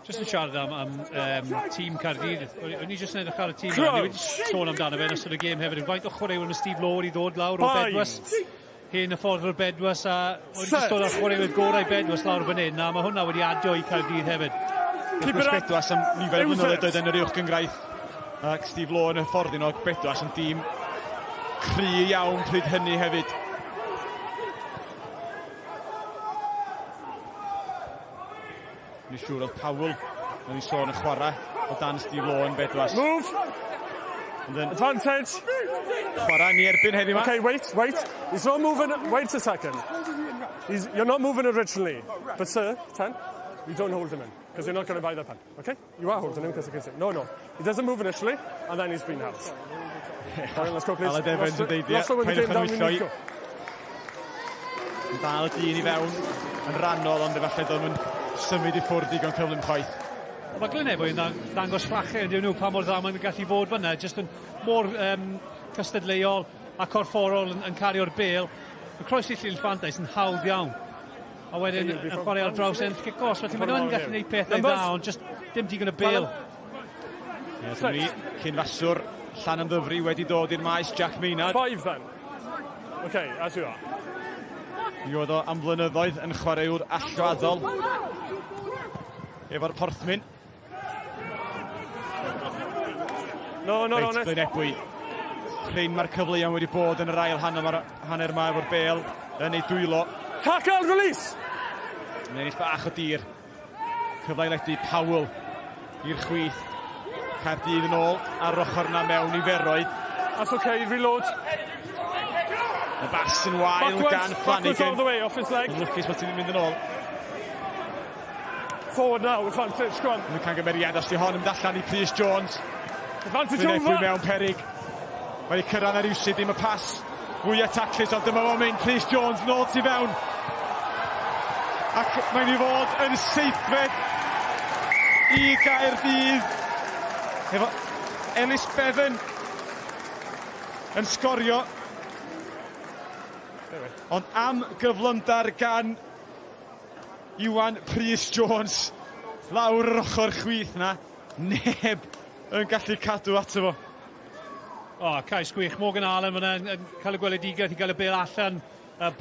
Just yn siarad am tîm Caerdydd, o'n i jyst yn edrych ar y tîm yna, ni wedi sôn amdano fe yn ystod y gêm hefyd, yn faint o chwaraewyr mae Steve Law wedi ddod lawr o Bedwas, hen y ffordd o'r Bedwas, a wedi jyst dod â'r chwaraewyr gorau Bedwas lawr fan hyn, a mae hwnna wedi adio i Caerdydd hefyd. Wrth gwrs Bedwas am nifer o flynyddoedd yn yr uwch gyngraith, ac Steve Law yn hyfforddi nhw, ac Bedwas yn dîm cry iawn pryd hynny hefyd. Ni'n siŵr oedd Powell yn ei sôn yn chwarae o dan Steve Law yn Bedwas. Move! Advantage! Chwarae ni erbyn heddiw yma. Okay, wait, wait. He's not moving. Wait a second. You're not moving originally. But sir, 10, you don't hold him in, because you're not going to buy the pen. Okay? You are holding him because you can see. No, no. He doesn't move initially, and then he's been held. Right, let's go, please. Aled Evans yn deud, ie, Lost with the paidwch game down, we need to â go. Yn dal y dyn i fewn yn rannol, ond efallai doedd nhw'n symud i ffwrdd digon cyflym chwaith. Mae Glynebwy yn dangos fflachau yn nhw pa mor dda maen nhw'n gallu fod fyna, jyst yn mor cystadleuol a corfforol yn cario'r bêl. Yn croesi llinell fantais yn hawdd iawn. A wedyn yn chwarae ar draws enll cic gos, felly maen nhw'n gallu gwneud pethau dda, ond jyst dim digon y bêl. Ie, dyma ni, cyn faswr Llanymddyfri wedi dod i'r maes, Jack Maynard. 5 then. Okay, as you are. Mi oedd o am flynyddoedd yn chwaraewr allweddol efo'r Porthmyn. No, no, Reit, no, Glynebwy. Prin mae'r cyfleoedd wedi bod yn yr ail hanner, hanner ma efo'r bêl yn ei dwylo. Tackle, release! Yn ennill bach o dir. Cyfle i ledu Powell i'r chwith. Caerdydd yn ôl ar ochr na mewn i feroedd. That's okay, reload. Y bas yn wael gan Backwards Flanagan. all the way, off his leg. Yn lwcus bod ti'n mynd yn ôl. Forward now, advantage, go on. Yn y cangymeriad, os di hon yn mynd allan i Prys Jones. Advantage Glynebwy over. mewn perig. Mae wedi cyrraedd ar rywsut, ddim y pas fwyaf taclus, ond dyma fo'n mynd. Prys Jones nôl tu fewn. Ac mae'n i fod yn seithfed i Gaerdydd. Efo Ellis Bevan yn sgorio. Ond am gyflymdar gan Iwan Prys Jones lawr yr ochr chwith na, neb yn gallu cadw ato fo. O, cais gwych. Morgan Allen fyna yn cael y gweledigaeth i gael y bêl allan.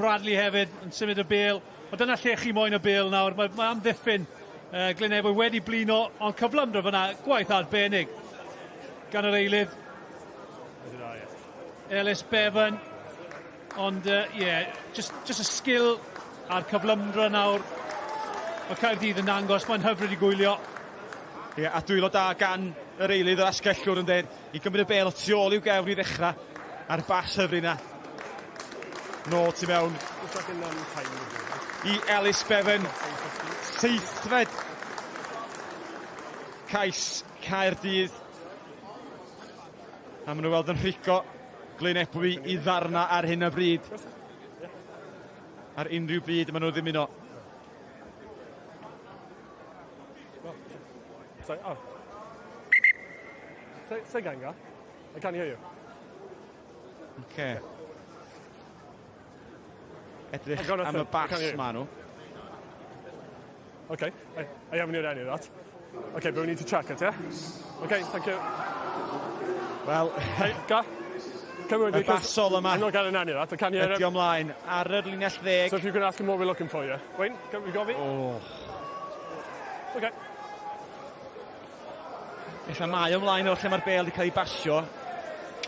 Bradley hefyd yn symud y bêl. Ond dyna lle chi moyn y bêl nawr. Mae amddiffyn Glynebwy wedi blino, ond cyflymdra fyna, gwaith arbennig gan yr eilydd. Ellis Bevan. Ond, ie, just y sgil a'r cyflymdra nawr. Mae Caerdydd yn dangos, mae'n hyfryd i gwylio. Ie, a dwylo da gan yr eilydd o'r asgellwr yn dweud i gymryd y bêl tu ôl i'w gefn i ddechrau a'r bas hyfryd na. Nôl tu mewn i Ellis Bevan. Seithfed cais Caerdydd. A maen nhw weld yn rhico Glynebwy i ddarna ar hyn o bryd. Ar unrhyw bryd maen nhw ddim uno. Sorry, oh. Say again, Gar. I can't hear you. Okay. Edrych am y bas ma nhw. Okay, I, I haven't heard any of that. Okay, but we need to check it, yeah? Okay, thank you. Wel... Hey, Ga? Come with me, Y basol yma. I'm not getting any of that. I can't hear Ydy ymlaen ar yr linell ddeg. So if you can ask him what we're looking for, yeah? Wayne, we got me? Oh. Okay. Ella mae ymlaen o'r lle mae'r bel wedi cael ei basio.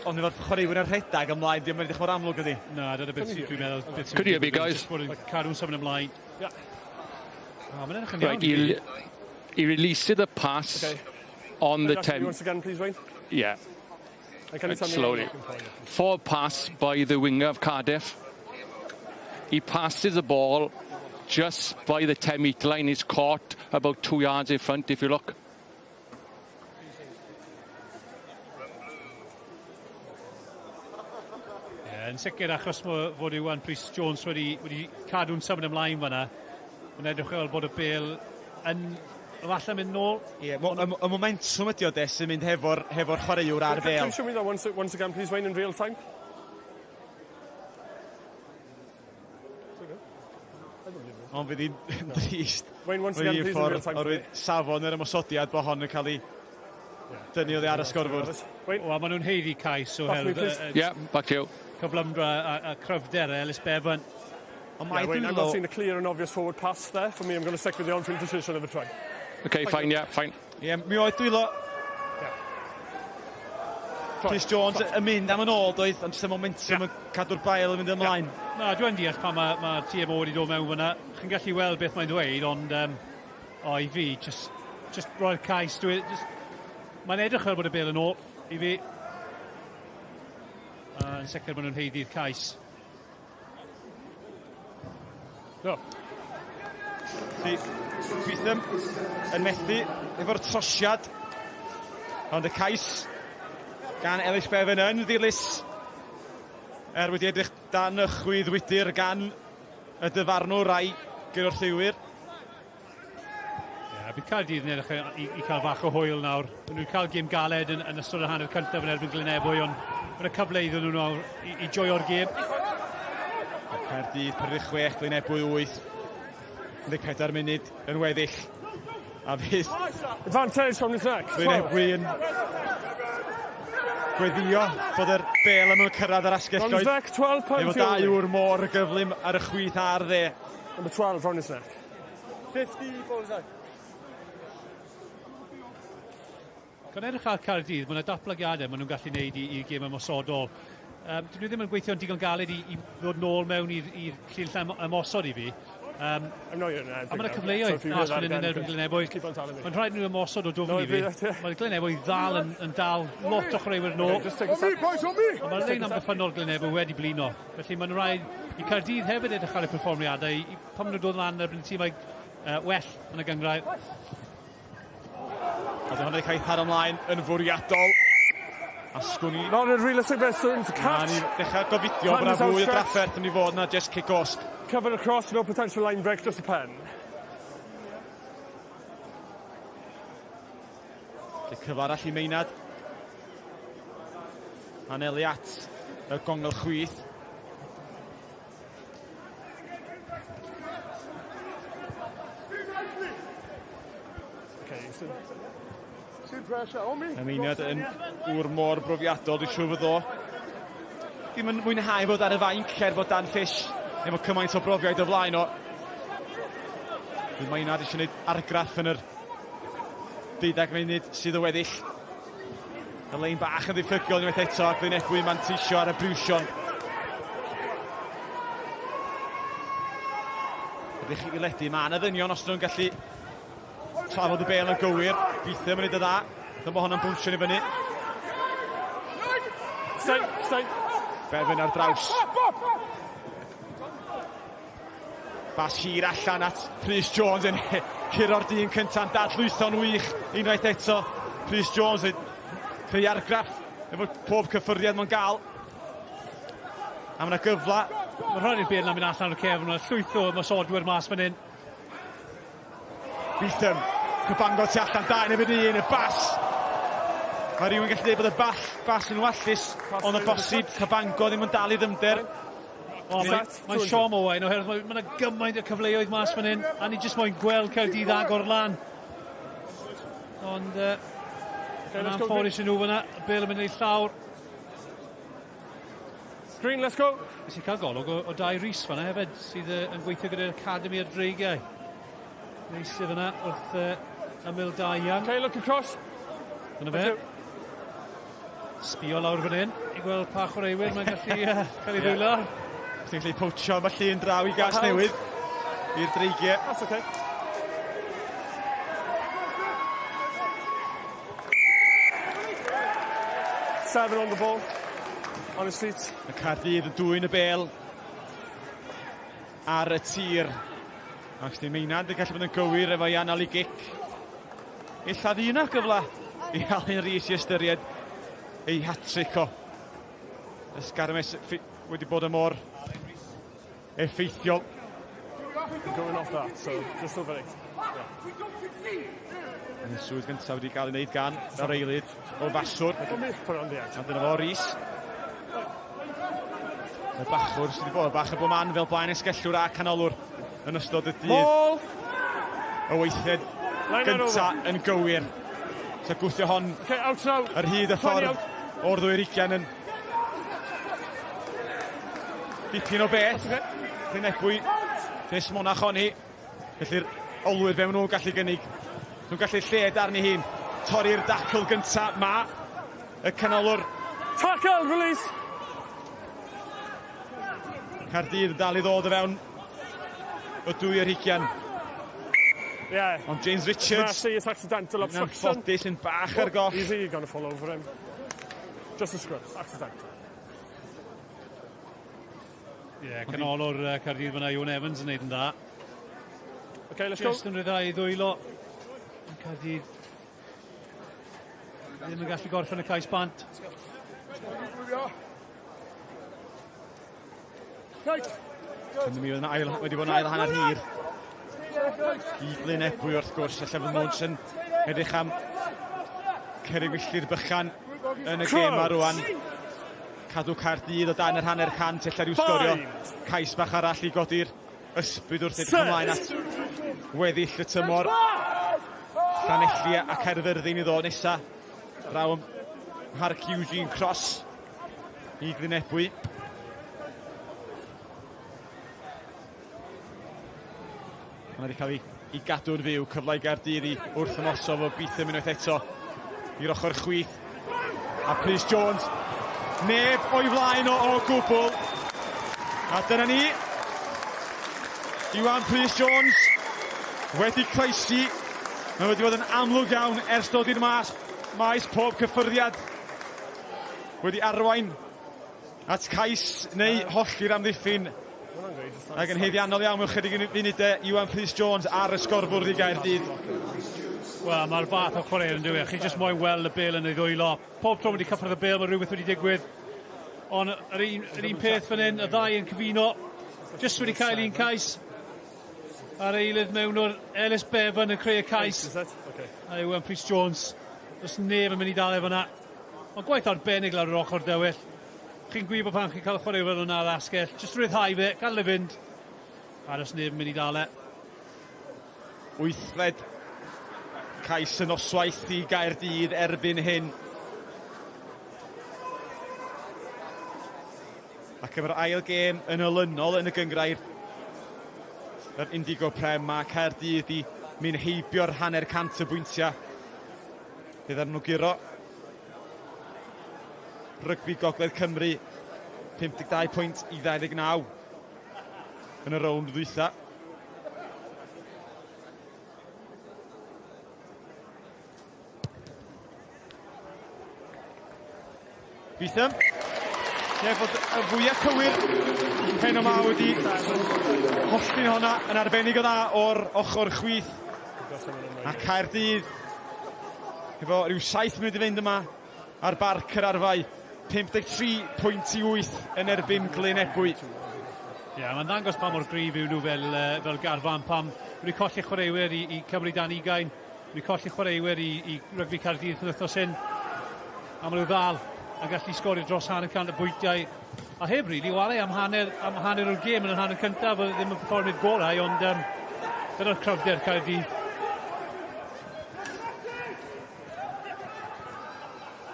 Ond efo'r chwaraewyr yn rhedeg ymlaen, diolch yn edrych mor amlwg ydi. Na, dyna beth sy'n dwi'n meddwl. Could you be, guys? Just bod yn cadw'n symud ymlaen. Yeah. Oh, mae'n edrych yn iawn. Right, he, he released the pass Okay. on the Can you ask me 10. Once again, please, Wayne. Yeah, And can you right, tell me slowly. what we're looking for? Forward pass by the winger of Cardiff. He passes the ball just by the 10 metre line. He's caught about two yards in front, if you look. Yeah, yn sicr achos mo, fod Iwan Prys Jones wedi, wedi cadw'n symud ymlaen fanna. Mae'n edrych fel bod y bel yn falle mynd nôl. Ie, yeah, y, y momentum ydi o de sy'n mynd hefo'r hefo chwaraewr ar Can bel. you show me that once, once again, please, Wayne, in real time? Ond fydd hi'n drist. Wayne, once again, O'r please, in real ffordd, time. for me. oherwydd safon yr ymosodiad bod hon yn cael ei dynnu oddi ar y sgorfwrdd. Wayne, Wel, maen nhw'n heiddi cais Back me, oherwydd please. y, y Yeah, back to you. cyflymdra a, a cryfder Ellis Bevan. Ond yeah, mae Wayne, I'm dwylo not seeing a clear and obvious forward pass there. For me, I'm going to stick with the on-field decision of the try. Okay, fine, yeah, fine. Ie, mi oedd dwylo Try. Chris Jones yn mynd am yn ôl doedd, ond jyst y momentum yn cadw'r bael yn mynd ymlaen. Na, dwi'n deall pan mae, ma TMO wedi dod mewn fyna. Chi'n gallu weld beth mae'n dweud, ond um, o, i fi, just, just roi'r cais. Dwi, just, mae'n edrych fel bod y bel yn ôl i fi. A yn sicr maen nhw'n heiddi'r cais. No. Felly, Beetham yn methu efo'r trosiad. Ond y cais gan Ellis Bevan yn ddilys. Er wedi edrych dan y chwydd wydyr gan y dyfarnwr a'i gynorthwywyr. Ie, bydd Caerdydd yn edrych i, i cael fach o hwyl nawr. Maen nhw'n cael gêm galed yn, yn ystod y hanner cyntaf yn erbyn Glynebwy, ond mae'n y cyfle iddyn nhw nawr i, i joio'r gêm. Caerdydd 46, Glynebwy 8. 14 munud yn weddill. A fydd Advantage from this neck. 12. Glynebwy yn gweddio bod yr bel yn cyrraedd yr Round his asgell neck, 12 Efo points. dau ŵr mor gyflym ar y chwith a'r dde. Number 12, round his neck. 50, bullseye. Gan edrych ar Caerdydd, mae yna datblygiadau maen nhw'n gallu gwneud i, i gêm ymosodol. Um, dyn nhw ddim yn gweithio'n digon galed i, i ddod nôl mewn i'r llinell ymosod i fi. Um, I'm not hearing anything a mae yna now. cyfleoedd So if you hear mas that fan hyn yn again, erbyn Glynebwy. Keep on telling me. Mae'n rhaid nhw ymosod o dwfn No, i fi. if you- Mae Glynebwy ddal yn, yn dal lot o chwaraewyr nôl. Okay, just take a On me, step. boys, on me! Ond mae'r lein amddiffynnol Glynebwy wedi blino. Felly mae'n rhaid i Caerdydd hefyd edrych ar y perfformiadau. I, i, pan maen nhw'n dod lan erbyn tîmau uh, well yn y gynghrair. A dyna hwnna wedi cael ei tharo ymlaen yn fwriadol. A sgwn i... Not a realistic best to Na catch. ni ddechrau gofidio bod yna fwy o drafferth yn ei fod na just kick osg. Cover across, no potential line break, just a pen. Lle cyfle arall i Meinad. Anelu at y gongl chwith. Okay, so Same pressure, on me! Y Meinad yn ŵr mor brofiadol, dwi'n siŵr fod o. Ddim yn mwynhau fod ar y fainc er fod Dan Fish efo cymaint o brofiad o flaen o. Bydd Maynard eisiau gwneud argraff yn yr 12 munud sydd o weddill. Y lein bach yn ddiffygiol unwaith eto, a Glyn Ebwy manteisio ar y briwsion. Ydych chi ledu, mae yna ddynion os nhw'n gallu trafod y bel yn gywir. Gobeithio mae'n neud y dda. Dyma hwnna'n bwnsio i fyny. Stay, stay. Bevan ar draws. Bas hir allan at Rhys Jones yn curo'r dyn cynta'n dadlwytho'n wych unwaith eto. Rhys Jones yn creu argraff efo pob cyffyrddiad mae'n gael. A mae yna gyfle. Mae'n rhaid i'r bel na mynd allan o'r cefn. Mae llwyth o ymosodwyr mas fan hyn. Beetham, Cabango tu allan, 2 yn erbyn 1, y bas. Mae rhywun gallu dweud bod y ball, bas yn wallus, ond y bosib Cabango ddim yn dal i ddymder. O, mae'n mae siom Owain, oherwydd mae yna gymaint o cyfleoedd mas fan hyn, a ni jyst moyn gweld Caerdydd agor lan. Ond, yn anffodus i nhw fyna, y bel yn mynd i llawr. Green, let's go! Nes i cael golwg o, o Dai Rees fanna hefyd, sydd yn gweithio gyda'r Academy ar Dreigiau. Neis sydd fyna wrth ymyl Dai Young. Okay, look across. Dyna fe. Sbio lawr fan hyn i gweld pa chwaraewyr mae'n gallu cael ei ddwylo. Ti'n gallu poachio ambell un draw i gas newydd i'r dreigiau. That's okay. Seven on the ball. On his feet. Y Caerdydd yn dwyn y bel ar y tir. Ac Steve Meinand yn gallu bod yn gywir efo i anal i gic. Ella ddi yna gyfle i Alun Rees i ystyried ei hat-trick o. Ysgarmes wedi bod y mor effeithiol. Going off that, so just over eight. Yeah. Yn y swydd gyntaf wedi cael ei wneud gan yr eilydd o faswr. A dyna fo, Rees. Y bachwr sydd wedi bod yn bach o bob man fel blaen esgellwr a canolwr yn ystod y dydd. Ball! Y weithiau gynta yn gywir. So gwthio hon okay, out now. ar hyd y ffordd o'r ddwy rigian yn dipyn o beth. Okay. Llanebwy, Rhys Monach honni. Felly'r olwyr fe nhw'n gallu gynnig. Nhw'n gallu lled arni hi'n torri'r dacl gynta ma y canolwr. Tackle, release! Caerdydd yn dal i ddod o fewn y dwy ar hugian. Yeah. Ond James Richards... Mercy, it's accidental obstruction. Yn anffodus yn bach ar goll. Easy, you're gonna fall over him. Just a scrum, accidental. Ie, yeah, canolwr Caerdydd fyna, Iwan Evans yn neud yn dda. Okay, let's go. Just yn rhyddhau ei ddwylo. Caerdydd ddim yn gallu gorffen y cais bant. Right. Mi oedd ail, wedi bod yn ail hanner hir. I Glyn Ebwy wrth gwrs, a Llefydd Mwns yn edrych am cerrig milltir bychan yn y gêm ma rwan. Cadw Caerdydd o dan yr hanner cant, ella rhyw sgorio cais bach arall i godi'r ysbryd wrth edrych ymlaen at weddill y tymor. Llanelli a Caerfyrddin i ddod nesa. Draw ym Mharc Eugene Cross i Glynebwy. Mae wedi cael ei, ei gadw'n fyw, cyfle i Gaerdydd i wrth ymosod fo Beetham unwaith eto i'r ochr chwith. A Prys Jones, neb o'i flaen o, o gwbl. A dyna ni, Iwan Prys Jones wedi croesi. Mae wedi bod yn amlwg iawn ers dod i'r mas, maes pob cyffyrddiad wedi arwain at cais neu hollti'r amddiffyn. Ac yn haeddiannol iawn mewn chydig funudau, Iwan Prys Jones ar y sgorfwrdd i Gaerdydd. Wel, mae'r fath o chwaraewr yn dweud, chi jyst moyn weld y bel yn ei ddwylo. Pob tro wedi cyffwrdd y bel, mae rhywbeth wedi digwydd. Ond yr un, yr un peth fan hyn, y ddau yn cyfuno. Jyst wedi cael un cais. A'r eilydd mewn o'r Ellis Bevan yn creu y cais. A Iwan Prys Jones, does neb yn mynd i dal e fyna. Ond gwaith arbennig lawr yr ochr dywyll. Chi'n gwybod pan chi'n cael chwaraewyr fel hwnna ar asgell, jyst rhyddhau fe, gadael e fynd. A does neb yn mynd i dal e. Wythfed cais y noswaith i Gaerdydd erbyn hyn. Ac efo'r ail gêm yn olynol yn y gyngrair, yr Indigo Prem, mae Caerdydd i mynd heibio'r hanner cant o bwyntiau. Bydd arnyn nhw guro Rygbi Gogledd Cymru 52 pwynt i 29 yn y rownd ddwytha. Beetham. Ie, fod y fwyaf cywir heno ma wedi hollti'n honna yn arbennig o dda o'r ochr chwith. A Caerdydd efo rhyw 7 munud i fynd yma ar barc yr arfau. 53.8 yn erbyn Glyn Ebwy. Ie, yeah, mae'n ddangos pa mor gryf yw nhw fel, fel garfan, pam wedi colli chwaraewyr i, i Cymru dan ugain, wedi colli chwaraewyr i, i rygbi Caerdydd yn wythnos hyn, a maen nhw ddal yn gallu sgorio dros hanner cant o bwyntiau. A heb rili really, ware am hanner, am hanner o'r gêm yn yr hanner cyntaf, oedd ddim yn perfformiad gorau, ond um, dyna'r cryfder Caerdydd.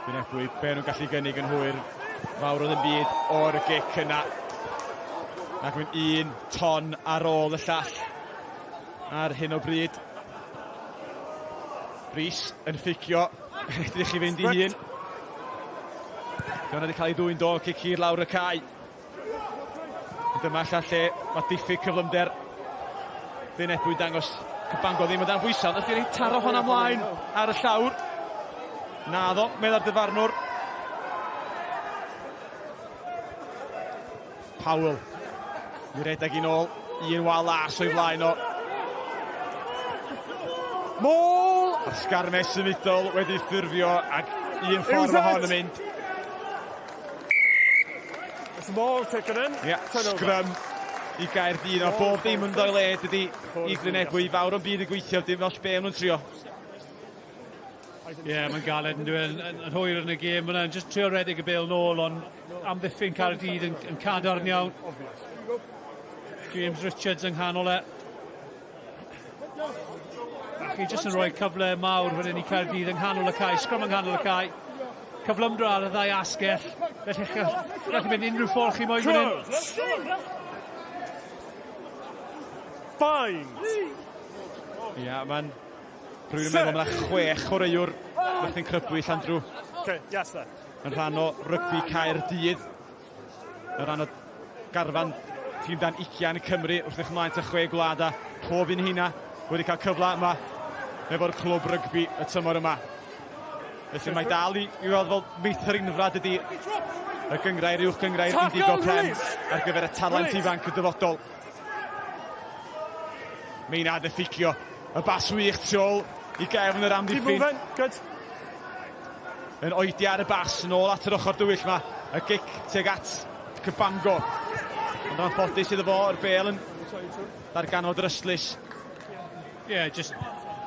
Glynebwy, be nhw'n gallu gynnig yn hwyr, fawr o ddim byd o'r gic yna. Ac mae'n un ton ar ôl y llall ar hyn o bryd. Rhys yn fficio, edrych i fynd i hun. Dyna wedi cael ei ddwy'n do, cic hir lawr y cae. Dyma allan lle mae diffyg cyflymder Glynebwy'n dangos Cabango ddim o dan bwysau, ond ydy'n taro hwnna ymlaen ar y llawr. Naddo, meddai'r dyfarnwr. Powell, i redeg i'n ôl, un wal las o'i flaen o. Maul! A'r sgarmes symudol wedi ffurfio ac un ffordd mae hon yn mynd. It's maul taken in. Ie, yeah, sgrym i Gaerdydd. Mae bob dim yn doi le dydy i Glynebwy. Fawr o'n byd yn gweithio, dim os be nhw'n trio. Ie, yeah, mae'n galed yn dweud, yn, yn hwyr yn y gêm. Mae'n just trio redeg y bêl nôl, ond amddiffyn Caerdydd yn, yn cadarn iawn. James Richards yng nghanol e. Ac chi jyst yn rhoi cyfle mawr fan hyn i Caerdydd yng nghanol y cae, sgrym yng nghanol y cae. Cyflymdra ar y ddau asgell, felly chi'n gallu mynd unrhyw ffordd chi moyn fan hyn. Fine! Ia, mae'n Rwy'n meddwl mae yna chwech chwaraewr wrth yn crybwyll Andrew. Okay, yes, sir. Yn rhan o rygbi Caerdydd. Yn rhan o garfan tîm dan ugian Cymru wrth eich mlaen ta chwe gwlad a pob un heina wedi cael cyfle yma efo'r clwb rygbi y tymor yma. Felly mae dal i, i weld fel meithrinfa dydy y gyngrair uwch gyngrair Indigo Prem ar gyfer y talent ifanc y dyfodol. Meinad y fficio y bas wych tu ôl i gefn yr amddiffyn. Good. Yn oedi ar y bas, yn ôl at yr ochr dywyll yma. Y gic tuag at Cabango. Ond anffodus iddo fo, yr bel yn darganfod yr ystlys. Ie, yeah, just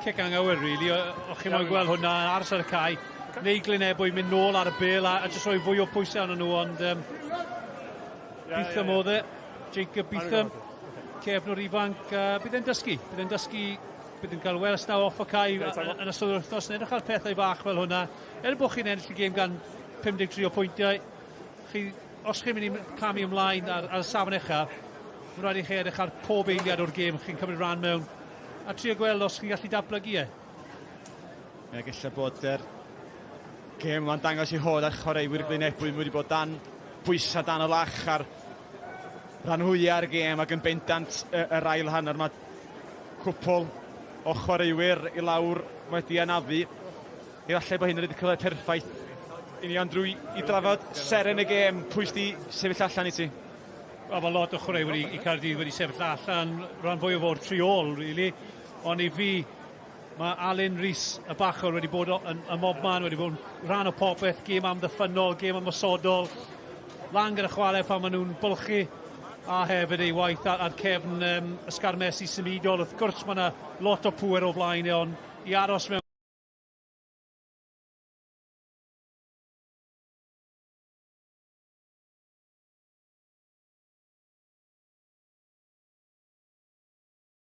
cic anghywir, really. O'ch chi moyn gweld hwnna aros ar y cae. Neu Glynebwy mynd nôl ar y bel a, a just rhoi fwy o pwysau arno nhw, ond um, yeah, Beetham yeah, oedd e. Jacob Beetham, cefnwr ifanc, uh, bydd e'n dysgu. Bydd e'n dysgu bydd yn cael wers naw off y cae yn ystod yr wythnos yn edrych ar pethau fach fel hwnna. Er bod chi'n ennill y gêm gan 53 o pwyntiau, chi, os chi'n mynd i camu ymlaen ar, ar y safon uchaf, mae'n rhaid i chi edrych ar pob eiliad o'r gêm chi'n cymryd rhan mewn a trio gweld os chi'n gallu datblygu e. Ie, gella bod yr gêm yma'n dangos i hod ar chwaraewyr Glynebwy wedi bod dan bwysau dan y lach ar rhan fwyaf ar y gêm ac yn bendant yr ail hanner mae cwpl o chwaraewyr i lawr wedi anafu. Efallai bod hyn yn rhaid cyfle perffaith i ni Andrew i drafod seren y gêm. Pwy sydd wedi sefyll allan i ti? Wel, mae lot o chwaraewyr i, i Caerdydd wedi sefyll allan, rhan fwy o fod tri ôl, really. Ond i fi, mae Alun Rhys, y bachwr, wedi bod yn, yn mob man, wedi bod yn rhan o popeth, gêm amddiffynnol, gêm ymosodol, lan gyda chwarae pan maen nhw'n bylchu, a hefyd ei waith ar, ar cefn um, ysgarmes i symudol. Wrth gwrs mae yna lot o pŵer o flaen e, ond i aros mewn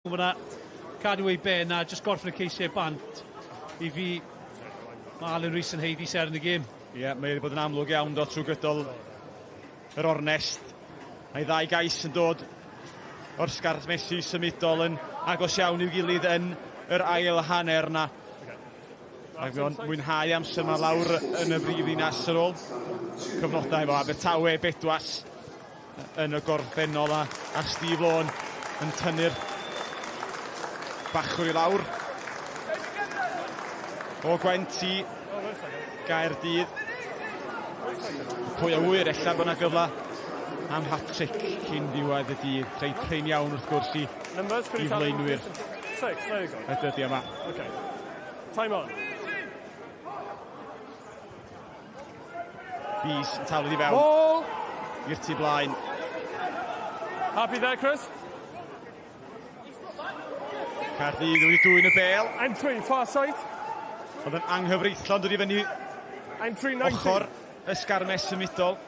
Fyna, cadw ei ben a jyst gorffen y ceisiau bant. I fi, mae Alan Rees yn heiddi ser yn y gêm. Ie, yeah, mae wedi bod yn amlwg iawn do trwy gydol yr ornest. Mae ddau gais yn dod o'r sgarmesi symudol yn agos iawn i'w gilydd yn yr ail hanner na. Ac mae o'n mwynhau amser yma lawr yn y brif ddinas ar ôl cyfnodau efo Abertawe, Bedwas, yn y gorffennol a, a Steve Lawn yn tynnu'r bachwr i lawr. O Gwent i Gaerdydd. Pwy a ŵyr, ella bod yna gyfle am hat-trick cyn ddiwedd y dydd. Rhai prin iawn wrth gwrs i, i flaenwyr y dyddiau yma. Okay. Time on. Bys yn taflu i fewn. Ball! I'r tu blaen. Happy there, Chris? Caerdydd wedi dwyn y bel. M3, far side. Oedd yn anghyfreithlon dod i fyny M3, ochr ysgarmes symudol.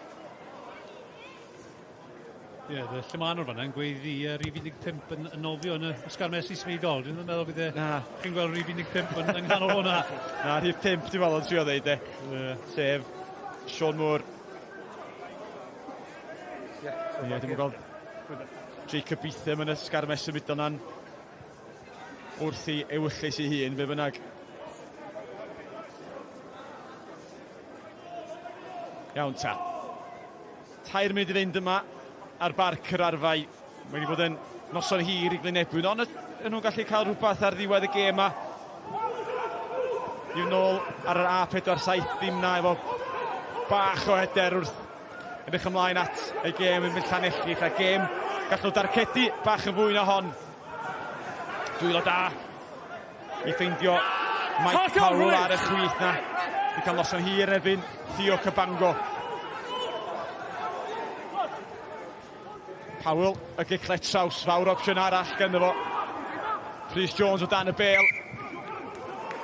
Ie, yeah, lle maen nhw'n fanna yn gweiddi uh, rhif 15 yn, yn nofio yn y sgarmesi symudol. Dwi'n meddwl bydd e... Na. Chi'n gweld rhif 15 yn, yng nghanol hwnna. Na, rhif 5 dwi'n meddwl yn trio ddeud e. Yeah. Sef Sean Moore. Ie, yeah, dwi'n gweld Jacob Beetham yn y sgarmes symudol na'n wrth i ewyllys ei hun, be bynnag. Iawn ta. Tair munud i fynd yma ar Barc yr Arfau. Mae wedi bod yn noson hir i Glynebwy, ond ydyn nhw'n gallu cael rhywbeth ar ddiwedd y gêm yma. I'w nôl ar yr A47 ddim na efo bach o hyder wrth edrych ymlaen at y gêm yn mynd Llanelli. A gêm gall nhw dargedu bach yn fwy na hon. Dwylo da i ffeindio Mike Powell ar y chwith na. I cael noson hir erbyn Theo Cabango. Powell, y gic let traws, fawr opsiwn arall ganddo fo. Rhys Jones o dan y bel.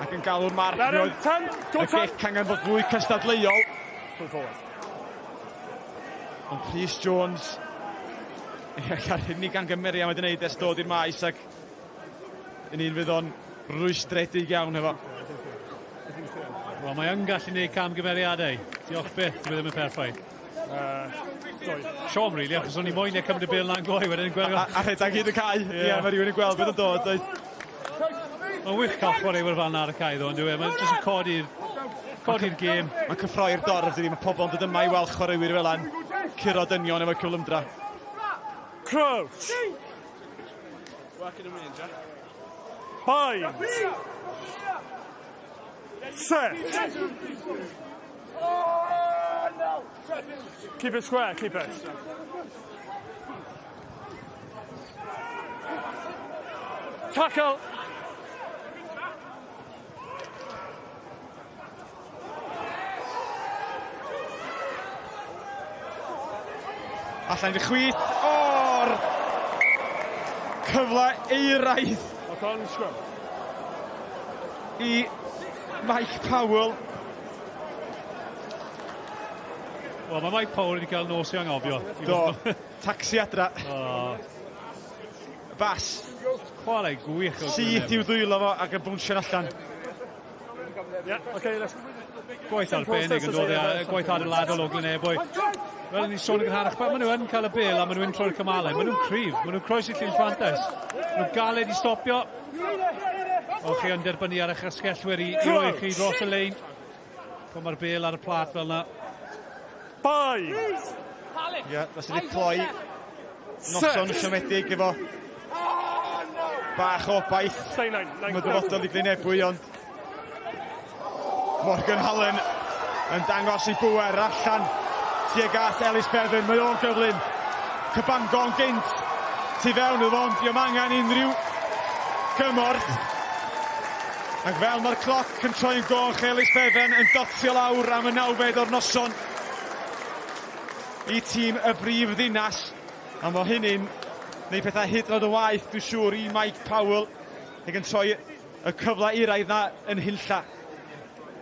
Ac yn galw'r marc. Roedd y gic angen bod fwy cystadleuol. Ond Rhys Jones, ar unig angymeriad mae wedi gwneud ers dod i'r maes ac yn un fydd o'n rwystredig iawn hefo. Wel, mae yn gallu gwneud camgymeriadau. Diolch byth, dwi ddim yn perffaith. Uh, Siom, really, achos o'n i moyn e cymryd y bêl na'n gloi wedyn. Gweld... A, a rhedeg hyd y cae. Ie, yeah. yeah, mae rhywun yn gweld beth yn dod. Mae'n wych cael chwaraewyr fel yna ar y cae, ddo, yn dwi? E? Mae'n jyst yn codi'r codi'r gêm. Mae'n cyffroi'r dorf, dydy. Mae pobl yn dod yma i weld chwaraewyr fel yna'n curo dynion efo cyflymdra. Crouch! Work in the range, yeah? Bind! Set! Keep it square, keep it. Tackle! Allan i'r chwith. O'r cyfle eiraidd. I Mike Powell. Wel, mae Mike Powell wedi cael nos i anghofio. Do. Tacsi adra. Oh. Bas. Chwarae gwych. Syth i'w ddwylo fo ac yn bwnsio'n allan. Yeah, okay, let's... Gwaith arbennig yn dod e, gwaith adeiladol o Glynebwy. Fel ni'n sôn yn gynharach, maen nhw yn cael y bel a maen nhw'n troi'r cymalau. Maen nhw'n cryf, maen nhw'n croesi llun fantais. Maen nhw'n galed i stopio. O chi yn derbynnu ar eich asgellwyr i, i roi chi dros y lein. Pan mae'r bel ar y plat fel yna. Bind! Ie, yeah, sydd wedi cloi noson siomedig efo bach o obaith. Mae dyfodol i Glynebwy, ond Morgan Hallen yn dangos i bwer allan tuag at Ellis Bevan. Mae o'n gyflym. Cybango'n gynt tu fewn iddo fo, ond diolch angen unrhyw gymorth. Ac fel mae'r cloc yn troi'n goch, Ellis Bevan yn dotio lawr am y nawfed o'r noson i tîm y brif ddinas. A mae hynny'n gwneud pethau hyd yn oed yn waeth, dwi'n siŵr, i Mike Powell, ac yn troi y cyfle iraidd na yn hunlla.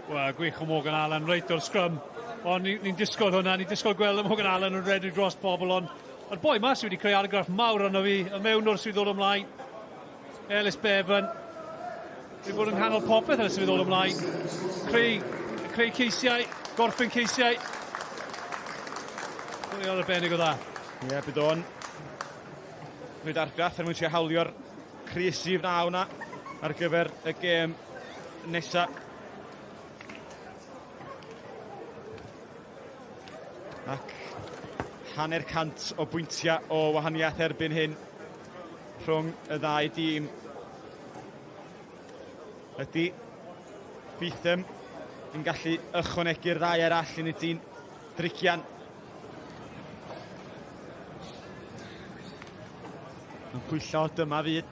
Wel, gwych o Morgan Allen, reit o'r sgrym. Ond ni'n ni disgwyl hwnna, ni'n disgwyl gweld Morgan Allen yn redeg dros bobl, ond y boi ma sydd wedi creu argraff mawr arno fi, y mewnwr sydd ddod ymlaen, Ellis Bevan, wedi bod yn nghanol popeth ers i fi ddod ymlaen. Creu, creu ceisiau, gorffen ceisiau. Chwaraeon arbennig o dda. Ie, yeah, bydd o'n gwneud argraff er mwyn trio hawlio'r crys rhif 9 na ar gyfer y gêm nesa. Ac hanner cant o bwyntiau o wahaniaeth erbyn hyn rhwng y ddau dîm. Ydy Beetham yn gallu ychwanegu'r ddau arall yn y tîm Drician. Yn pwyllo, dyma fydd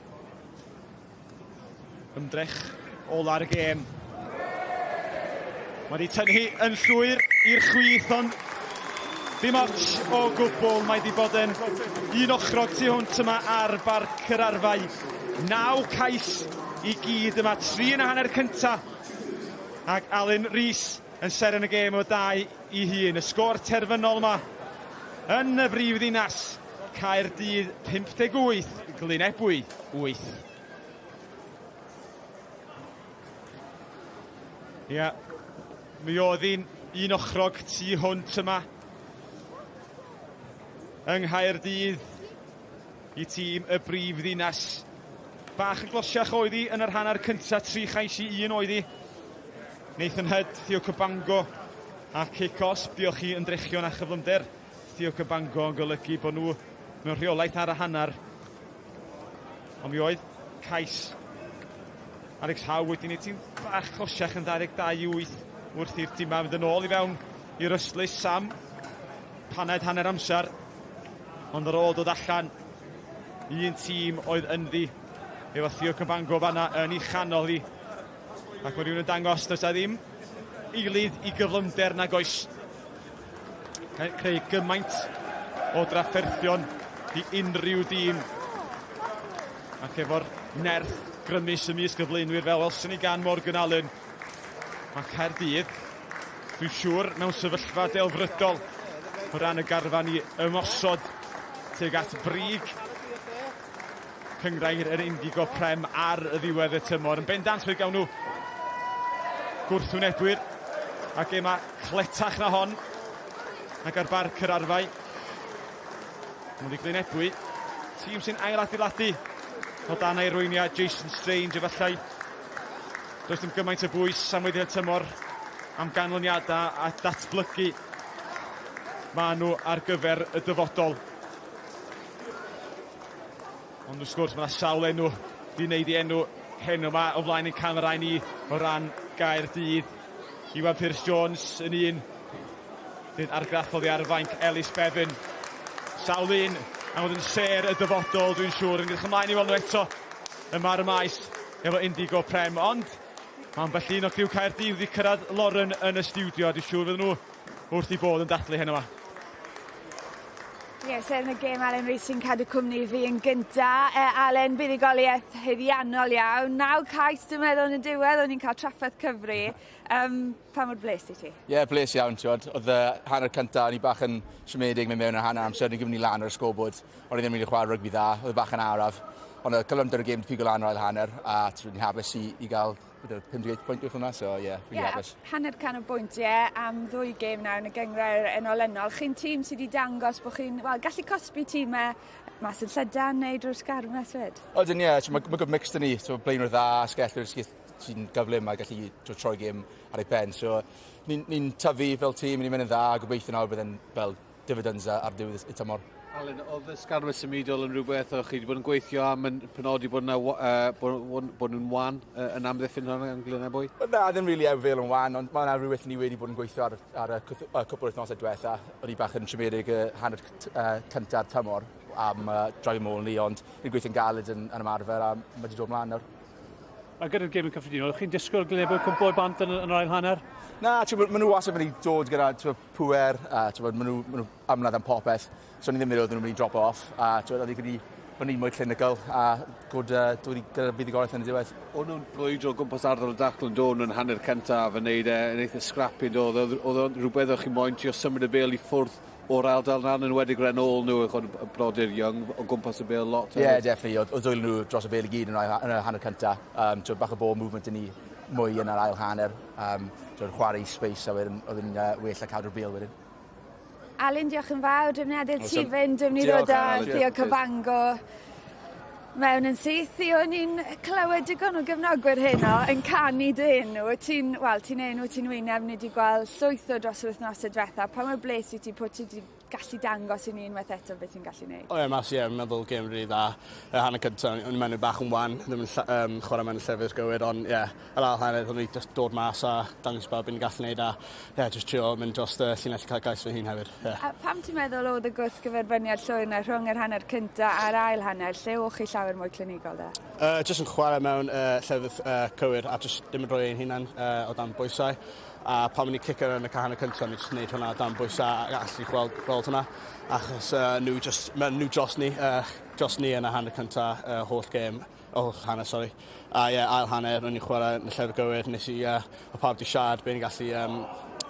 ymdrech ola'r gêm. Mae wedi tynnu hi yn llwyr i'r chwith, ond dim ots o gwbl. Mae wedi bod yn un ochrog tu hwnt yma ar Barc yr Arfau. 9 cais i gyd yma, 3 yn y hanner cynta. Ac Alun Rees yn seren y gêm o 2 i 1. Y sgôr terfynol yma yn y brif ddinas. Caerdydd 58, Glynebwy 8. Ia, mi oedd hi'n un ochrog tu hwnt yma yng Nghaerdydd i tîm y brif ddinas. Bach yn glosiach oedd hi yn yr hanner cyntaf, 3 chais i 1 oedd hi. Nathan Hudd, Theo Cabango a cic osb, diolch i ymdrechion a chyflymder Theo Cabango yn golygu bod nhw mewn rheolaeth ar y hanner. Ond mi oedd cais Alex Howe wedi gwneud tîm bach closiach yn 22 i 8 wrth i'r timau fynd yn ôl i fewn i'r ystlys. Sam, paned hanner amser, ond ar ôl dod allan, un tîm oedd ynddi efo Theo Cabango fanna yn ei chanol hi. Ac mae rhywun yn dangos does a ddim eilydd i gyflymder nag oes. Creu gymaint o drafferthion i unrhyw dîm. Ac efo'r nerth grymus ymysg y flaenwyr fel welson ni gan Morgan Allen, mae Caerdydd, dwi'n siŵr, mewn sefyllfa delfrydol o ran y garfan i ymosod tuag at brig cynghrair yr Indigo Prem ar y ddiwedd y tymor. Yn bendant fe gawn nhw gwrthwynebwyr a gema cletach na hon ac ar barc yr arfau. Ond i Glynebwy, tîm sy'n ailadeiladu o dan arweiniad Jason Strange efallai. Does dim gymaint o bwys am weddill y tymor am ganlyniadau a datblygu maen nhw ar gyfer y dyfodol. Ond wrth gwrs mae yna sawl enw di wneud i enw heno yma o flaen ein camerau ni o ran Gaerdydd. Iwan Pierce Jones yn un Dyn argraff oddi ar y fainc Ellis Bevan. Sawl un am fod yn sêr y dyfodol dwi'n siŵr. Yn edrych ymlaen i weld nhw eto yma ar y maes efo Indigo Prem. Ond mae ambell un o criw Caerdydd wedi cyrraedd Lauren yn y stiwdio. Dwi'n siŵr fydden nhw wrth i bodd yn dathlu heno yma. Ie, yes, yn y gêm Alun Rees sy'n cadw cwmni fi yn gynta. E, Alun, buddugoliaeth haeddiannol iawn. 9 cais, dwi'n meddwl, yn y diwedd, o'n i'n cael trafferth cyfri. Pa mor bles i ti? Ie, yeah, bles iawn, ti'n gwybod. Oedd y hanner cyntaf, o'n i bach yn siomedig mynd mewn yr hanner amser, o'n i'n gyfnod lan ar y scoreboard, o'n i ddim rili chwarae rygbi dda, oedd e bach yn araf. Ond y cyflymder y gêm 'di pigo lan yr ail hanner, a ti'n hapus i, i gael 58 pwynt wrth hwnna, so ie, yeah, really yeah, hapus. Hanner can o bwyntiau am ddwy gêm nawr yn y gynghrair yn olynol. Chi'n tîm sydd wedi dangos bod chi'n well, gallu cosbi tîmau mas yn llydan neu drwy'r sgarmes fyd? Odyn, ie, yeah, mae ma good mix 'da ni, so blaenwyr dda, asgellwyr sy'n gyflym a gallu troi gêm ar ei ben. So ni'n ni tyfu fel tîm, ni'n mynd yn dda, a gobeithio nawr bydd yn fel dividends ar diwedd y tymor. Alun, oedd y sgarmes symudol yn rhywbeth o'ch chi wedi bod yn gweithio am yn penodi bod, yna, bod, bod nhw'n wan yn amddiffyn hwnna yn Glynebwy? Na, ddim really fel yn wan, ond mae yna rhywbeth ni wedi bod yn gweithio ar, ar y, y cwpl o wythnosau diwetha. O'n i bach yn siomedig y hanner cynta'r tymor am droi môl ni, ond ni'n gweithio'n galed yn, yn ymarfer a mae wedi dod mlaen nawr. A gyda'r gêm yn cyffredinol, chi'n disgwyl Glynebwy cwmpo i bant yn, yn yr ail hanner? Na, maen nhw wastad yn mynd i dod gyda pwer, a maen nhw, ma nhw ymladd am popeth. So ni ddim yn meddwl nhw'n mynd i drop off, a oedd ni o'n i'n mwy clinical a god, dod i gyda'r buddugoliaeth yn y diwedd. O'n nhw'n brwydro o gwmpas ardal y dacl yn dod yn hanner cyntaf yn neud e, yn eitha scrappy yn dod. Oedd o'n rhywbeth o'ch chi moyn trio symud y bêl i ffwrdd o'r ardal na, yn enwedig ren ôl nhw, oedd y brodyr Young o gwmpas y bêl lot. Ie, yeah, definitely. Oedd dwylo nhw dros y bêl i gyd yn, yn y hanner cyntaf. Bach o ball movement yn ni mwy yn yr ail hanner. Chwarae space a wedyn oedd yn well a cadw'r bêl wedyn. Alun, diolch yn fawr. Dwi'n mynd adael ti fynd. Dwi'n mynd i ddod â Theo Cabango mewn yn syth. Theo, ni'n clywed digon o gefnogwyr heno yn canu dy enw. Ti'n, wel, ti'n enw, ti'n wyneb, ni wedi gweld llwyth o dros yr wythnosau diwetha. Pa mor bles i ti pwy ti wedi gallu dangos i ni unwaith eto beth ti'n gallu neud? O ie, mas ie, meddwl gêm rili dda. Y hanner cyntaf, o'n i'n meddwl bach yn wan, ddim yn chwarae mewn y llefydd gywir, ond ie, yeah, yr ail hanner, o'n i just dod mas a dangos bawb beth ni'n gallu neud a ie, yeah, just trio mynd dros y llinell i cael gais fy hun hefyd. Yeah. A pam ti'n meddwl oedd y gwrthgyferbyniad llwyr yna rhwng yr hanner cynta a'r ail hanner? Lle o'ch chi llawer mwy clinigol de? Just yn chwarae mewn llefydd cywir a just ddim yn rhoi ein hunan o dan bwysau. A pan o'n i cicio yn y hanner cyntaf, ni jyst wneud hwnna dan bwysau a allu gweld, gweld hwnna. Achos nhw, just, nhw dros ni, dros ni yn y hanner cyntaf, holl gêm, holl hanner, sorry. A ie, yeah, ail hanner, o'n i'n chwarae yn y llefydd gywir, nes i, o pawb di siarad, be ni'n gallu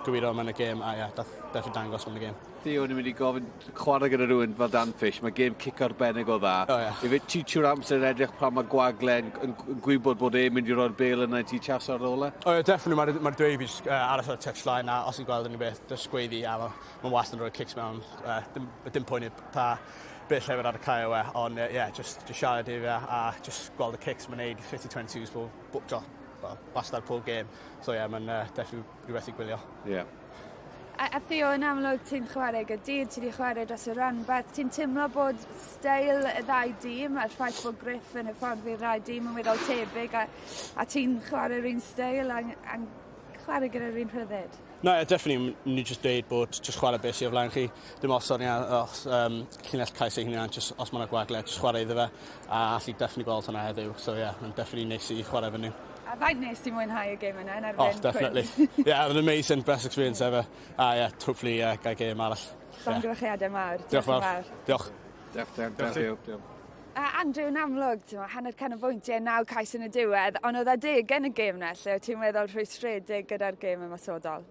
gywiro mewn y gêm, a ie, yeah, dath definitely dangos mewn y gêm. Theo, o'n i'n mynd i gofyn chwarae gyda rhywun fel Dan Fish, mae gêm cic arbennig o dda. Oh, yeah. Ife ti trwy'r amser yn edrych pan mae gwagle yn, yn, yn gwybod bod e'n mynd i roi'r bel yna i ti chas ar ôl e? Oh, yeah, definitely, mae'r ma dweud fi aros ar y touchline a os i'n gweld unrhyw beth, just gweiddi a mae'n ma wastad yn rhoi kicks mewn. Dim, dim poeni pa beth llefydd ar y cae o e, ond yeah, just siarad i fe a just gweld y kicks mae'n neud 50-22s bob, bob, wastad pob game. So yeah, mae'n definitely rhywbeth i gwylio. Yeah. A Theo, yn amlwg ti'n chwarae gyda, ti wedi chwarae dros y rhanbarth. Ti'n teimlo bod steil y ddau dîm a'r ffaith bod Griff yn hyfforddi'r ddau dîm yn weddol tebyg a ti'n chwarae'r un steil a chwarae gyda'r un rhyddid? No, yeah, definitely, ni just dweud bod just chwarae beth sydd o flaen chi. Dim os o'n os llinell cais ei hunan, just os mae'n gwagle, just chwarae iddo fe. A allu definitely gweld hwnna heddiw. So yeah, mae'n definitely neis i chwarae efo nhw. A faint nes ti mwynhau y gêm yna yn erbyn Oh, definitely. Yeah, it was an amazing, best experience ever. Yeah, hopefully gael gêm arall. Llongyfarchiadau mawr. Diolch fawr. Diolch. Diolch, diolch, diolch. Diolch. A Andrew, yn amlwg, ti'n hanner can o bwyntiau, 9 cais yn y diwedd, ond oedd adeg yn y gêm na, lle ti'n meddwl rhwystredig gyda'r gêm ymosodol?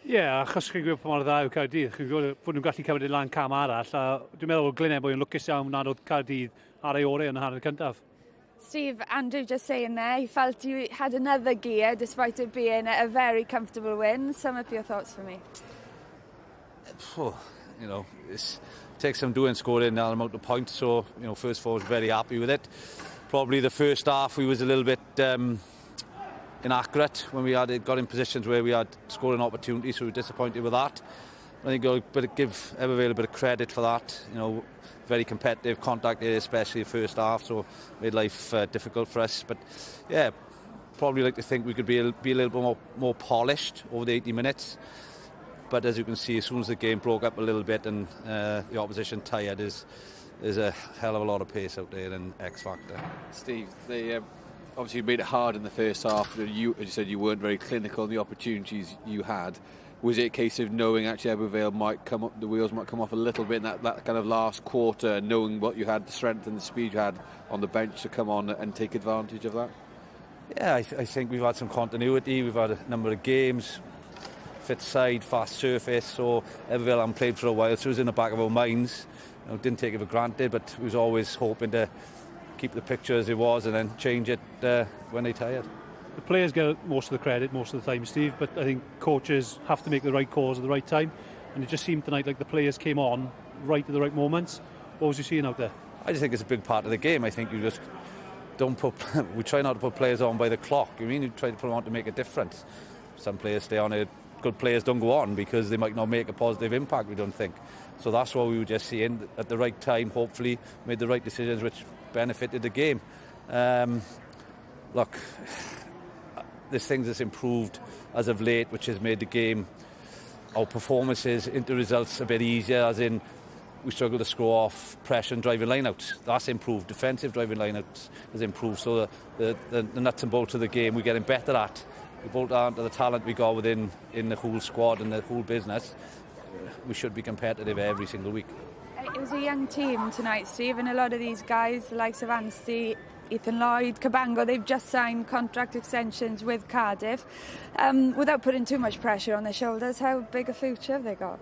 Ie, yeah, achos chi'n gwybod pa mor dda yw Caerdydd, chi'n gwybod bod nhw'n gallu cymryd e lan cam arall, a dwi'n meddwl bod Glynebwy yn lwcus iawn nad oedd Caerdydd ar ei orau yn y hanner cyntaf. Steve, Andrew just saying there, he felt you had another gear despite it being a very comfortable win. Sum up your thoughts for me. Oh, it takes some doing scoring that amount of points, so, first four was very happy with it. Probably the first half we was a little bit inaccurate when we had got in positions where we had scoring opportunities, so we were disappointed with that. I think I'll give Ebbw Vale a bit of credit for that. Very competitive contact area, especially the first half, so made life difficult for us. But yeah, probably like to think we could be a little bit more polished over the 80 minutes. But as you can see, as soon as the game broke up a little bit and the opposition tired, there's a hell of a lot of pace out there and X factor. Steve, they obviously made it hard in the first half. You, as you said, you weren't very clinical in the opportunities you had. Was it a case of knowing actually Ebbw Vale might come up, the wheels might come off a little bit in that kind of last quarter, knowing what you had, the strength and the speed you had on the bench to come on and take advantage of that? Yeah, I think we've had some continuity. We've had a number of games, fit side, fast surface, so Ebbw Vale haven't played for a while, so it was in the back of our minds. Didn't take it for granted, but we was always hoping to keep the picture as it was and then change it when they tired. The players get most of the credit most of the time, Steve, but I think coaches have to make the right calls at the right time. And it just seemed tonight like the players came on right at the right moments. What was you seeing out there? I just think it's a big part of the game. I think you just don't put... we try not to put players on by the clock. You mean you try to put them on to make a difference. Some players stay on it. Good players don't go on because they might not make a positive impact, we don't think. So that's what we were just seeing. At the right time, hopefully, made the right decisions which benefited the game. Look... There's things that's improved as of late, which has made the game, our performances into results a bit easier, as in we struggle to score off pressure and driving lineouts. That's improved. Defensive driving lineouts has improved. So the nuts and bolts of the game we're getting better at. We bolt on to the talent we got within in the whole squad and the whole business. We should be competitive every single week. It was a young team tonight, Steve, and a lot of these guys, the likes of Anstey, Ethan Lloyd, Cabango, they've just signed contract extensions with Cardiff. Without putting too much pressure on their shoulders, how big a future have they got?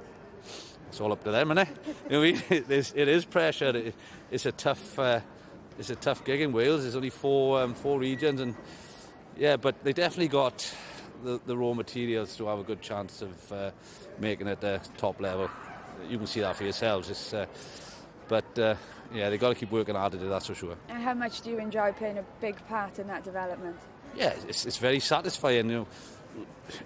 It's all up to them, isn't it? You know what I mean? It is pressure. It's a tough gig in Wales. There's only four regions, and yeah, but they definitely got the raw materials to have a good chance of making it at the top level. You can see that for yourselves. But yeah, they've got to keep working hard at it, that's for sure. And how much do you enjoy playing a big part in that development? Yeah, it's very satisfying. You know,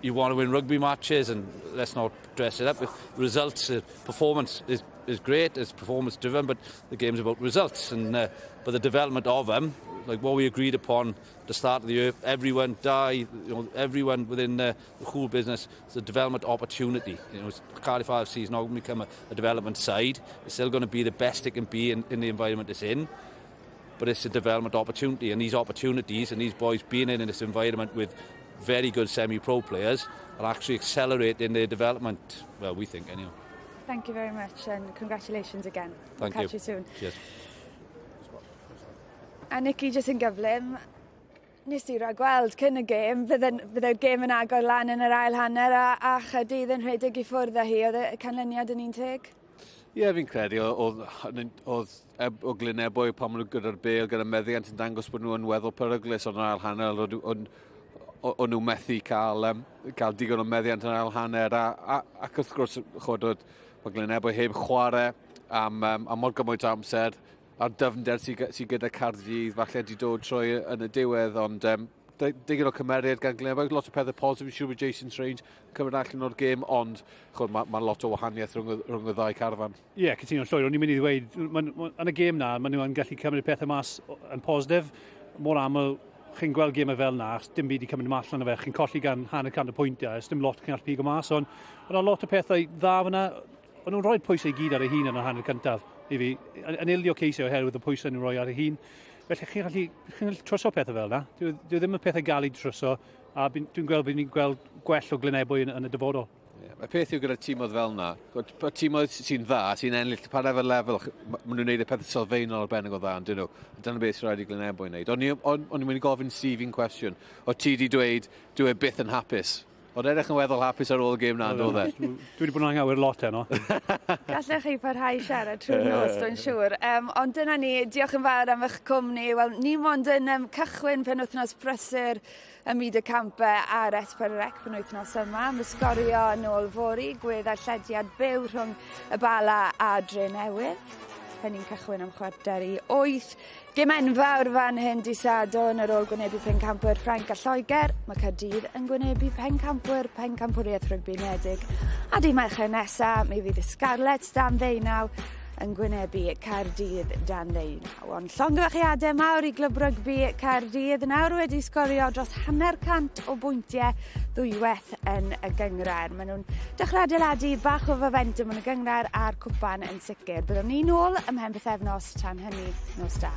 you want to win rugby matches, and let's not dress it up. Results, performance is great, it's performance driven, but the game's about results. And but the development of them, like what we agreed upon at the start of the year, everyone everyone within the whole business, it's a development opportunity. You know, Cardiff RFC is not going to become a development side. It's still going to be the best it can be in the environment it's in, but it's a development opportunity, and these opportunities and these boys being in this environment with very good semi-pro players are actually accelerating their development. Well, we think anyway. Thank you very much, and congratulations again. Thank you. Catch you soon. Cheers. A Nicky, jyst yn gyflym, Nes i ragweld cyn y gêm, fydde'r gêm yn agor lan yn yr ail hanner a Chaerdydd yn rhedeg i ffwrdd â hi. Oedd y canlyniad yn un teg? Ie, yeah, fi'n credu oedd o Glynebwy pan maen nhw gyda'r bêl, gyda meddiant yn dangos bod nhw yn weddol peryglus, ond yn ail hanner o'n nhw methu cael digon o meddiant yn ail hanner. Ac wrth gwrs, chod, oedd mae Glynebwy heb chwarae am mor gymaint o amser, a'r dyfnder sy gyda Caerdydd falle di dod trwy yn y diwedd, ond digon o cymeriad gan Glynebwy, lot o pethau positif, fi'n siŵr bod Jason Strange cymryd allan o'r gêm, ond chod, ma lot o wahaniaeth rhwng y ddau carfan. Ie, yeah, cytuno'n llwyr. O'n i'n mynd i ddweud, yn y gêm na, maen nhw'n gallu cymryd pethau mas yn positif. Mor aml, chi'n gweld gemau fel na, dim byd i cymryd mas allan o fe, chi'n colli gan 0.5 o pwyntiau, dim lot chi'n gallu pigo mas, ond o'na lot o pethau dda fyna. O'n nhw'n rhoi pwysau i gyd ar eu hun yn y hanner cyntaf i fi, yn ildio ceisio oherwydd y pwysau nhw'n rhoi ar eu hun. Felly chi'n gallu trwsio pethau fel yna. Dwi ddim yn pethau gael ei trwsio, a dwi'n gweld bod ni'n gweld gwell o Glynebwy yn y dyfodol. Yeah, mae peth yw gyda tîmoedd fel yna, tîmoedd sy'n dda, sy'n ennill pa lefel lefel, maen nhw'n gwneud y pethau sylfaenol arbennig o dda, yn dyn nhw. Dyna beth sy'n rhaid i Glynebwy wneud. O'n i'n mynd i gofyn Steve un cwestiwn. O ti di dweud, dwi e byth yn hapus? Ond edrych yn weddol hapus ar ôl y gêm na, do e? Dwi wedi bod yn anghywir lot heno. Gallech chi parhau siarad trwy'r nos, dwi'n siŵr. Ond dyna ni, diolch yn fawr am eich cwmni. Wel, ni mond yn cychwyn penwythnos prysur ym myd y campau ar S4C penwythnos yma. Mae Sgorio yn ôl fory, gweddarllediad byw rhwng y Bala a Drenewydd. Hynny'n cychwyn am 7:45. Gêm enfawr fan hyn dydd Sadwrn ar ôl gwynebu pencampwyr Ffrainc a Lloegr. Mae Caerdydd yn gwynebu pencampwyr pencampwriaeth rygbi unedig. A dydd Mercher nesaf, mi fydd y Scarlets dan 19 yn gwynebu Caerdydd dan 19. Ond llongyfarchiadau mawr i Glwb Rygbi Caerdydd nawr wedi sgorio dros 50 o bwyntiau ddwywaith yn y gynghrair. Maen nhw'n dechrau adeiladu bach o fomentwm yn y gynghrair a'r cwpan yn sicr. Byddwn ni nôl ymhen pythefnos tan hynny. Nos da.